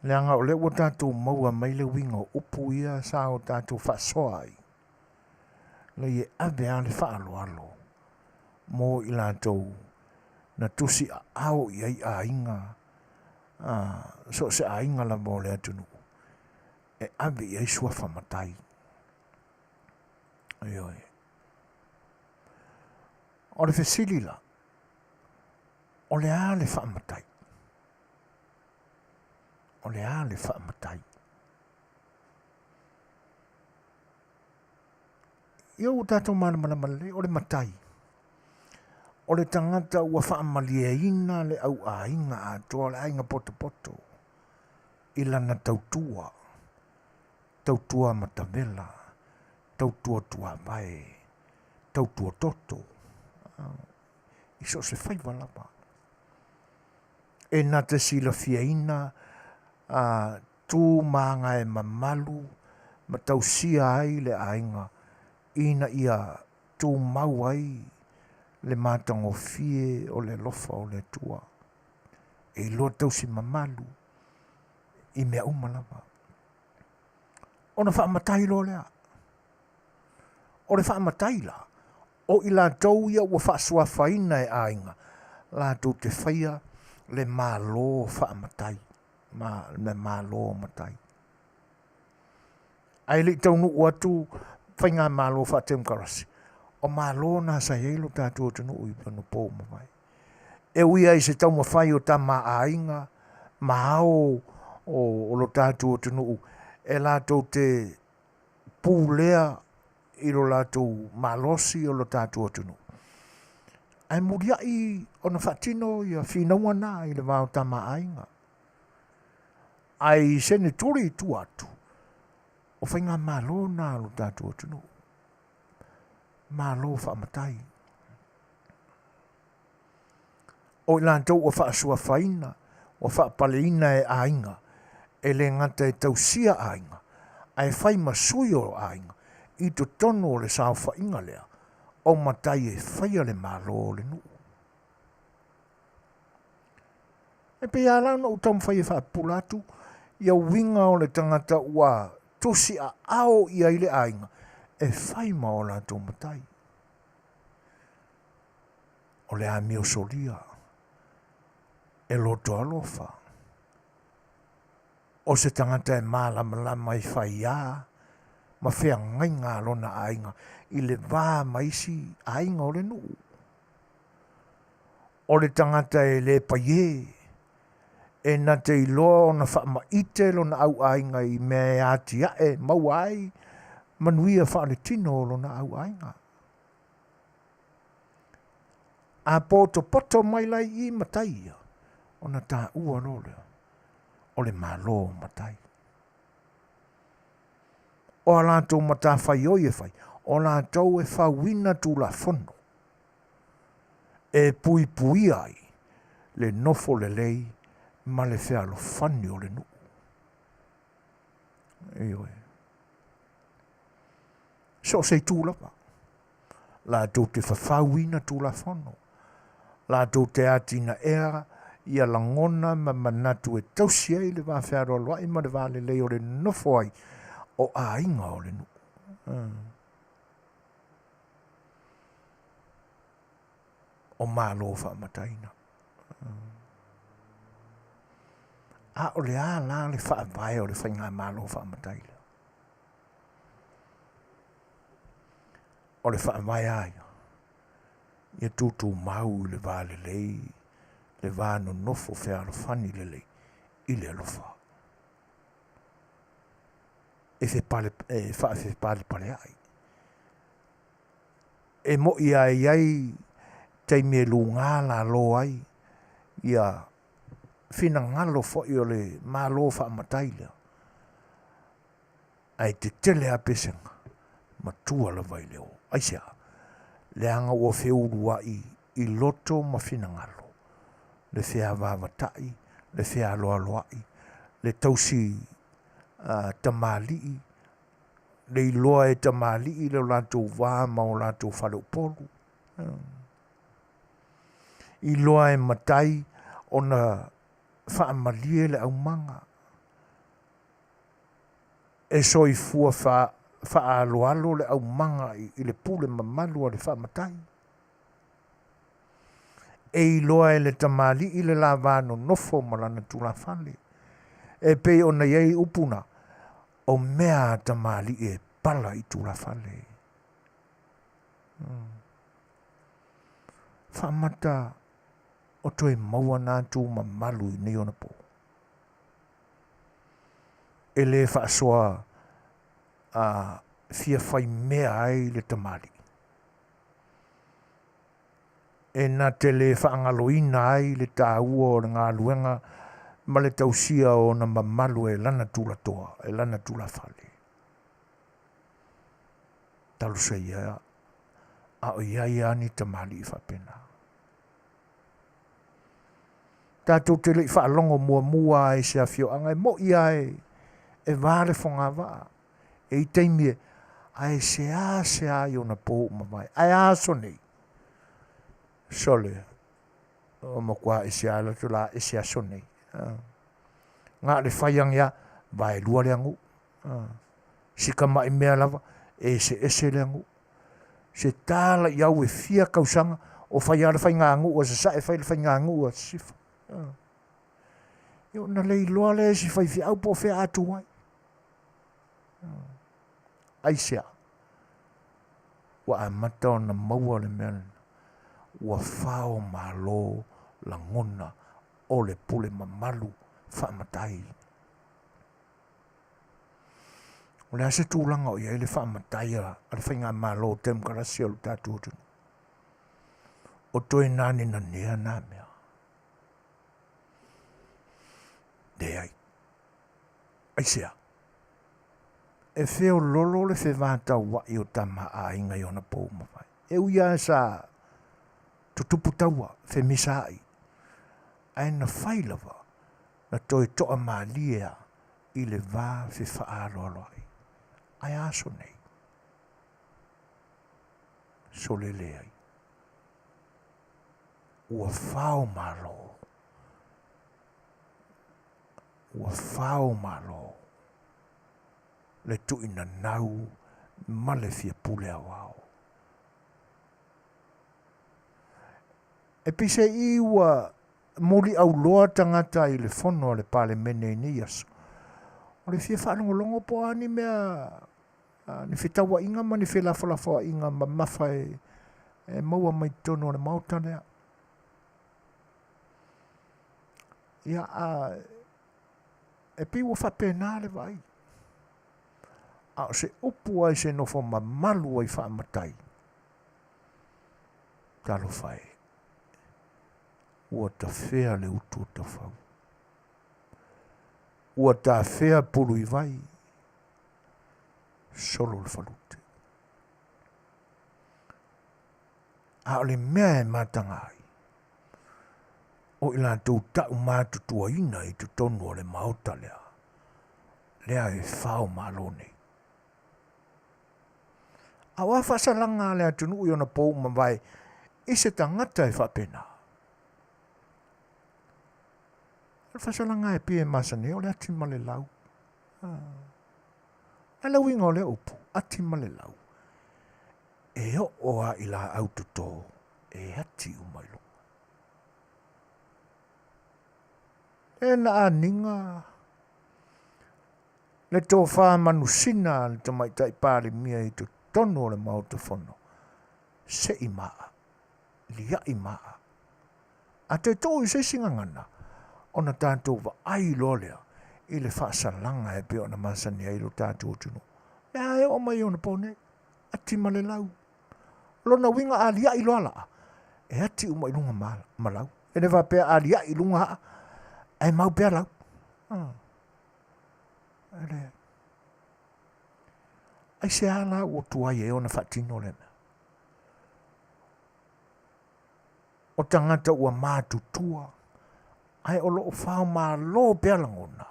Leaga o lea ua tatou maua mai le uiga o upu ia sa o tatou faasoa ai. Leai e ave lava le faaaloalo mo i latou na tusi aao i ai aiga, a, so o se aiga lava o le atunuu, e ave i ai suafa matai. Ioe. O le fesili la, o le a le faamatai? O le a le faamatai? Ia ua tatou malamalama lelei, o le matai, o le tagata ua faamalieina le auaiga atoa, le aiga potopoto i lana tautua, tautua matavela, tautua tuavae, tautua toto, i so o se faiva lava. E na te silafiaina a tu ma aga e mamalu ma tausia ai le aiga ina ia tumau ai le matagofie o le alofa o le Atua e iloa tausi mamalu i mea uma lava. Ona faamatai loa lea. O le faamatai la, o i latou ia ua faasuafaina e aiga latou te faia le Malo faamatai, ma le Malo matai. Ae le i taunuu atu faigamalo faatemokarasi, o Malo na sa i ai lo tatou atunuu i anapo ua mavae. E ui ai i se taumafai o tama aiga ma ao o lo tatou atunuu e latou te pulea i lo latou malosi o lo tatou atunuu. Ae muliai ona faatino ia finauga na i le va o tama aiga. Ae i seneturi i tua atu, o faigamalo na a lo tatou atunuu. Malo faamatai. O i latou ua faasuafaina, ua faapaleina e aiga, e le gata e tausia aiga, ae fai ma sui o aiga i totonu o le saofaiga lea o matai e faia le malo o le nuu. E pei lava la ona ou taumafai e faapupula atu ia uiga o le tagata ua tusi aao i ai le aiga e fai ma o latou matai. O le amio solia e loto alofa, o se tagata e malamalama i faiā ma feagaiga a lona aiga i le va ma isi aiga o le nuu. O le tagata e le paiē, e na te iloa ona faamaite lona auaiga i mea e atiae maua ai manuia faaletino o lona auaiga. A potopoto mai la i i matai ia, ona taua loa lea o le Malo o matai. O a latou matafaioi e fai, o latou e fauina Tulafono e puipuia ai le nofo lelei ma le fealofani o le nuu. Ioe. So o se itu lava. Latou te fafauina Tulafono. Latou te atinaea ia lagona ma manatu e tausi ai le va fealoaloai ma le va lelei o le nofo ai o aiga o le nuu. O Malo faamataina. A o le a la le faavae o le faigamalo faamatai lea? O le faavae a ia, ia tutumau i le va lelei, le va nonofo fealofani lelei i le alofa. E fepale, e faafepalepaleai. E mo'i lava e i ai taimi e luga lalo ai ia finagalo foi o le Malo faamatai lea. Ae tetele a pesega, matua lava i le o. Aisea? Leaga ua feulua'i i loto ma finagalo, le feavaavatai, le fealoaloa'i, le tausi tamalii, le iloa e tamalii le latou va ma o latou faleupolu. Iloa e matai ona faamalie le aumaga. E soifua faaaloalo le aumaga i le pule mamalu a le faamatai. E iloa e le tamalii le lava nonofo ma lana tulafale. E pei ona i ai upu na, o mea a tamalii e pala i tulafale. Faamata o toe maua na tu mamalu i nei ona po. E le faasoa a fia fai mea ai le tamalii. E na te le faagaloina ai le taua o le galuega ma le tausia o ona mamalu e lana tulatoa, e lana tulafale. Talosia ia, a o i ai lava ni tamalii faapena. Tatou te le i faalogo muamua lava i se afioaga e mo'i lava e va le fogavaa. E i taimi e, ae seasea i ona po ua mavae. Ae a aso nei? Sole, ua matua ese lava latou la ese aso nei. Na o le fai ane lava, vaelua le aganuu. Si tamai mea lava, e eseese le aganuu. Se tala i au e fia tausaga o fai lava le faiganuu a Sasae fai le faiganuu a Sisifo. Ia ona le iloa lea e si faifeau po o fea a tu ai. Aisea? Ua amata ona maua le mea lena. Ua fao malo lagona o le pule mamalu faamatai. O le a se tulaga o i ai le faamatai a le faigamalo temokarasi o le tatou atunuu? O toe nanenanea na mea. Leai. Aisea? E feololo le fevataua'i o tama a aiga i ona pou mavae. E ui lava sa tutupu taua, femisaa'i, ae na fai lava na toe toamalie a i le va fefaaloaloa'i. Ae a aso nei? Sole leai. Ua fao malo. Ua fao malo le tuuinanau ma le fia pule aoao. E peiseai ua muliauloa tagata i le fono a le Palemene i nei aso, o le fia faalogologo po o a ni mea, ni fetauaiga ma ni felafolafoaiga mamafa e maua mai totonu o le Maota lea. Ia, a, e pei ua faapena le vaai. A o se upu ai se nofo mamalu ai faamatai, talofa e, ua tafea le utu o Tafau. Ua tafea pulu i vai, solo le falute. A o le mea e mataga ai, o i latou ta'u matutuaina i totonu o le Maota lea, lea e fao malo nei. A o a faasalaga a le atunuu i ona pou mavae i se tagata e faapena? O le faasalaga e pei e masani ai, o le ati ma le lau. A le uiga o lea upu, ati ma le lau, e oo lava i laau toto e ati uma i luga. E na aniga le tofa manusina a le Tamaitai Palemia i totonu o le Maota Fono, se'i ma'a, lia'i ma'a. A toe tuu i se isi gagana, ona tatou vaai loa lea i le faasalaga e pei ona masani ai lo tatou atunuu. Lea e oo mai ona po nei, ati ma le lau. O lona uiga a lia'i loa laa, e ati uma i luga ma lau. E le faapea a lia'i i luga aa, ae mau pea lau. E leai. Aisea la ua tuai ai ona faatino lea mea? O tagata ua matutua ae o lo o faomalo pea lagona.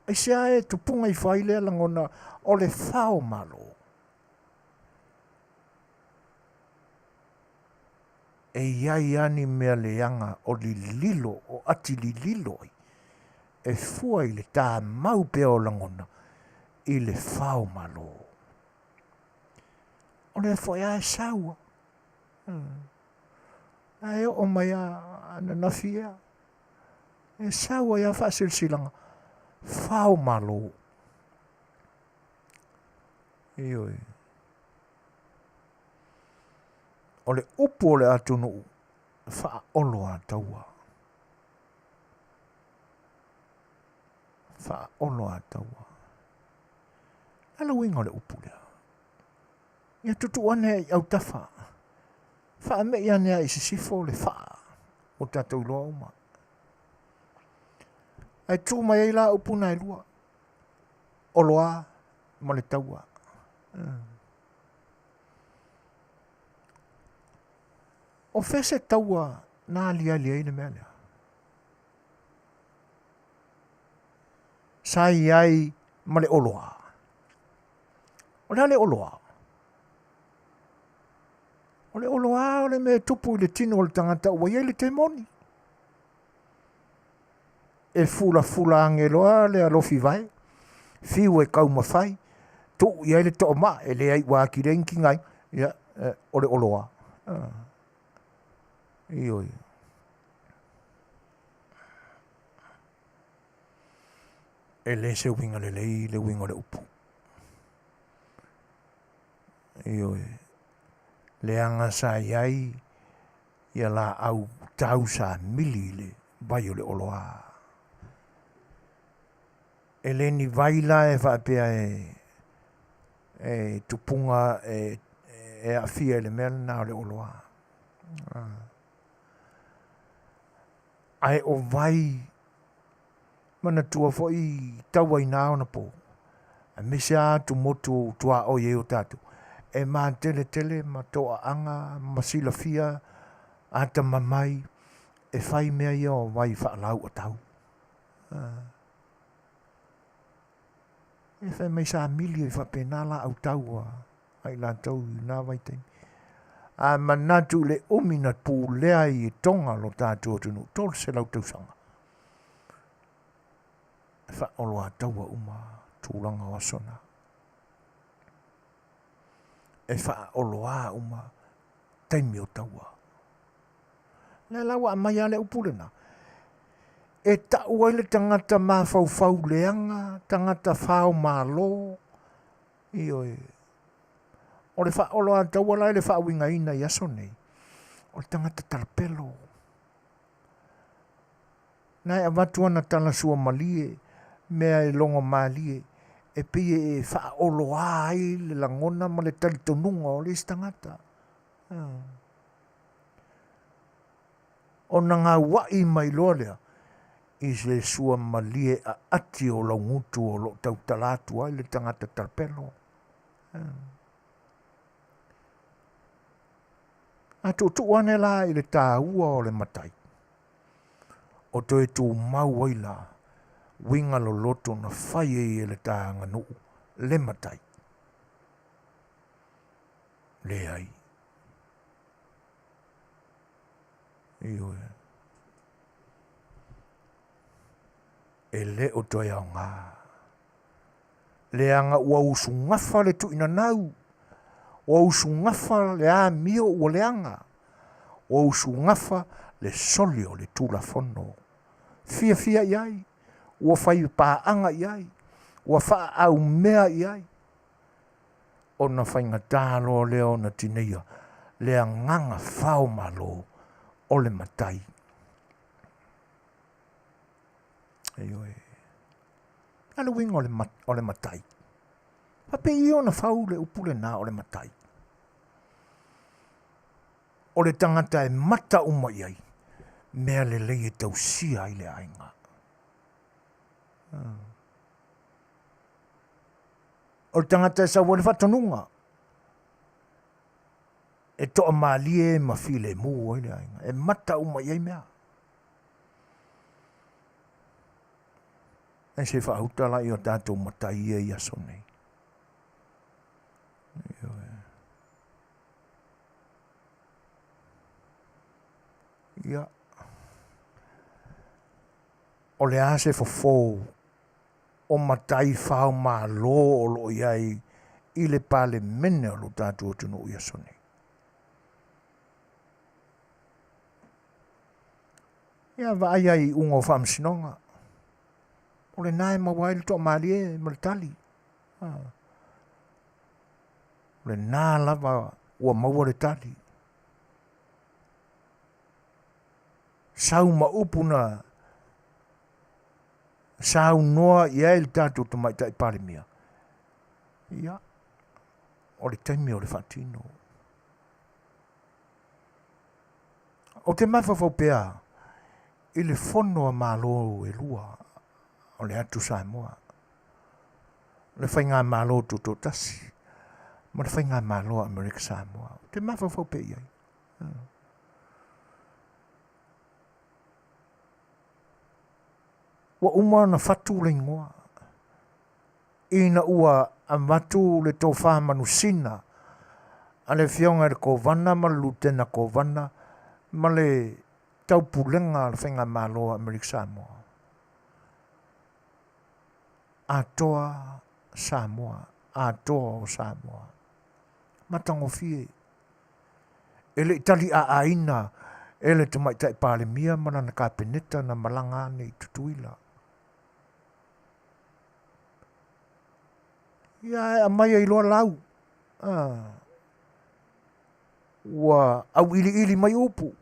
Aisea e tupuga ifo ai lea lagona o le faomalo? E i ai lava ni mea leaga o lililo, o ati lililo ai, e fua i le tamau pea o lagona i le faomalo. O lea foi lava e sau a. Ae oo mai lava ananafi ea, e sau ai lava faasilasilaga faomalo. Ioe. O le upu o le atunuu, faaoloataua. Faaoloataua. A le uiga o le upu lea. Ia tuutuu ane i autafa. Faame'i ane i sisifo le faa o tatou iloa uma. Ae tuu mai ai la upu na e lua. Oloa ma le taua. O fea se taua na aliali ai le mea lea? Sa i ai ma le oloa. O le a le oloa? O le oloa o le mea e tupu i le tino o le tagata ua i ai le temoni. E fulafula age loa le alofi vae, fiu e taumafai, tuu i ai le toomaa, e leai ua atili ai ni tigaina, ia, o le oloa. Ioe. E le se uiga lelei le uiga o le upu. Ioe. Leaga sa i ai ia laau tau sa mili i le vai o le oloa. E le ni vai la e faapea e, e tupuga e, e aafia i le mea lena o le oloa. Ae o vai manatua foi tau ai na ona po, aemaise lava atumotu tuaoi ai o tatou, e mateletele ma toaaga ma silafia atamamai e fai mea ia o vai faalauatau. E fai mai sa mili ai faapena laau tau a i latou i na vaitaimi. A manatu i le umi na pulea ai e Tonga lo tatou atunuu, 300 tausaga. E faaoloataua uma tulaga o aso na. E faaoloa uma taimi o taua. Lea la ua aumai lava le upu lena. E tau ai le tagata mafaufau leaga, tagata faomalo, ioe. O le faaoloataua la i le faauigaina i aso nei, o le tagata talapelo. Na e avatu ana tala suamalie, mea e logo malie, e pei e faaoloa ai le lagona ma le talitonuga o le isi tagata. Ona gaua'i mai loa lea i se suamalie aati o laugutu o lo o tautala atu ai le tagata talapelo. A tuutuu ane la i le taua o le matai, o toe tumau ai la uiga loloto na fai ai e le ta aganuu le matai. Leai. Ioe. E le o toe aoga. Leaga ua usugafa le tuuinanau, ua usugafa le amio ua leaga, ua usugafa le soli o le Tulafono. Fiafia i ai, ua fai paaga i ai, ua faaaumea i ai, ona faigata loa lea ona tineia le agaga faomalo o le matai. Ioe. A le uiga o le matai. Faapei ia ona fau le upu lena o le matai. O le tagata e mata uma i ai, mea lelei e tausia ai le aiga. O le tagata e sau ai le faatonuga, e toamalie ma filemu ai le aiga, e mata uma i ai mea. Ae se faauta la i o tatou matai ia i aso nei. Ioe. Ia. O le a se fofo o matai fao malo o lo o i ai i le Palemene o lo tatou atunuu i aso nei. Ia vaai ai i iuga o faamasinoga. O lena e maua ai le toamalie ma le tali. O lena lava ua maua le tali. Sau ma upu na saunoa i ai le tatou Tamaitai Palemia, ia, o le taimi o le faatino. Ou te mafaufau pea i le fono a Malo e lua o le atu Samoa, le Faigamalo Tutoatasi ma le Faigamalo a Amerika Samoa. Ou te mafaufau pea i ai. Ua uma ona fatu le igoa ina ua avatu le tofa manusina a le Afioga i le Kovana ma le Lutena Kovana ma le Taupulega a le Faigamalo a Amerika Samoa. Atoa Samoa, atoa o Samoa. Matagofie. E le i taliaaina e le Tamaitai Palemia ma lana Kapeneta na malaga ane i Tutuila. Ia ae aumai ai loa lau. Ah. Ua auiliili mai upu.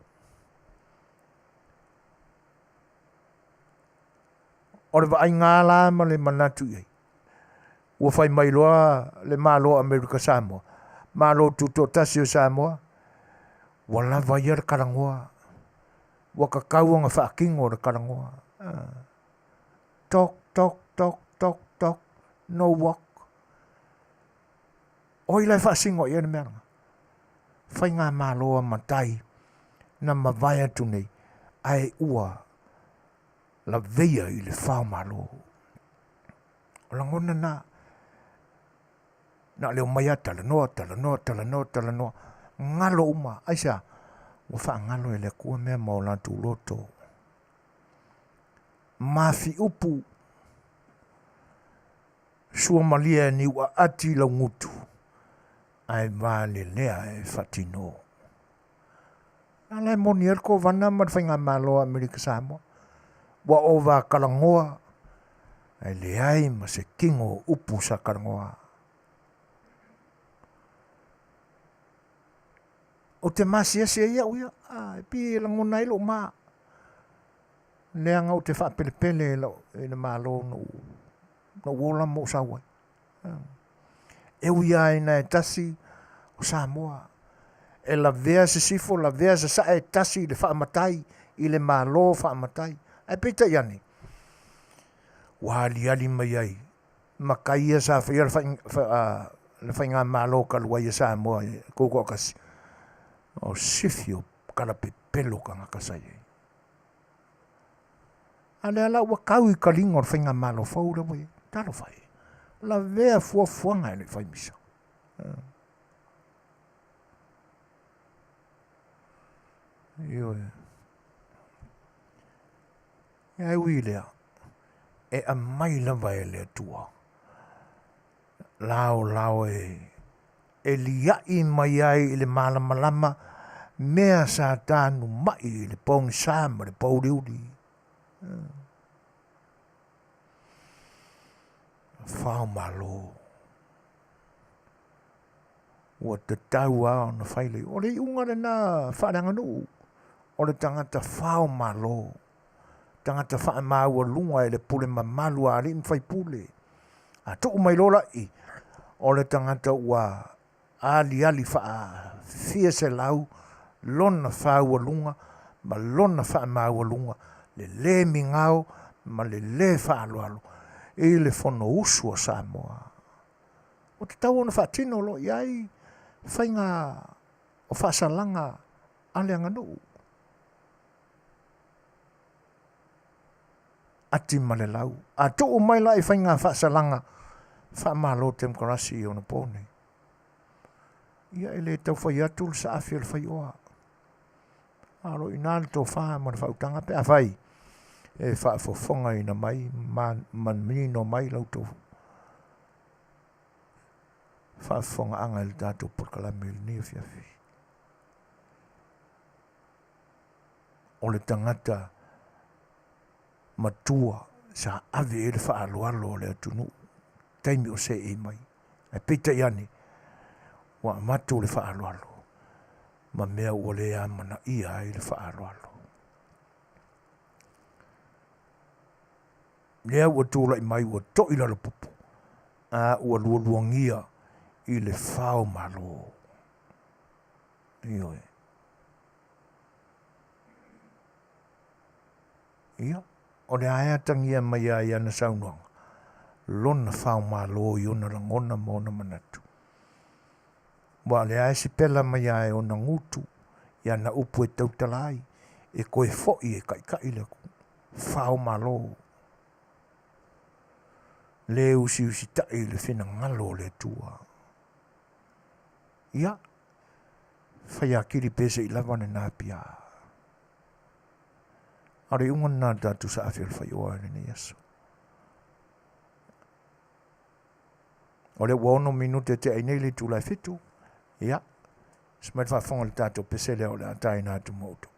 O le vaaiga la ma le manatu i ai, ua fai mai loa le Malo o Amerika Samoa, Malo Tutoatasi o Samoa, ua lava ia le kalagoa, ua tatau ona faatino le kalagoa. Ah. Talk, talk, talk, talk, talk, no work. Oi la e faasino i ai le mea lena. Faigamalo a matai na mavae atu nei, ae ua laveia i le fao malo. O lagona na, na o le omai a talanoa, talanoa, talanoa, talanoa, galo uma. Aisea? Ua faagalo e le Atua mea ma o latou loto. Mafiupu Suamalie e niuaati lau gutu, ae valelea e faatino. Na la e moni ai le Kovana ma le Faigamalo a Amerika Samoa, ua ova kalagoa, ae leai ma se kino o upu sa kalagoa. Ou te masiasi ai au ia, a, e pei e lagona ai lou ma. Leaga ou te faapelepele i le Malo na ou ola ma ou sau ai. E ui lava ina e tasi o Samoa, e lavea sisifo, lavea sasae, e tasi i le faamatai, i le Malo faamatai. Ae peitai ane, ua aliali mai ai ma kai ia sa faia le faigamalo talu ai a Samoa i Tutoatasi, o sifi o kalapepelo tagata sa i ai. A lea la ua tau i taliga o le faigamalo fou lea ua i ai. Talofa e, lavea fuafuaga e le i fai misa. Ioe. Ae ui i lea, e aumai lava e le Atua laolao e e liaʻi mai ai i le malamalama mea sa tanumaʻi i le pogisa ma le pouliuli. Fao malo. Ua tatau lava ona fai le iuga. O le iuga lena faaleaganuu, o le tagata fao malo, tagata faamaualuga i le pule mamalu a alii ma faipule. A tuu mai loa la i, o le tagata ua aliali faafia selau lona faaualuga ma lona faamaualuga, le lē migao ma le lē faaaloalo i le Fonousu a Samoa. Ua tatau ona faatino loa i ai faiga o faasalaga a le aganuu. Ati ma le lau. A tuu mai la i faiga faasalaga faamalo temokarasi i ona po nei, ia e le tau fai atu le saafi o le faioa. A o lo o i ina le tofa ma le faautaga pe afai e faafofogaina mai ma manino mai la outou faafofogaaga i le tatou polokalame i lenei afiafi. O le tagata matua sa ave i ai le faaaloalo o le atunuu taimi o seei mai. Ae peitai ane, ua avatu le faaaloalo ma mea ua le amanaia ai le faaaloalo. Lea ua tulai mai ua toi lalopupu a ua lualuagia i le fao malo. Ioe. Ia, o le a e atagia mai ai i ana saunoaga lona fao malo i ona lagona ma ona manatu. Ua o lea e sipela mai lava e ona gutu i ana upu e tautala ai, e toe foi e taitai le fao malo. Le usiusitai i le finagalo o le Atua. Ia, fai atili pe se i lava lena pia. A o le iuga lena o le tatou saafi o le faioa i lenei aso. O lea ua 6 minute tea ai nei le itula e 7. Ia, se mai le faafofoga i le tatou pese lea o le a taina atu mo outou.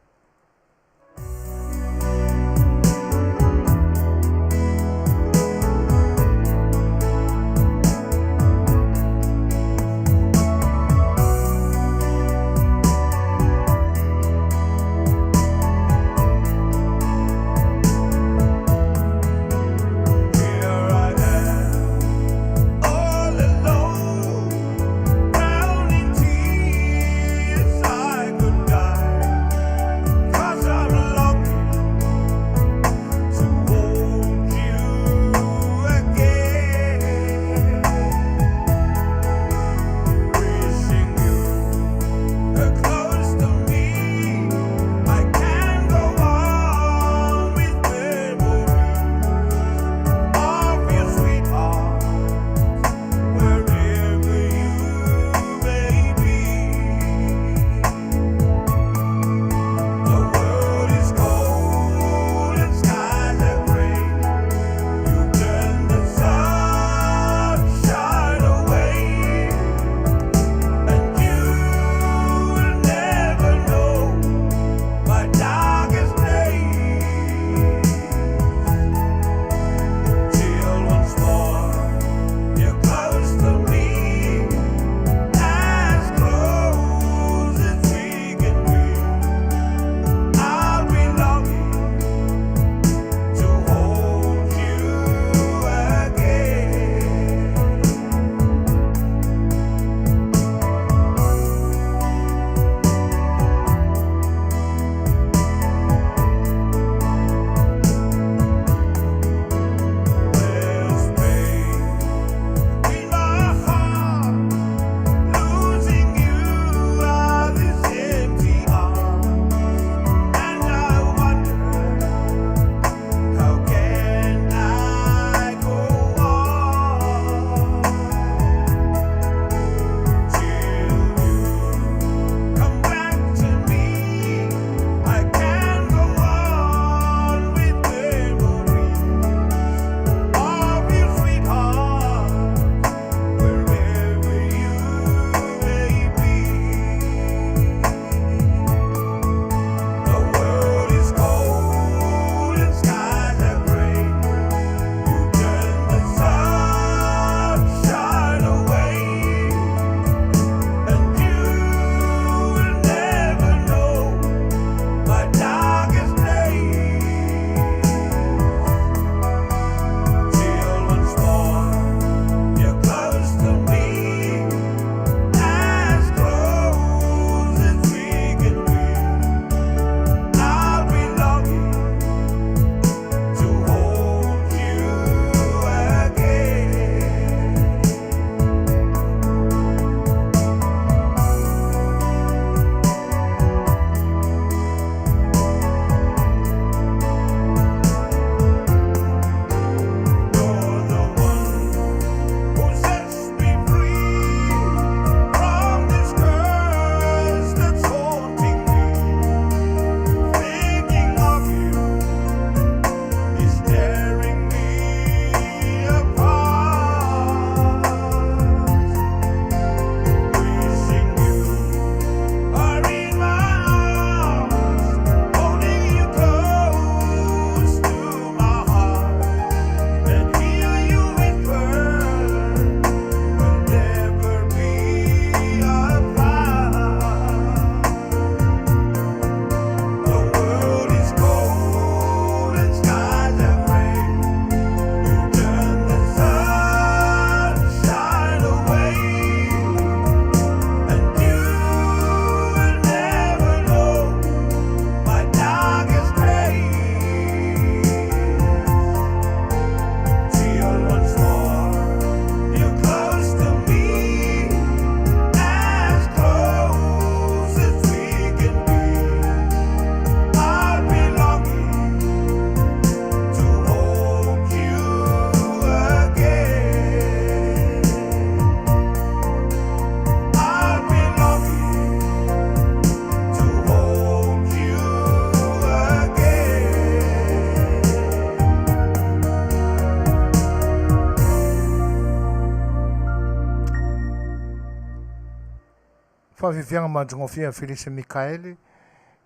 Faafiafiaga matagofie a Felise Mikaele,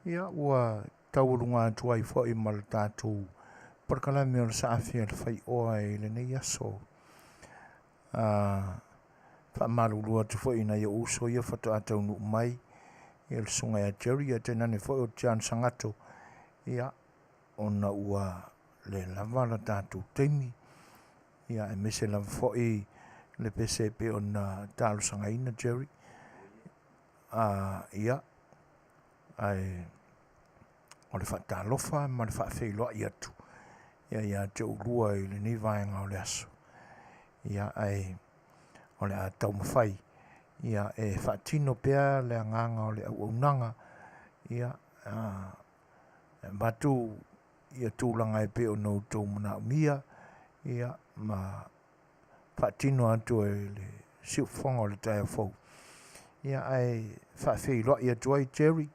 ia ua taualuga atu ai foi ma le tatou polokalame o le Saafi a le Faioa i lenei aso. Faamalulu atu foi i nai ou uso ia faatoa taunuu mai, ia le susuga ia Jerry, ia tainane foi o John Sagato, ia ona ua le lava le tatou taimi, ia aemaise lava foi le pese e pei ona talosagaina Jerry. Ia, ae o le faatalofa ma le faafeiloai atu ia ia te oulua i lenei vaega o le aso. Ia, ae o le a taumafai ia e faatino pea le agaga o le auaunaga ia e avatu ia tulaga e pei ona outou manaomia ia ma faatino atu e le siufofoga o le taeao fou. Ia ae faafeiloai atu ai Jerry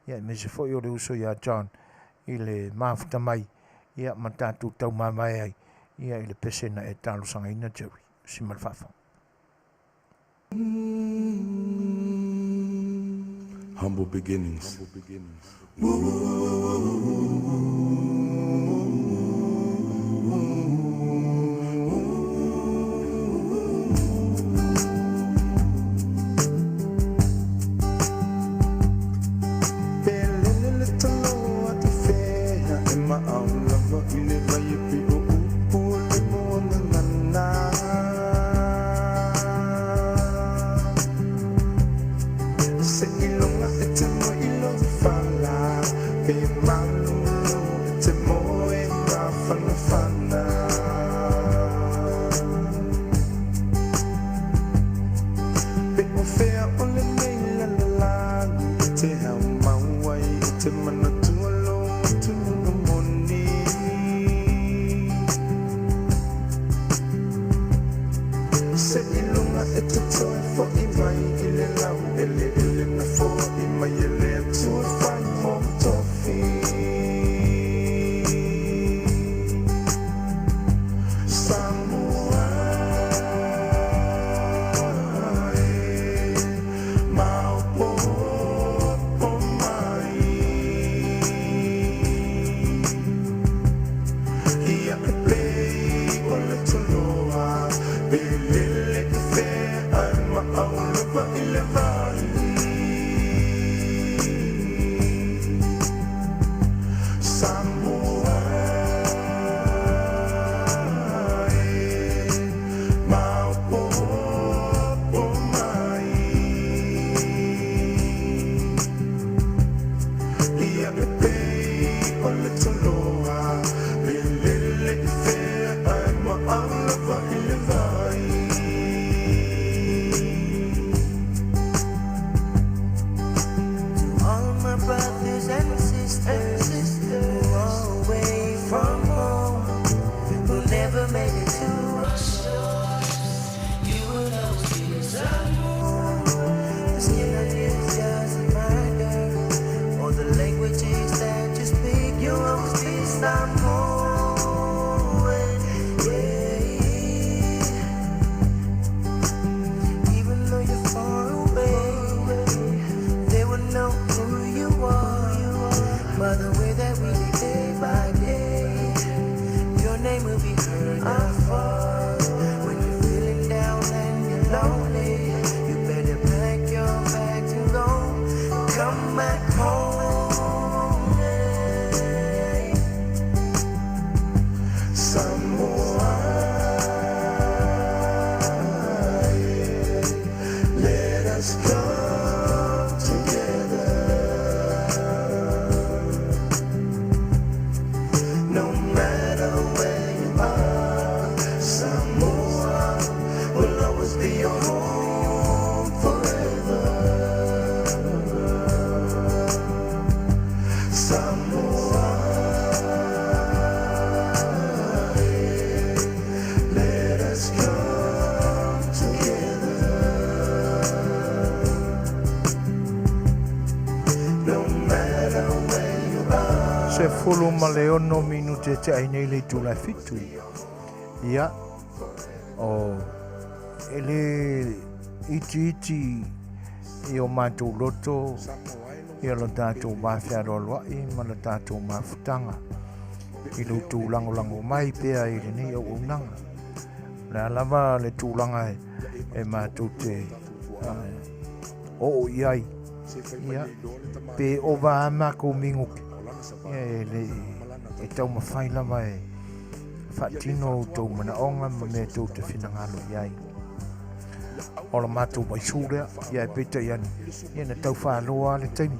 ia aemaise foi o le uso ia John i le mafuta mai ia ma tatou taumamae ai ia i le pese na e talosagaina Jerry. Si ma le faafofoga. Humble beginnings. Humble beginnings. 16 minute te ai nei le itula e fitu. Ia, o, e le iti iti i o matou loto ia lo tatou va fealoaloa'i ma lo tatou mafutaga i lo outou lagolago mai pea i lenei auaunaga. O le a lava le tulaga e matou te oo i ai, ia, pe ova a makou minute, ia e le e taumafai lava e faatino outou manaoga ma mea tou te finagalo i ai. O la matou vaisu lea, ia e peitai ane, ia na tau faaloa le taimi.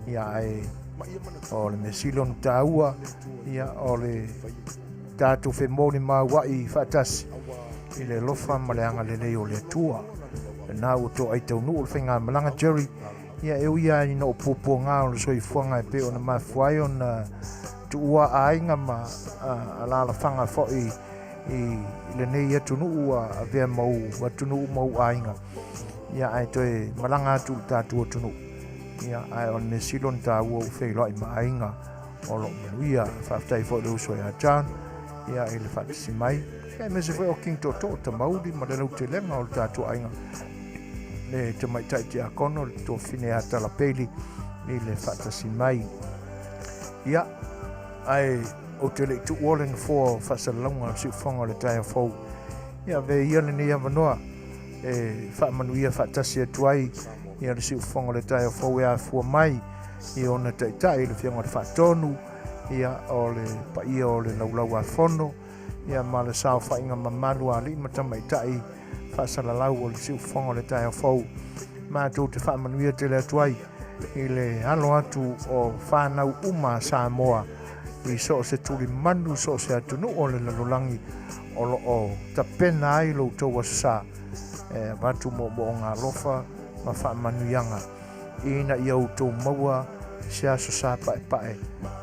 Ia ae o le mea sili ona taua, ia o le tatou femolimaua'i faatasi i le alofa ma le agalelei o le Atua. Lena ua toai taunuu le faigamalaga Jerry, ia e ui lava ina o puapuaga o le soifuaga e pei ona mafua ai ona tuua aiga ma alaalafaga foi i lenei atunuu ua avea ma ou atunuu ma ou aiga, ia ae toe malaga atu i le tatou atunuu. Ia ae o le mea sili ona taua ua feiloai ma aiga o lo o manuia. Faafetai foi i le uso ia John ia i le faatasi mai, ia aemaise foi o King Tootoo Tamauli ma le lautelega o le tatou aiga, le tamaitai tiakono le tuafafine ia Tala Bailey i le faatasi mai. Ia ae ou te le i tuua le nofoa o faasalalauga o le siufofoga o le taeao fou, ia avea ia lenei avanoa e faamanuia faatasi atu ai ia le siufofoga o le taeao fou e afua mai i ona taitai le Afioga i le Faatonu, ia o le paia o le Laulau-a-Fono, ia ma le saofaiga mamalu a alii ma tamaitai faasalalau o le siufofoga o le taeao fou. Matou te faamanuia tele atu ai i le alo atu o fanau uma a Samoa i so o se tulimanu, so o se atunuu o le lalolagi o lo o tapena ai lo outou aso sa e avatu moomooga alofa ma faamanuiaga ina ia outou maua se aso sa paepae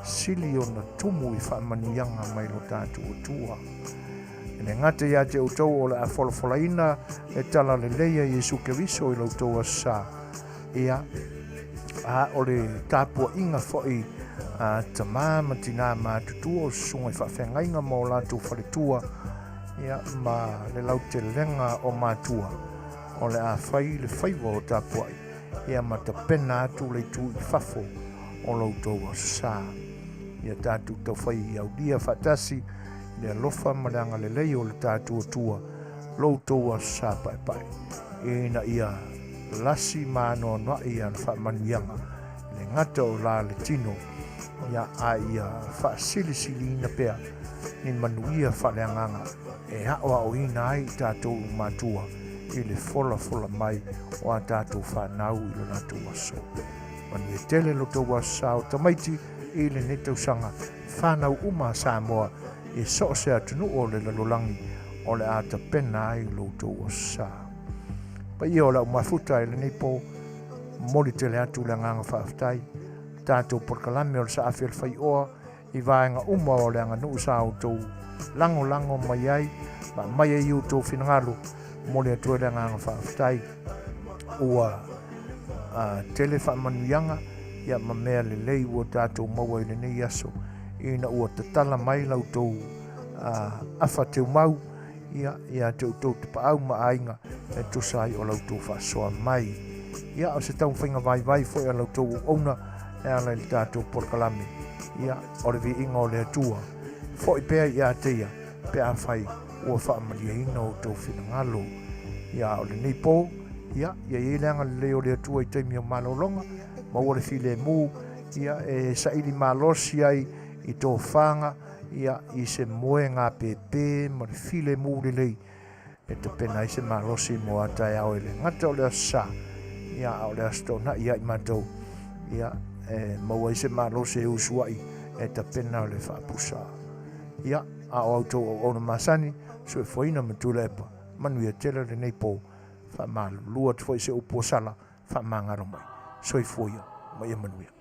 sili ona tumu i faamanuiaga mai lo tatou Atua. E le gata ia te outou o le a folafolaina le tala lelei a Iesu Keriso i lo outou aso sa, ia, a o le tapuaʻiga foi a tamā ma tinā matutua o susuga i faafeagaiga ma o latou faletua, ia, ma le lautelega o matua, o le a fai le faiva o tapuaʻi, ia ma tapena atu le itu i fafo o lo outou aso sa. Ia tatou taufai aulia faatasi i le alofa ma le agalelei o le tatou Atua lo outou aso sa paepae, ina ia lasi ma anoanoai ana faamanuiaga, e le gata o la le tino, ia, a ia faasilisiliina pea ni manuia faaleagaga e aoaoina ai i tatou matua i le folafola mai o a tatou fanau i lo latou aso. Manuia tele lo tou aso sa o tamaiti i lenei tausaga, fanau uma a Samoa i so o se atunuu o le lalolagi o le a tapena ai lo outou aso sa. Paia o le au mafuta i lenei po, momoli tele atu le agaga faafetai, tatou polokalame o le saafi o le faioa i vaega uma o le aganuu sa outou lagolago mai ai ma aumai ai outou finagalo, momoli atu ai le agaga faafetai ua tele faamanuiaga ia ma mea lelei ua tatou maua i lenei aso ina ua tatala mai la outou afa teumau ia ia te outou tapaau ma aiga e tusa ai o la outou faasoa mai. Ia o se taumafaiga vaivai foi a la outou auauna e ala i le tatou polokalame. Ia o le viiga o le Atua foi pea ia te ia pe afai ua faamalieina outou finagalo. Ia a o lenei po, ia ia i ai le agalelei o le Atua i taimi o malologa, maua le filemu, ia e saili malosi ai i tofaga, ia i se moega pēpē ma le filemu lelei e tapena ai se malosi mo a taeao e le gata o le aso sa, ia a o le aso toonai ia i matou, ia e maua ai se malosi e usuai e tapena le faapusa. Ia, a o a outou auauna masani, soifuaina ma Tuilaepa, manuia tele lenei po, faamalulu atu foi i se upu ua sala, faamagalo mai. Soifua ia ma ia manuia.